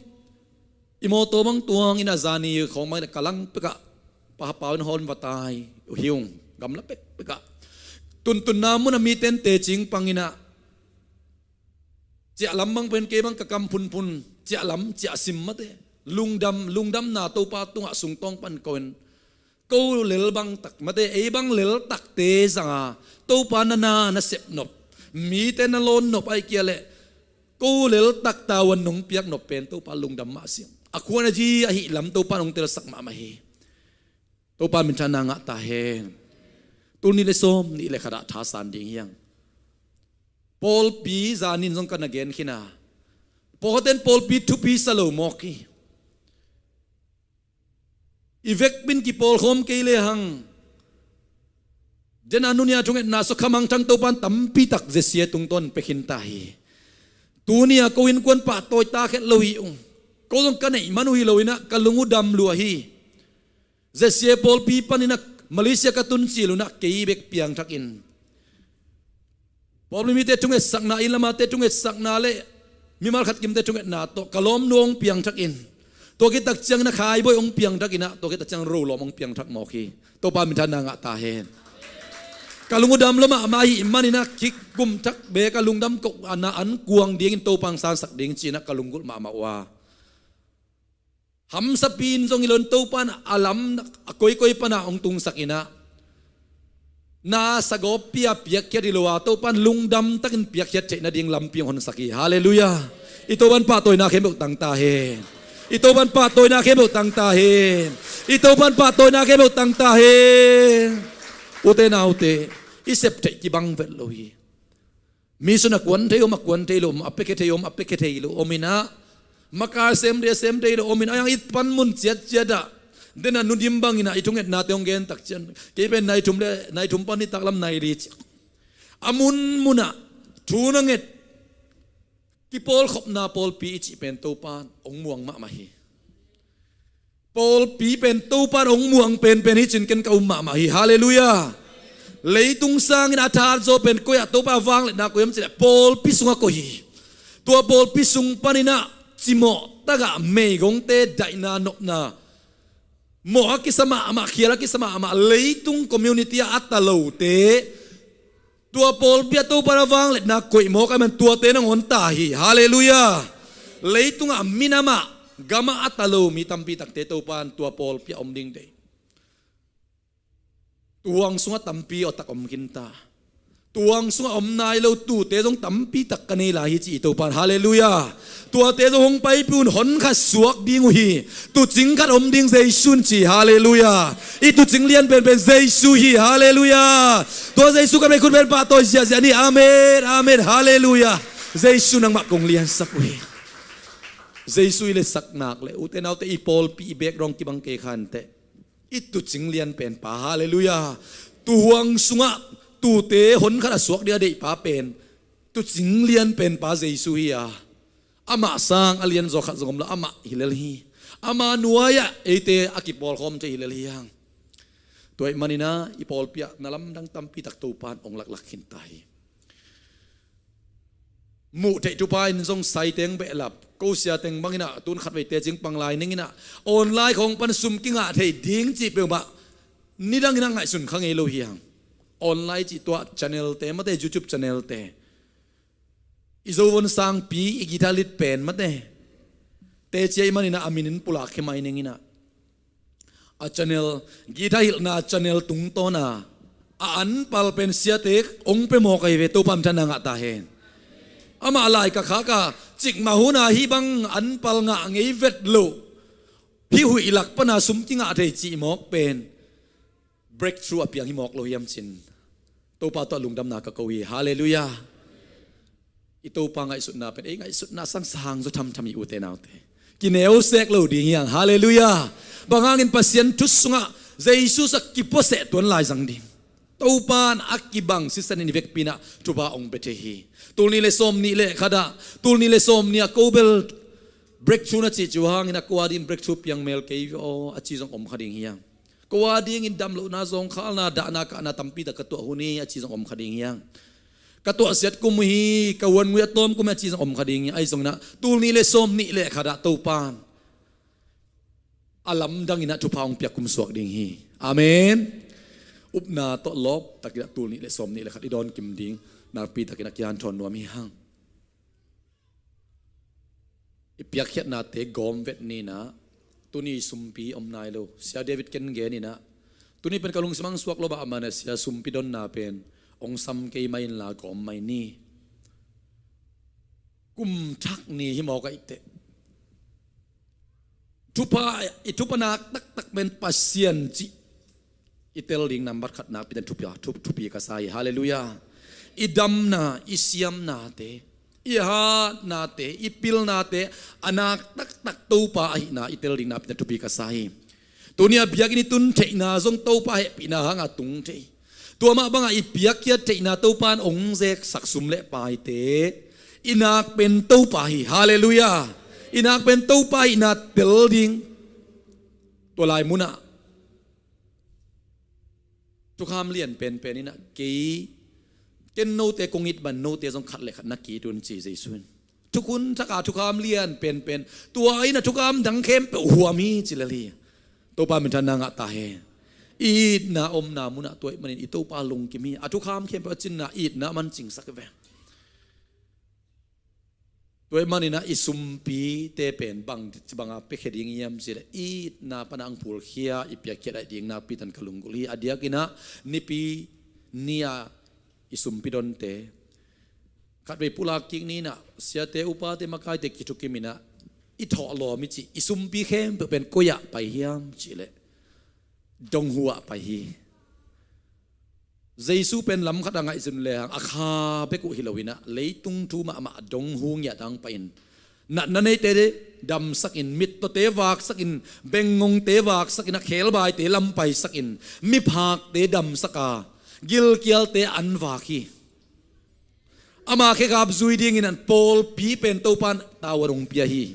i mawtaw bang tuangin a zani khawng bangin a ka lang pekah, pa Hapau in hawlin va tai uh hi ung, gamla pekpekah. Tuntunna mun a mite in teci pangin ah, ciah lam bang pen kei bang ka kam phunphun, ciah lam, ciah sim mate, lungdam, lungdamna Topa tungah sungtawng pan ko in, ko lel bang tak mate, ei bang lel takte zanga Topa na na, na sep nop, mite na lawn nop, ahih kei leh ko lel tak tavuan nong piak nop pen Topa lungdam mah a si. A khuan a zi ahih lam Topa'n hong telsak mahmah hi. Topa minthanna ngah ta hen. Tul nih le sawm nih le khat ah thasan ding hi hang. Pawlpi zanin zong ka na gen khin a, pawlkhatte in pawlpi thupi sa lo mawk hi. I vekpi in kipawlkhawm kei lehang, den a tuni-a thungetna sung kha mangthang Topa'n tampi tak Jesse tungtawn pia khin ta hi. Tuni-a ko innkuan pahtawi ta khet lo hi ung. Ko zong ka neih man uh hi lo in ah ka lung uh dam lua hi. Jesse pawlpi panin ah Malaysia ka tun cil un ah kei bek piangthak in, pawlpi mite thungetsakna, inn lamate thungetsakna le mimal khat kimte thungetna tawh ka lawmnu hong piangthak in, tua khit tak ciangin ah Khaibawi hong piangthak in ah, tua khit tak ciang Rolawm hong piangthak mawk hi. Topa minthanna ngah ta hen. Ka lung uh dam lua mahmah ahih manin ah, kikum thak beek a lungdam kohna an kuang dingin Topa hong sansak ding ci-in ah ka lunggulh mahmah uh a, hamsapi in zong hi lo in Topa'n a lam a koikoi pan ah hong tungsak in ah, na sagawppi a piakkhiat hi lo a, Topa'n lungdam takin piakkhiat theih nading lampi hong honsak hi. Halleluiah. I Topa'n pahtawina khempeuh tang ta hen. I Topa'n pahtawina khempeuh tang ta hen. I Topa'n pahtawina khempeuh tang ta hen. Ute naute, i sep theih kibang vet lo hi. Mission a kuan thei om, a kuan thei lo om, a piakhia thei om, a piakhia thei lo om in ah, maka sem thei, sem thei lo om in ah, a hiang i panmun ciatciat ah, den a Nu Dim bangin ah i thungetnate hong gen tak ciang, kei pen nai thum le, nai thum pan nitak lam nai li ci-, A munmunah thu na nget, kipawlkhopna pawlpi i cih pen Topan hong muang mahmah hi. Pawlpi pen Topan hong muang penpen hi cin ken ka um mahmah hi. Halleluiah. Leitung sangin a thahat zaw pen koi ah Topa vangliatna koi hiam cih leh pawlpi sungah koi hi. Tua pawlpi sung paninah cimawh tagah meigongte daihna nopna, mawh a kisa mahmah, khial a kisa mahmah, leitung community ah a ta lote, tua pawlpi ah Topa na vangliatna koih mawk a man tuate nangawn ta hi. Halleluiah. Leitungah minamah gamah a ta lo mi tampi takte Topan tua pawlpi ah om ding deih. Tuang sungah tampi awtak om khinta. Tuang sungah om nai lo tute zong tampi tak ka nei lai hi ci i Topan. Halleluiah. Tuate zong hong paipih un, hon khat suak ding uh hi. Tuucing khat om ding Jesu in ci. Halleluiah. I tuucing lian penpen Jesu hi. Halleluiah. Tua Jesu ka mei khut pen pahtawi ziahziah ni. Amen, amen. Halleluiah. Jesu nangmah kong liansak uh hi. Jesu i liansak nak le ute naute i pawlpi i background kibang kei khanteh i tuucing lian penpa. Halleluiah. Tuuhuang sungah tute hon khat a suak dia deihpa pen tuucing lian penpa Jesu hi a, amah sang a lianzaw khat zong om lo, amah hi lel hi. Ama nuai-ah eite a kipawlkhawm thei hi lel hi hang. Tua ahih maninah i pawlpi ah na lamdang tampi tak Topan hong laklak khinta hi. Muh theih thupha in zong saiteng behlap, ko siateng banginah tun khatvei tecing panglai ninginah online khawng pan sum kingah thei ding cih peuhmah nidanginah ngaihsun kha ngei lo hi hang. Online cih tua channel te mate, YouTube channel te, i Zovon sangpi i guitar lead pen mate, teci ahih maninah a minin pulak khia mai ninginah a channel, guitar hilhna channel tungtawna a anpal pen siate hong pia mawk ahi ve. Topa minthanna ngah ta hen. Amah lai ka khak a, cikmah huna hih bang anpal ngah ngei vet loh, hih huih lak pana sum kingah thei cih mawk pen breakthrough a piang hi mawk lo hiam cin Topa tawh lungdamna ka ko hi. Halleluiah. I Topa ngaihsutna pen ei ngaihsutna sangsang zaw thamtham hi ute naute. Kineu sek lo ding hi hang. Halleluiah. Bang hangin Pasian thu sungah Jesu sa kipuaseh tuan lai zang ding. Topan a kibang sisan in i vekpi inah thupha hong pia thei hi. Tul nih le sawm nih le khat ah, tul nih le sawm nih a ko bel breakthrough na cih ciu hangin a ko a ding breakthrough piang mel kei ve aw a ci zong om kha ding hi hang. Ko a dingin damlohna, zawngkhalna, dahna, kahna tampi tak ka tuah hun hi a ci zong om kha ding hi hang. Ka tuahsiat kum uh hi, ka huan ngui a tawm kum hi a ci zong om kha ding hi. Ahi zonginah tul nih le sawm nih le khat ah Topan a lamdanginah thupha hong piak kum suak ding hi. Amen. Upna tawh lawp takinah tul nih le sawm nih le khat i dawn kim ding nakpi takinah kihanthawn nuam hi hang. I piakkhiatnate gawm vet ninah tuni sumpi om nai lo. Sia David ken geninah tuni pen ka lungsim ang suak lo bah a manah sia sumpi donna pen hong sam kei mai inla gawm mai ni. Kum thak ni hi mawk ahihteh thupha, i thupha nak taktak pen Pasian cih i tel ding nambat khat nakpi ten thupi, thup, thupi ka sa hi. Halleluiah. I damna, i siamnate, i hatnate, i pilnate a nak taktak Topa ahihna i tel ding nakpi ten thupi ka sa hi. Tuni a biakinn i tun theihna zong Topa hehpihna hanga tung thei. Tua mah bangah i piakkhiat theihna Topa in hong zeksak sum le paite i nak pen Topa hi. Halleluiah. I nak pen Topa ahihna tel ding. Tua lai munah thukham lian penpen inah kei, ken note kong it ban note zong khat le khat na ki-it un ci Jesu in. Thukhun thak a thukham lian penpen tua inah thukham dang khempeuh huam hi ci lel hi. Topa minthanna ngah ta hen. I itna omna munah tua ahih manin i Topa lungkim hi. A thukham khempeuh a cinna itna man cingsak hi ve. Tua ahih maninah i sumpite pen bang, banga piakhia ding hiam cileh i itna pana ang phulkhia i piakkhiat aih ding nakpi tan ka lunggulh hi. A diakinah nipi ni-a i sumpi donte khatvei pulak kik ninah siate upate makaite kithukiminah i thawhlawm i cih i sumpi khempeuh pen koi-ah pai hiam cihleh donghu-ah pai hi. Jesu pen lam khat a ngaihsun lehang a kha bek uh hi loinah leitung thu mahmah donghu ngiat ang pai-in natna neite damsakin, mittawte vaksakin, bengngongte vaksakin, a khebaite lampaisakin, miphakte damsaka gilkialte an vak hi. Ama khekhap zui dingin a pawlpi pen Topa in tavuan hong pia hi.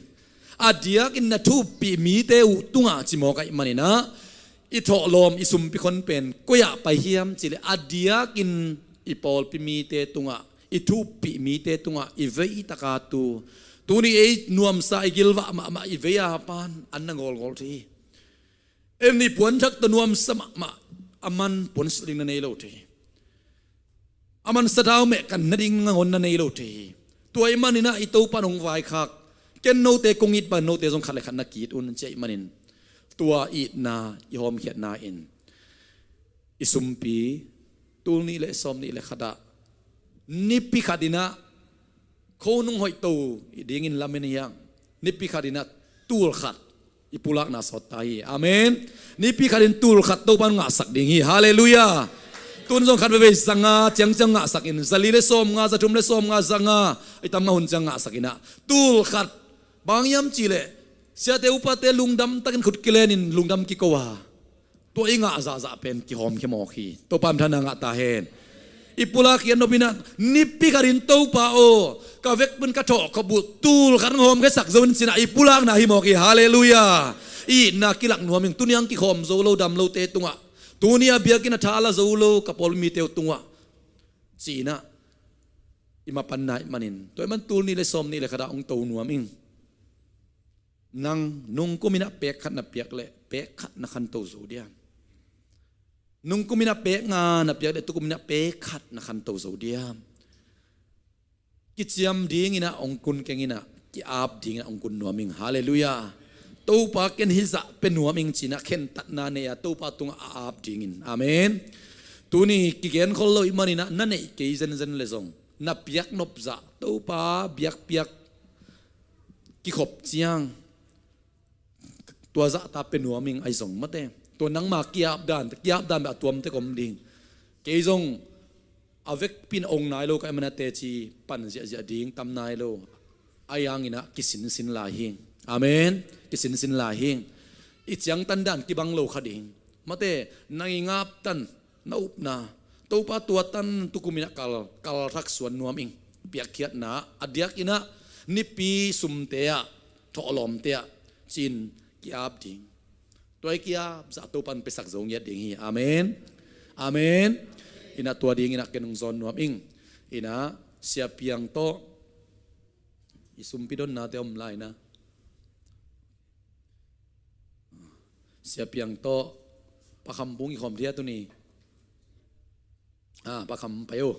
A diakin na thuppih mite uh tungah ci mawk ahih manin ah, i thawhlawm, i sumpi khon pen koi-ah pai hiam cih leh a diakin i pawlpi mite tungah, i thuppih mite tungah, i veitaka tu, tuni ei nuamsa, i gilvah mahmah i vei a pan an na ngawlngawl thei hi. En, i puanthak tawh nuamsa mahmah, aman puansilh ding na nei lo thei hi. Aman sathau meh kan na ding nangawn na nei lo thei hi. Tua ahih manin ah i Topa in hong vaikhak, ken note kong it bang note zong khat le khat na ki-it un, ci ahih manin tua itna, i hawmkhiatna in i sumpi tul nih le sawm nih le khat ah nipi khat in ah kho nung hoih to dingin lamen hi hang. Nipi khat in ah tul khat i pulakna sawt ta hi. Amen. Nipi khat in tul khat Topa in ngahsak ding hi. Halleluiah. Tun zong khat veivei za nga ciangciang ngahsak in, za li le sawm nga, za thum le sawm nga, za nga, i tam nga hun ciang ngahsak in ah, tul khat, bang hiam cih leh siate upate lungdam takin khut kilenin lungdam kiko a, tua i ngah zahzah pen kihawmkhia mawk hi. Topa in thana ngah ta hen. I pulak hi a nop in ah, nipi khat in Topa aw, ka vekpi in ka thawhkhop uh tul khat hong hawmkhiasak zo in, ci-in ah i pulakna hi mawk hi. Halleluiah. I itna kilak nuam ing. Tuni-a kikhawm zo lo dam lote tungah, tuni-a biakinn a tha la zo lo ka pawlpi mite uh tungah, ci-in ah i mapanna ahih manin, tua ahih man tul nih le sawm nih le khat ah hong to nuam ing. Nang nungkum in ah pek khat na piak leh pek khat na khanto zo diam? Nungkum in ah pek nga na piak leh tukum in ah pek khat na khanto zo diam? Kiciam dingin ah hong kun keng in ah, ki-ap dingin ah hong kun nuam ing. Halleluiah. Topa, ken hih zah pia nuam ing, ci-in ah khentatna nei a, Topa tungah a ap dingin. Amen. Tuni kigen khol lo ahih manin ah, na neih kei zenzen leh zong, na piak nop zah Topa biakpiak kikhop ciang, tua zahta pia nuam ing, ahi zong mate, tua nangma ki-ap dan, ki-ap dan beh a tuam tek om ding. Kei zong a vekpi in ong nai lo ka hih manin ah, teci pan ziahziah ding tam nai lo. Ahi hangin ah kisinsin lai hi ing. Amen. Kisinsin lai hi ing. I ciangtan dan kibang lo kha ding. Mate, nang i ngap tan, na upna, Topa, tua tan tukum in ah kal, kal thak suan nuam ing. Piakkhiatna a diakin ah nipi sumte ah, thawhlawmte ah, ci-in ki-ap ding. Tua i ki-ap zah Topa in piasak zo ngiat ding hi. Amen. Amen. In ah tua dingin ah ken hong zawn nuam ing. In ah Sia Piang tawh i sumpi donnate om lai in ah, Sia Piang tawh Pa Kham bung i khawm thei a tuni. Ah, Pa Kham pai o.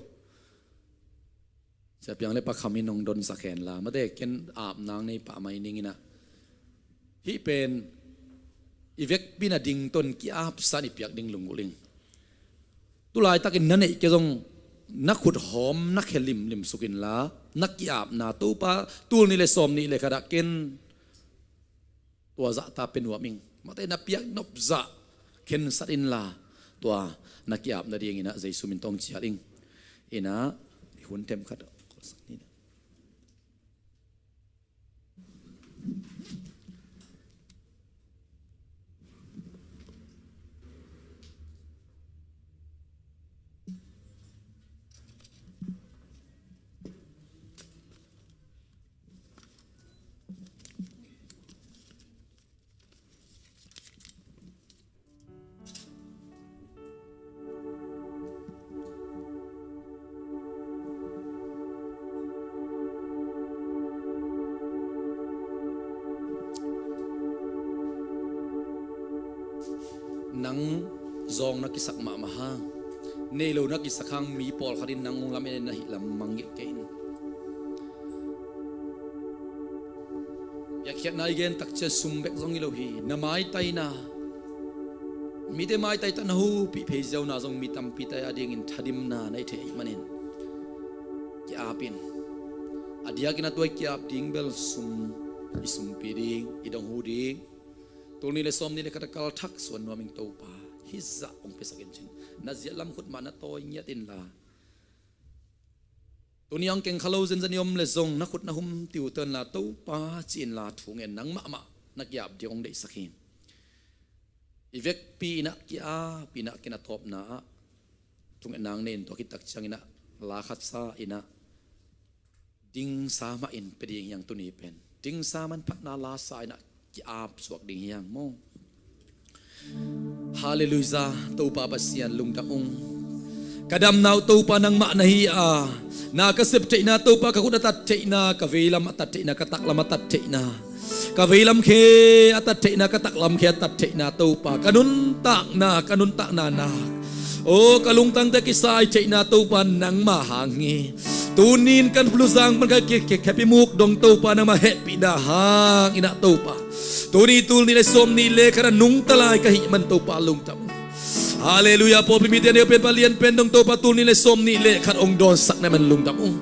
Sia Piang le Pa Kham in hong donsak hen la, mate, ken ap nang nei pah mai ning in ah, hih pen i vekpi in ah ding ton ki-ap sa in i piak ding lunggulh ing. Tu laitakin na neih kei zong na khut hawm, na khe limlim suk inla, na ki-apna Topa, tul nih le sawm nih le khat ah ken tua zahta pia nuam ing. Mate, na piak nop zah khensat inla, tua na ki-ap nadingin ah Jesu min tawh hong cial ing. In ah i hun them khat. Nang zawng na kisak mahmah hang, nei lo na kisak hang, mi pawlkhat in nang hong lamen in, na hih lam mangngilh kei in. Biakhiatna i gen tak ciang sum bek zong hi lo hi. Na maitaina, mite maitai tak na hupih phei ziau na zong mi tampi tak a dingin thadimna na hi thei ahih manin ki-ap in. A diakin a tua i ki-ap ding bel sum, i sumpi ding, i donghu ding, tul nih le sawm nih le khat a kal thak suan nuam ing Topa. Hih zah hong piasak in, ci-in na ziah lam khut mah na tawi ngiat inla, tuni hong keng kha lo zenzen i om leh zong na khut na hum tiuto inla, Topa, ci inla thu ngen, nang mahmah na ki-ap ding hong deihsak hi. I vekpi in ah ki-ap in ah, ken a tawpna ah thungetna hong nei in, tua khit tak ciangin ah la khat sa in ah Tingsa mah in pia ding hi hang tuni pen. Tingsa mah in phatna lasa in ah ki-ap suak ding hi hang maw. Halleluiah, Topa Pasian lungdam ung. Ka damna uh Topa nangmah na hi a, na ka sep theihna Topa, ka khut a tat theihna, ka veilam a tat theihna, ka taklam a tat theihna, ka veilam khe a tat theihna, ka taklam khe a tat theihna Topa, ka nuntakna, ka nuntakna nak, aw ka lungtangte kisai theihna Topa nangmah hang hi. Tunin kan puluzang pan ka ki, ki, khepi muk dong Topa nangmah hehpihna hang in ah Topa, tuni tul nih le sawm nih le khat a nungta lai ka hih man Topa lungdam ung. Halleluiah, pawlpi mite neu pen palian pen dong Topa tul nih le sawm nih le khat hong dawnsak na man lungdam ung.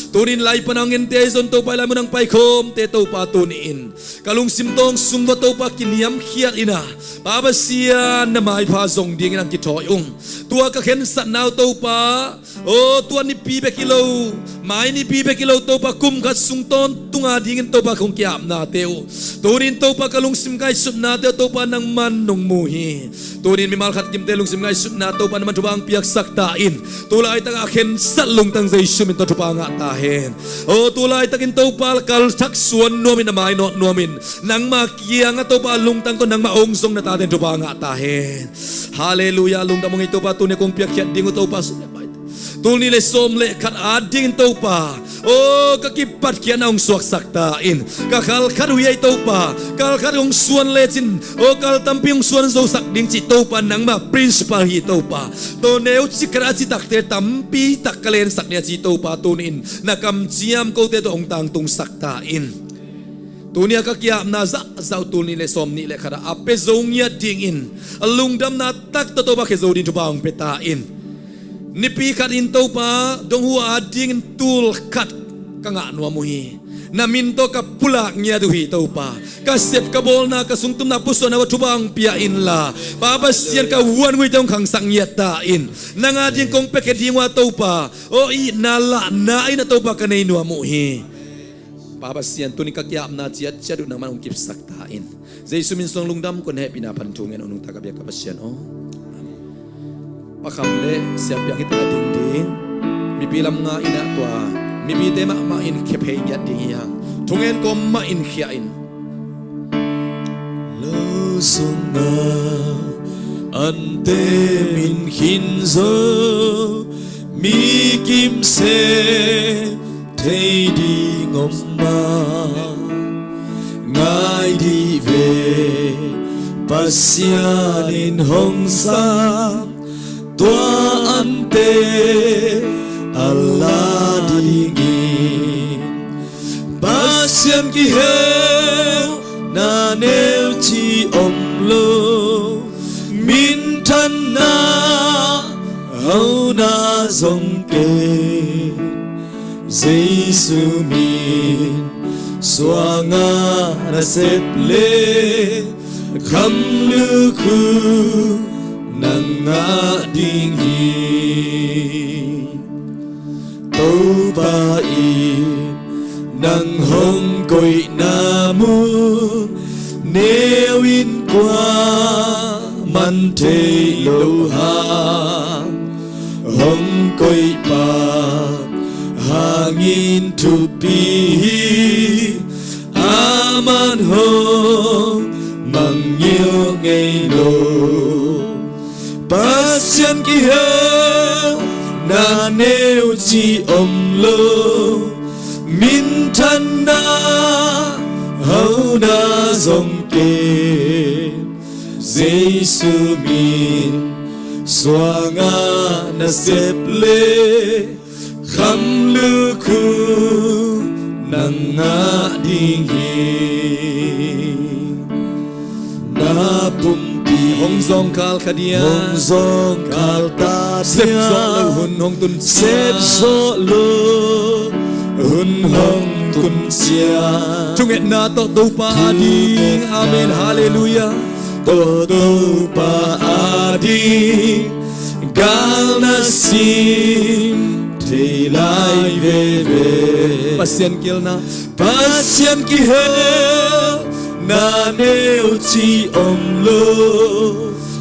Tunin lai pan hong en te zon Topa, i lai mun hong paikhawmte Topa tuni in ka lungsim tawng sung va Topa kiniamkhiat in ah, Pa Pasian na maipha zong dingin hong kithawi ung. Tua ka khensatna uh Topa, aw tua nipi bek hi lo, mai nipi bek hi lo Topa, kum khat sung tawntung a dingin Topa kong ki-apnate uh, tunin Topa ka lungsim ngaihsutnate uh Topa nangman nong mu hi. Tunin mimal khat kimte lungsim ngaihsutna Topa nangman thupha hong piaksak ta in. Tulaitak a khensat lungtang Jesu min tawh thupha ngah ta hen. Aw tulaitakin Topa kalthak suan nuamin a mainawt nuamin nangma kiangah Topa lungtang ko nangmah hong zong na tate in thupha ngah ta hen. Halleluiah, lungdam ung ei Topa, tuni kong piakkhiat ding uh Topa sum le pai tul nih le sawm le khat a dingin Topa, aw ka kipatkhiatna hong suaksak ta in. Ka kal khat uh hi ei Topa, kal khat hong suan lecin, aw kal tampi hong suan zosak ding cih Topa nangmah principle hi Topa. Tua neu cik khat a citakte tampi tak ka lensak ni a ci Topa tuni in na kamciam kote tawh hong tangtungsak ta in. Tuni a ka ki-apna zahzah uh tul nih le sawm nih le khat a a pia zo ngiat dingin a lungdamna tak tawh Topa khia zo ding thupha hong pia ta in. Nipi khat in Topa dong hu a dingin tul khat ka ngah nuam uh hi. Na min tawh ka pulak ngiat uh hi Topa. Ka sep ka bawlna ka sungtumna pusuahna uh a thupha hong pia inla, Pa Pasian ka vuanguite hong khangsak ngiat ta in. Nang a ding kong piakhia ding uh a Topa, aw itna lahna in a Topa ka nei nuam uh hi. Pa Pasian tuni ka ki-apna ciatciat uh nangman hong kipsak ta in. Jesu min suang lungdam ko, na hehpihna pan thu ngen hong nungta ka biak ka Pasian aw. Amen. Pakham le siapiang hita dingding mipi lam nga in ah tua mipite mahmah in khia phei ngiat ding hi hang. Thungen kawm mah in khia in. Lo sung a ante min khin zo mi kim se thei ding om ma ngai dih ve Pasian in hong sam tua ante a la ding in Pasian kihel na neu ci om lo minthanna hau na zong ke Jesu min suanga na sep le kham lukhu na ngah ding hi. Topa in nang hong koihna mun neu in kua man thei lo hang hong koih pa hangin thupi hi. A man hong mangngilh ngei lo Pasian kihel na neu ci om lo minthanna hau na zong ke Jesu min suanga na sep le kham lukhu na ngah ding hi. Na pumpi hong zawngkhal kha dia hong zawngkhal ta dia sep zawh lo hun hong tun cia sep zawh lo hun hong tun cia thungetna tawh Topa a ding. Amen. Halleluiah. Tawh Topa a ding gal na sim thei lai veve. Pasian kihelna Pasian kihel na neu ci om lo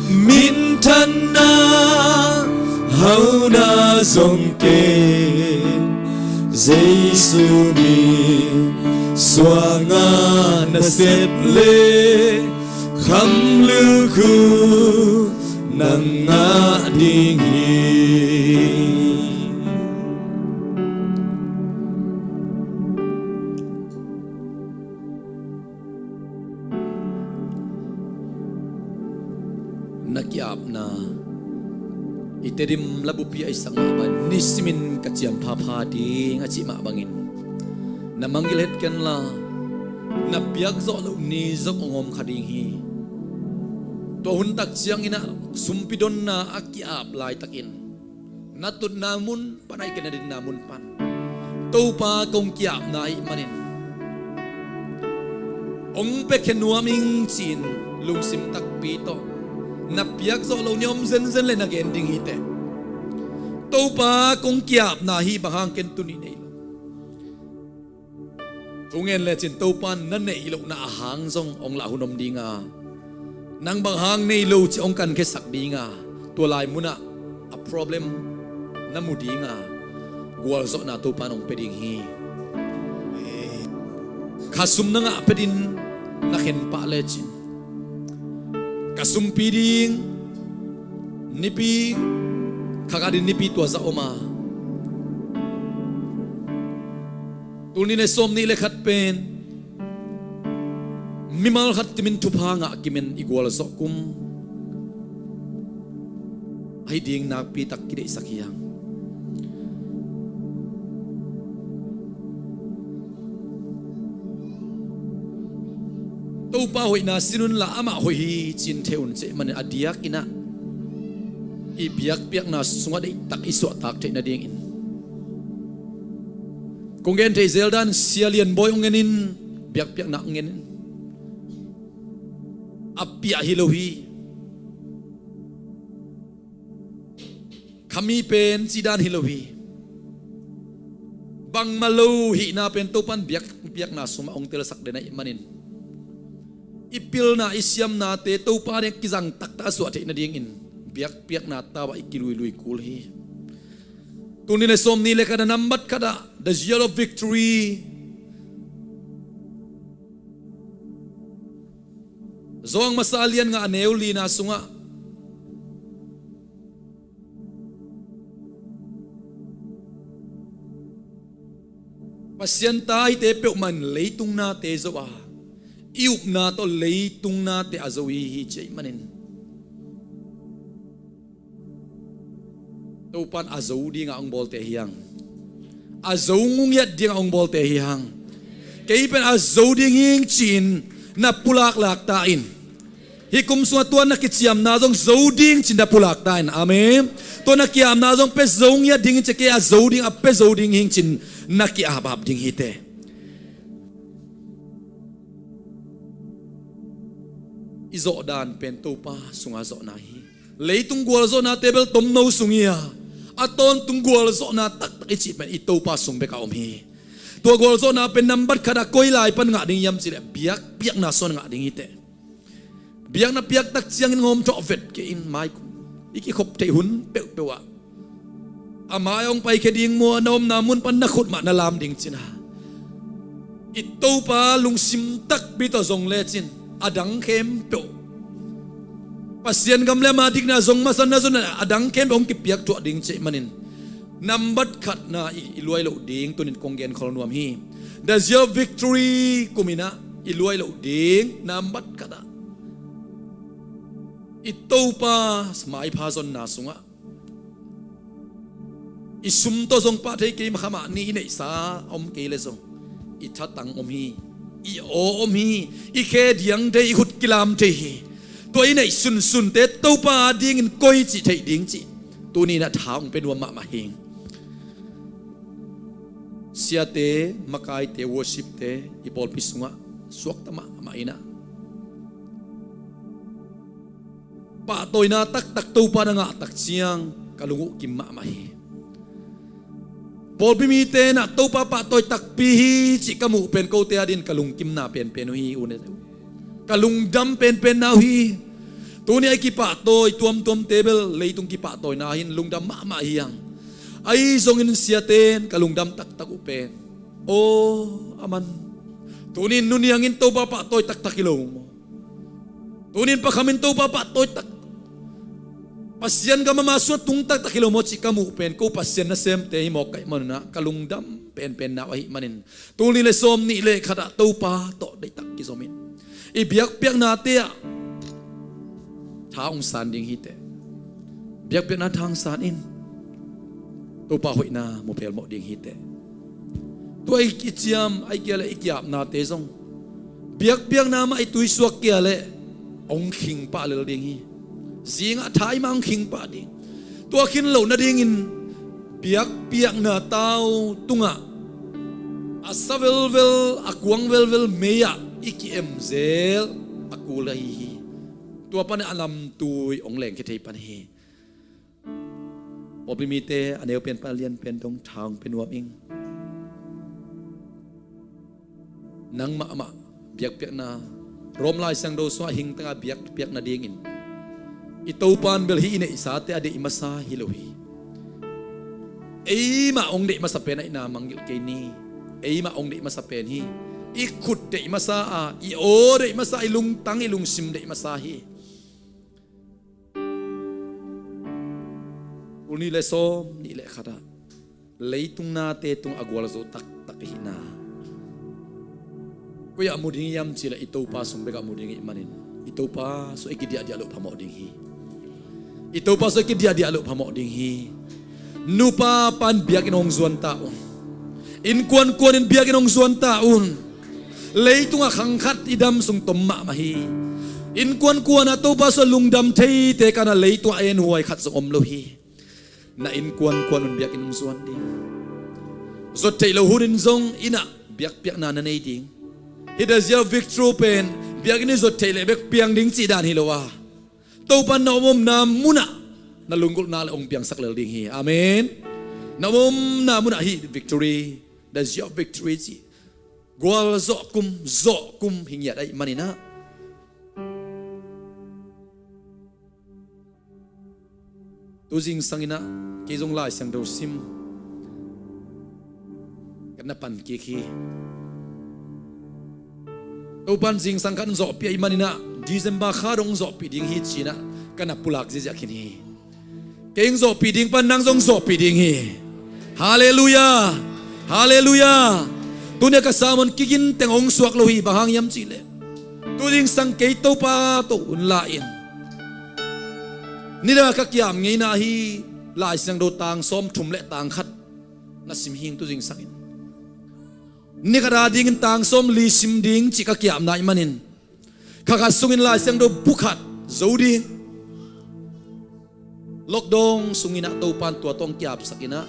minthanna hau na zong ke Jesu min suanga nasep le khamluk uh nang ngah ding hi. Na ki-apna i Tedim labupi a i sak mah bang nisimin ka ciam phapha ding a cih mah bangin na mangngilh het kenla, na piak zawh loh ni zong hong om kha ding hi. Tua hun tak ciangin ah sumpi donna a ki-ap laitakin na tutna mun pan ahih kei leh na dinna mun pan Topa kong ki-apna ahih manin hong piakhia nuam ing ci-in lungsim takpi tawh na piak zawh loh ni om zenzen leh na gen ding hi teh. Topa kong ki-apna hi, bang hang ken tuni nei lo. Thu ngen lecin Topa in na neih lohna a hang zong hong lah hun om ding a, nang bang hang nei lo cih hong kankhiasak ding a, tua lai munah a problem na mu ding a, gualzawhna Topa in hong pia ding hi. Khasum na ngah phetin na khen pah lecin ka sumpi ding nipi, kha khat in nipi tua zah om a, tul nih le sawmnih le khat pen mimal khat kimin thupha ngah kimin i gualzawh kum ahi ding nakpi tak kideihsak hi hang. Topa hoihna sin unla amah hoih hi ci-in thei un cih manin a diakin ah i biakpiakna sungah deihtak i suahtak theih nadingin kong gen theih zel dan Sia Lian Bawi hong ngenin, biakpiakna hong ngenin, a piah hi lo hi. Khami pen cidan hi lo hi. Bangmah lo hihna pen Topa in biak, biakpiakna sungah hong telsak den ahih manin i pilna, i siamnate Topa ding kizang taktak a suah theih nadingin biakpiakna tau ah i kiluilui kul hi. Tul nih le sawmnih le khat a nambat khat ah, the year of victory. Johan masa a lian nga a neu lina sungah Pasian ta hite peuhmah in leitung nate zoh a, i upna tawh leitung nate a zo hi, hi ci ahih manin Topa in a zo dingah hong bawlte hi hang. A zo ngungiat dingah hong bawlte hi hang. Kei pen a zo ding hing ci-in na pulaklak ta in. Hih kum sungah tua na kiciamna zong zo ding ci-in na pulak ta in. Amen. Tua na ki-apna zong pia zo ngiat ding hing ci, kei a zo ding, a pia zo ding hing ci-in na ki-apap ding hi teh. I zawhdan pen Topa sunga zawhna hi. Leitung gualzawhnate bel tomno sung hi a, a tawntung gualzawhna taktak i cih pen i Topa sung bek a om hi. Tua gualzawhna pen nambat khat ah koi lai pan ngah ding hiam cih leh biakpiakna sungah ngah ding hi teh. Biakna piak tak ciangin ngawm thawh vet kei in, mai i kikhop theih hun peuhpeuh ah a mai hong paikhia ding maw, na omna mun pan na khut mah na lam ding ci-in a, i Topa lungsim takpi tawh zong lecin a dang khempeuh, Pasian gam le ama dikna zong masa na zon a, a dang khempeuh hong kipiak thuah ding ci ahih manin nambat khatna i, i luai loh ding tuni-in kong genkhol nuam hi. The year of victory kum in ah i luai loh ding nambat khat ah i Topa maipha zonna sungah i sum tawh zong pah thei kei, mah kha mah ni i neihsa a om kei leh zong i thatang om hi, i aw om hi, i khe diang thei, i khut kilam thei hi. Tua i neih sunsunte Topa dingin koi cih theih ding cih tuni-in ah tha hong pia nuam mahmah hi. Siate, makaite, worshipte i pawlpi sungah suakta mahmah in ah pahtawina taktak Topa na ngah tak ciang ka lung uh kim mahmah hi. Pawlpi mite in ah Topa pahtawi takpi hi cih ka muh pen kote adingin ka lungkimna penpen uh hi, u ne. Ka lungdam penpenna uh hi. Tuni a i kipahtawi tuamtuamte bel leitung kipahtawina hi-in lungdam mahmah hi hang. Ahi zongin siate in ka lungdam taktak uh pen, aw, aman, tuni-in nuniangin Topa pahtawi taktak hi lo maw? Tuni-in pakhamin Topa pahtawi taktak, Pasian gam ama sungah tung taktak hi lo maw cih ka muh pen, ko Pasian nasemte hi mawk ka hih manun ah ka lungdam penpen na uh ahih manin, tul nih le sawm nih le khat ah Topa tawh deihtak kizom in, i biakpiaknate ah tha hong san ding hi teh. Biakpiakna tha hong san in, Topa hoihna mu phelmawh ding hi teh. Tua i, i ciam, ahih kei leh i ki-apnate zong biakpiakna mah i tuisuak kei leh hong khing pah lel ding hi. Zingah tha i mah hong khing pah ding. Tua khin loh nadingin biakpiakna tau tungah a sa velvel, a kuang velvel mei-ah i ki-em zel a kul ahi hi. Tua panin a namtui hong lengkhia thei pan hi. Pawlpi mite a neu pen pan a lian pen dong tha hong pia nuam ing. Nang mahmah biakpiakna, Rom Lai Siangtho sungah hing tangah biakpiak nadingin i Topa in bel hih i neihsate a deih masa hi lo hi. Eimah hong deih masa pen ahihna mangngilh kei ni. Eimah hong deih masa pen hi. I khut deih masa a, i aw deih masa, i lungtang, i lungsim deih masa hi. Tul nih le sawm nih le khat ah leitung nate tung a gualzo taktak i hihna koi-ah mu ding hiam cih leh i Topa sung bekah mu ding i hih manin, i Topa sung i kidiahdiah loh phamawh ding hi. I Topa sung i kidiahdiah loh phamawh ding hi. Nupa pan biakinn hong zuan ta un. Innkuan kuanin biakinn hong zuan ta un. Leitungah khang khat i dam sung tom mahmah hi. Innkuan kuan a Topa sung lungdam theite kana leitungah enhuai khat zong om lo hi. Na innkuan kuan un biakinn hong zuan ding. Zot theih loh hunin zong innah biakpiakna na nei ding. Hih The Zeal of Victory pen biakinn i zot theih leh bek piang ding cih dan hi lo a, Topa na om omna munah na lunggulhna le hong piangsak lel ding hi. Amen. Na om omna munah hih victory, The Zeal of Victory cih gualzawh kum, zawh kum hi ngiat ahih maninah, tu zingsang innah kei zong Lai Siangtho sim ka na pan kik hi. Topan zingsang khat hong zawhpih ahih maninah December kha dong hong zawhpih ding hi ci-inah ka na pulak ziahziah khin hi. Kei hong zawhpih ding pan nang zong zawhpih ding hi. Halleluiah. Halleluiah. Tuni-a ka sermon kigin teng hong suak lo hi. Bang hang hiam cihleh, tu zingsang kei Topa tawh hun la-in nidang a ka kiam ngeina hi. Lai Siangtho tang sawmthum le tang khat na sim hing tu zingsangin. Ni khat a dingin tang sawmli sim ding cih ka kiamna ahih manin, kha khat sungin Lai Siangtho bu khat zo ding. Lockdown sunginah Topan tua tawh hong kiapsak innah,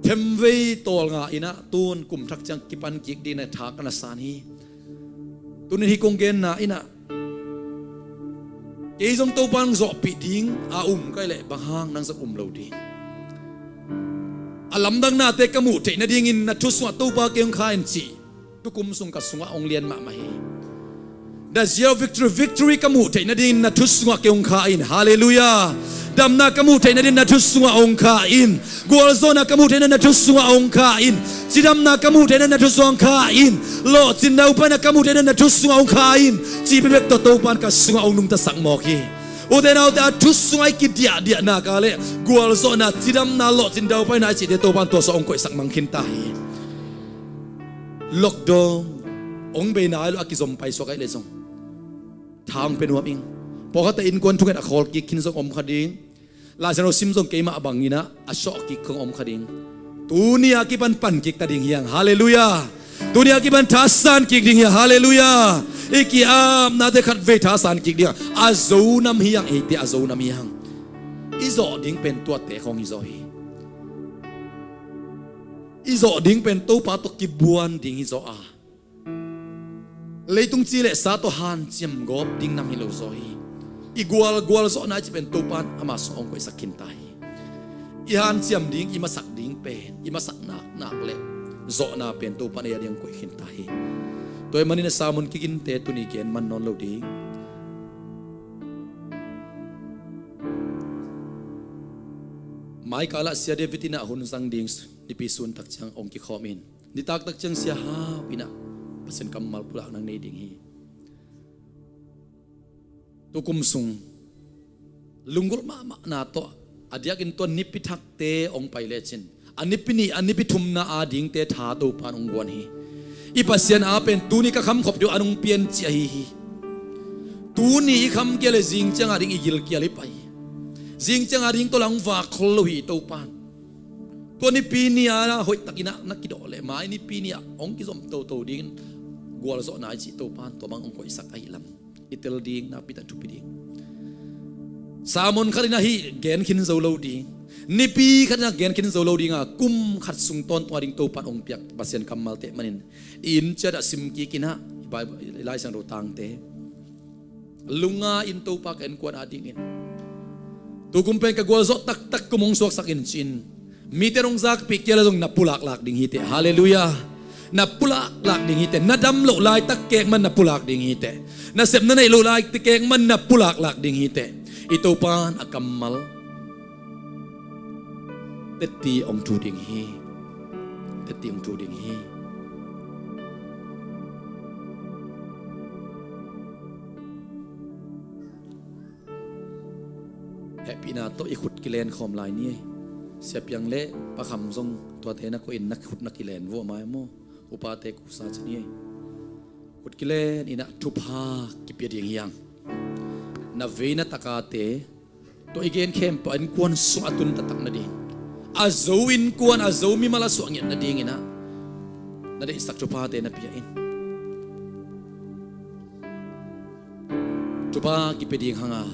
themvei tawlnga innah tun kum thak ciang kipan kik ding na tha ka na san hi. Tunin hih kong genna innah, kei zong Topan zawhpih ding a um ka hih leh bang hang nang zong um lo ding. A lamdangnate ka muh theih nadingin na thu sungah Topa kei hong kha in cih tukum sung ka sungah hong lian mahmah hi. The Zeal of Victory, victory ka muh theih nadingin na thu sungah kei hong kha in. Halleluiah. Damna ka muh theih nadingin na thu sungah hong kha in. Gualzawhna ka muh theih nadingin na thu sungah hong kha in. Cidamna ka muh theih nadingin na thu sungah hong kha in. Lawhcin daupaina ka muh theih nadingin na thu sungah hong kha in, cih bekbek tawh Topan ka sungah hong nungtasak mawk hi. Ute naute, a thu sungah i kidiahdiahna ka leh gualzawhna, cidamna, lawhcin daupaina i cihte Topan tua sungah hong koihsak mang khinta hi. Lockdown hong beina hi lo a kizom paisuak ahih leh zong tha hong pia nuam ing. Pawlkhatte innkuan thunget a khawl kik khin zong om kha ding. Lai Siangtho sim zong keimah banginah a sawh kik khong om kha ding. Tuni a kipan pan kik ta ding hi hang. Halleluiah. Tuni a kipan thasan kik ding hi hang. Halleluiah. I ki-apnate khatvei thasan kik ding hang. A zo nam hi hang, eite a zo nam hi hang. I zawh ding pen tuate khawng hi zaw hi. I zawh ding pen Topa tawh kibuan ding hi zaw a, leitung ci le sa tawh hanciam gawp ding nam hi lo zaw hi. I gualgual zawhna i cih pen Topan ama sungah hong koihsak khinta hi. I hanciam ding, i masak ding pen, i masak naknak le zawhna pen Topan ei a ding hong koih khinta hi. Tua ahih manin a sermon kiginte tuni gen man nawn lo ding. Aikalah Sia David in ah hun zang ding nipi sun tak ciang hong kikhawm in, nitak tak ciang Sia Hau in ah Pasian kammal pulak nang nei ding hi. Tukum sung lunggulh mahmahna tawh a diakin tua nipi thakte hong pai lecin, a nipi nih, a nipi thumna adingte tha Topa in hong guan hi. I Pasian a pen tuni ka khamkhop ding uh an hong pian ci ahi hi. Tuni i khamkial le zing ciang ading i gilkial i pai. Zing ciang ading tawh la hong vak khol lo hi Topa in. Tua nipi ni a hoih takin ah na kidawh leh mai nipi ni ah hong kizom toto dingin gualzawhna i cih Topa in tua bang hong koihsak ahi lam i tel ding nakpi tak thupi ding. Sermon khat in ah hih gen khin zo lo ding, nipi khat in ah gen khin zo lo ding a, kum khat sung tawntung a ding Topa in hong piak Pasian kammal teh manin i inn ciat ah sim kik in ah i Bible, i Lai Siangtho tangte lungngai in Topa ka innkuan adingin tukum pen ka gualzawh taktak kum hong suaksak in ci-in mite in hong zakpih kei a zong na pulaklak ding hi teh. Halleluiah. Na pulaklak ding hi teh. Na dam loh laitak kek man na pulak ding hi teh. Na sep na neih loh laitak kek man na pulaklak ding hi teh. I Topa in a kammal tetti hong thu ding hi. Tetti hong thu ding hi. Hehpihna tawh i khut kilen khawm lai ni. Sia Piang le Pa Kham zong tuate na koih in na khut na kilen vua mai maw? Upate kusa ci ni. Khut kilen in ah thupha kipia ding hi hang. Na vei na takate tawh i gen khempeuh a innkuan sungah a tun taktak nading, a zo innkuan, a zo mimal a suah ngiat nadingin ah na deihsak thuphate na pia in. Thupha kipia ding hang a,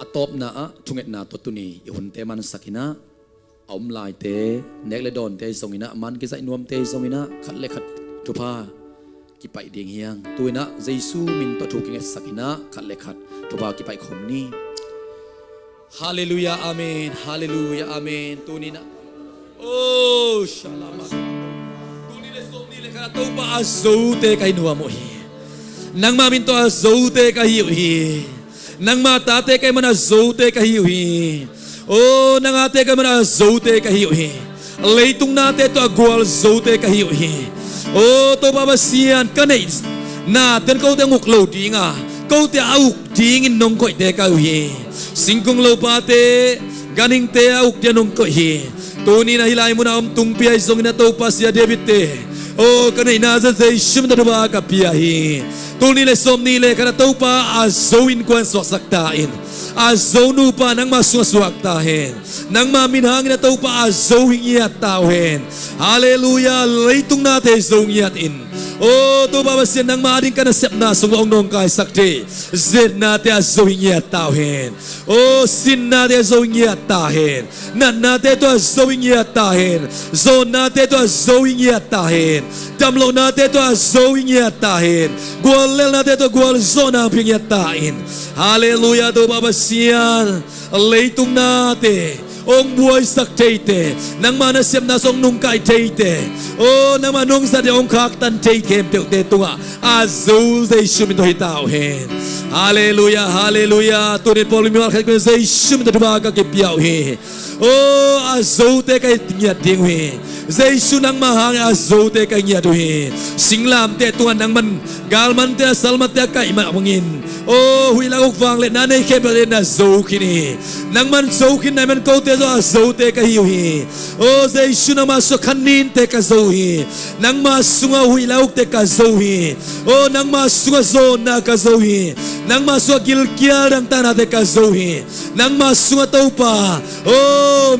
a tawpna ah thungetna tawh tuni i hunte mansak in ah, a om laite, nek le dawnte zong in ah, man kizaih nuamte zong in ah, khat le khat thupha kipaih ding hi hang. Tu in ah Jesu min tawh thu kingetsak in ah khat le khat thupha kipaih khawm ni. Halleluiah, amen. Halleluiah, amen. Tuni in ah, oh, shalama. Tuni le sawmni le khat ah Topa a zote ka hi nuam uh hi. Nangma min tawh a zote ka hi uh hi. Nangma tate ka hih man a zote ka hi uh hi. Oh, nang ate ka hih man a zote ka hi uh hi. Leitung nate tawh a gual zote ka hi uh hi. Oh, Topa Pasian, ka neih nate'n kote hong uk lo ding a, kote a uk dingin nong koihte ka hi uh hi. Singkung lopate, ganhingte a uk dingin nong koih hi. Tuni in ah hih lai munah om tungpi ahi zongin ah Topa, Sia David te, oh, ka neihna zat Jesu min tawh thupha ka pia hi. Tul nih le sawm nih le khat ah Topa a zo innkuan suaksak ta in. A zo nupa nangma sungah suak ta hen. Nangma min hangin ah Topa a zo hi ngiat ta uh hen. Halleluiah. Leitung nate zo ngiat in. Oh, Topa Pasian, nangma ading ka nasepna sungah hong nawngkaisak thei zetnate a zo hi ngiat ta uh hen. Oh, sinnate a zo hi ngiat ta hen. Natnate tawh a zo hi ngiat ta hen. Zawhnate tawh a zo hi ngiat ta hen. Damlohnate tawh a zo hi ngiat ta hen. Guallelhnate tawh gualzawhna hong pia ngiat ta in. Halleluiah, Topa Pasian. Leitung nate hong buaisak theite, nangma nasepna sungah hong nungkaih theite, oh, nangma nong zat in hong khaktan thei khempeuhte tungah a zo Jesu min tawh hi ta uh hen. Halleluiah, halleluiah. Tuni in pawlpi mimal khat Jesu min tawh thupha ka kipia uh hi. Oh, a zote ka hi ngiat ding uh hi. Jesu, nangma hangin a zote ka hi ngiat uh hi. Singlamteh tungah nangman galmanteh a salmanteh a kaih mah bangin, oh, huih lak uk vangliatna nei khempeuhte na zo khin hi. Nangman zo khin na hih man kote zong a zote ka hi uh hi. Oh, Jesu, nangma sungah khan ninte ka zo hi. Nangma sungah huih lak ukte ka zo hi. Oh, nangma sungah zawnna ka zo hi. Nangma sungah gilkial dangtaknate ka zo hi. Nangma sungah Topa, oh,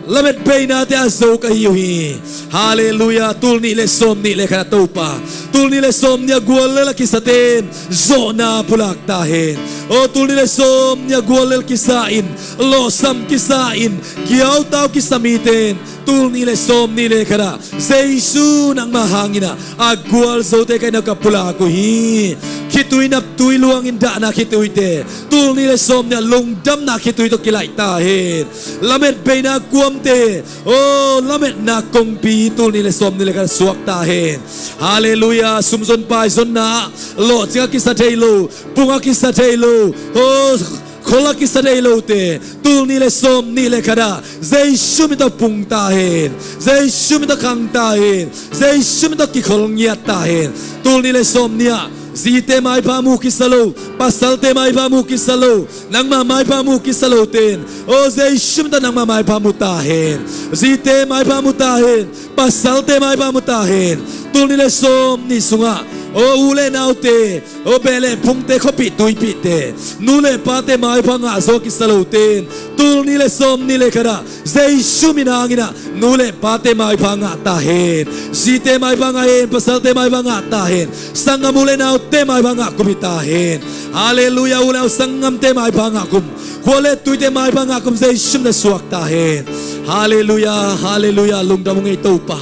lametbeinate a zo ka hi uh hi. Halleluiah. Tul nih le sawm nih le khat ah Topa, tul nih le sawm nih a guallel a kisate in zawhna pulak ta hen. Oh, tul nih le sawm nih a guallel kisa in, lawhsam kisa in, kiautau kisa mite in tul nih le sawm nih le khat ah Jesu, nangma hangin ah a gualzote ka hi na ka pulak uh hi. khitui naptui luangin dahna khituite, tul nih le sawm nih ah lungdamna khitui tawh kilaih ta hen. Lamet beina kuamte, aw, lametna kongpi tul nih le sawm nih le khat ah suak ta hen. Halleluiah. Sumzon paizonna ah lawhcing a kisa thei lo, pung a kisa thei lo, aw, khol a kisa thei lote, tul nih le sawm nih le khat ah Jesu min tawh pung ta hen. Jesu min tawh khang ta hen. Jesu min tawh kikhol ngiat ta hen. Tul nih le sawm nih ah zite maipha mu kisa lo, pasalte maipha mu kisa lo, nangmah maipha mu kisa lote in, aw, Jesu min tawh nangmah maipha mu ta hen. Zite maipha mu ta hen. Pasalte maipha mu ta hen. Tul nih le sawm nih sungah, aw, u le naute, aw, beh le phungte, khuapih tuipihte, nu le pate maipha ngah zaw kisa lote in, tul nih le sawm nih le khat ah Jesu min hangin ah nu le pate maipha ngah ta hen. Zite maipha ngah hen. Pasalte maipha ngah ta hen. Sanggam u le naute maipha ngah kum hi ta hen. Halleluiah. U le nau sanggamte maipha ngah kum, khua le tuite maipha ngah kum Jesu min tawh suak ta hen. Halleluiah. Halleluiah. Lungdam ung ei Topa.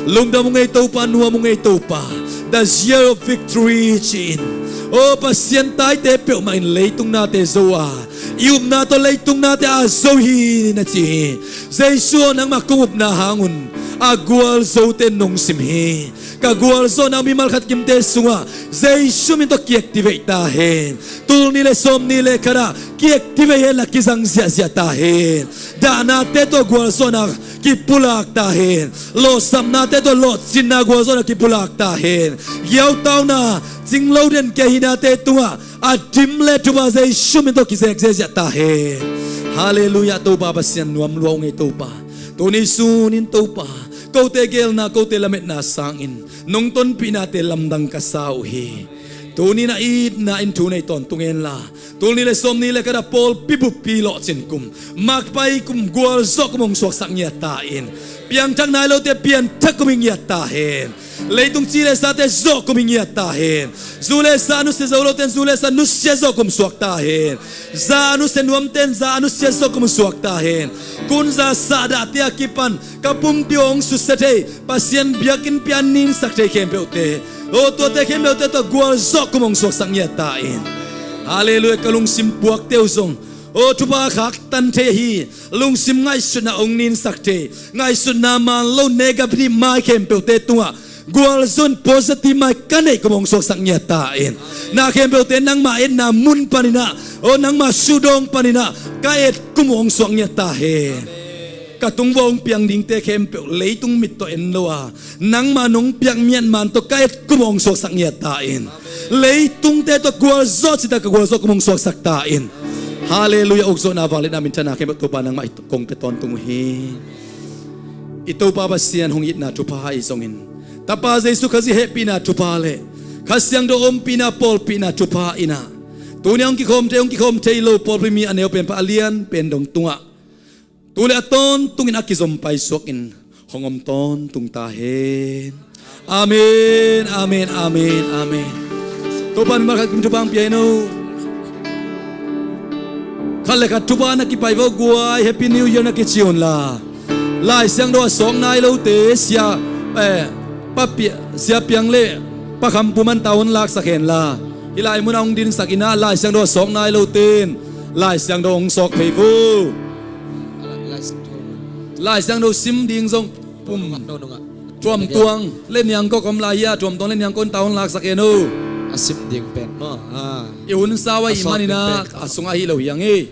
Lungdam ung ei Topa, nuam ung ei Topa. The year of victory ci-in, aw, Pasian taite peuhmah in leitung nate zo a, i upna tawh leitung nate a zo hi na ci hi. Jesu aw, nangmah kong upna hangun a gualzote nong sim hi. Ka gualzawhna mimal khat kimte sungah Jesu min tawh ki-activate ta hen. Tul nih le sawm nih le khat ah ki-activate hen la, kizang ziahziah ta hen. Dahnate tawh gualzawhna kipulak ta hen. Lawhsapnate tawh lawhcinna gualzawhna kipulak ta hen. Giautauna, cinglo den kia hinate tungah a dim le thupha Jesu min tawh kizek ziahziah ta hen. Halleluiah. Topa Pasian, nuam lua ung ei Topa. Tuni sunin Topa, kote geelna, kote lametna sangin nong tonpihnate lamdang ka sa uh hi. Tuni-in a itna in thu nei tawntung hen la, tul nih le sawm nih le khat ah pawlpi buppi lawhcin kum, makpai kum, gualzawh kum hong suaksak ngiat ta in. Piangthak nai lote pianthak kum hi ngiat ta hen. Leitung ci le sate zawh kum hi ngiat ta hen. Zu le sa nusia zo lote in zu le sa nusia zawh kum suak ta hen. Za a nusia nuamte in za a nusia zawh kum suak ta hen. Kunza sahdah te a kipan ka pumpi uh hong susia thei, Pasian biakinn pia ninsak thei khempeuhte, aw, tuate khempeuhte tawh gualzawh kum hong suaksak ngiat ta in. Halleluiah. Ka lungsim puakte uh zong, aw, thupha khaktan thei ahi, lungsim ngaihsutna hong ninsak thei, ngaihsutna man lo negative mai khempeuhte tungah gualzawh in positive mai ka neih kum hong suaksak ngiat ta in. Na khempeuhte nangmah etna mun panin ah, aw, nangmah sudawng panin ah ka et kum hong suak ngiat ta hen. Ka tung vua hong piang dingte khempeuh leitung mit tawh en lo a, nangmah nong piak miat man tawh ka et kum hong suaksak ngiat ta in. Leitungte tawh gualzawh cita ka gualzawh kum hong suaksak ta in. Halleluiah. Ukzawhna, vangliatna, minthanna khempeuh Topa nangmah i kong pia tawntung uh hi. I Topa Pasian hong itna thupha ahi zongin, Tapa Jesu Khazih hehpihna thupha le Kha Siangtho ompihna, pawlpihna thupha in ah, tuni a hong kikhawm thei, hong kikhawm thei lo pawlpi mi a neu pen pan a lian pen dong tungah tu le a tawntungin a kizom paisuakin hong om tawntung ta hen. Amen, amen, amen, amen. Topa mimal khat kim thupha hong pia in aw. Khat le khat thupha na kipai vo guai, Happy New Year na kici un la. Lai Siangtho a sawk nai lote, Sia, eh, Pa Pia-, Sia Piang le Pa Kham Pum an tau hong laksak hen la. Hih lai mun a hong dinsak in ah, Lai Siangtho a sawk nai lote in Lai Siangtho hong sawk phei vo. Lai Siangtho sim ding zong Pum, Thuam Tuang le Niang Kok om lai hi a, Thuam Tuang le Niang Kok in tau hong laksak hen aw. A sim ding pen maw? Ah. I hun sau ahih manin ah, a sungah hi lo hi hang hi.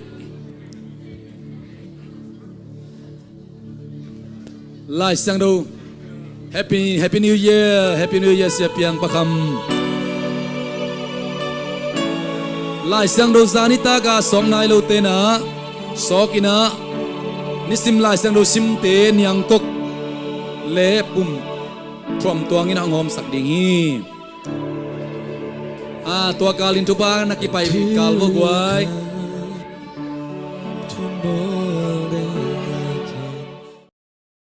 Lai Siangtho. Happy, Happy New Year, Happy New Year, Sia Piang, Pa Kham. Lai Siangtho zan nitak a sawk nai lote in ah, sawk in ah, nisim Lai Siangtho simte Niang Kok le Pum, Thuam Tuang in ah hong hawmsak ding hi. Ah, tua kalin thupha na kipaipih kal vo guai.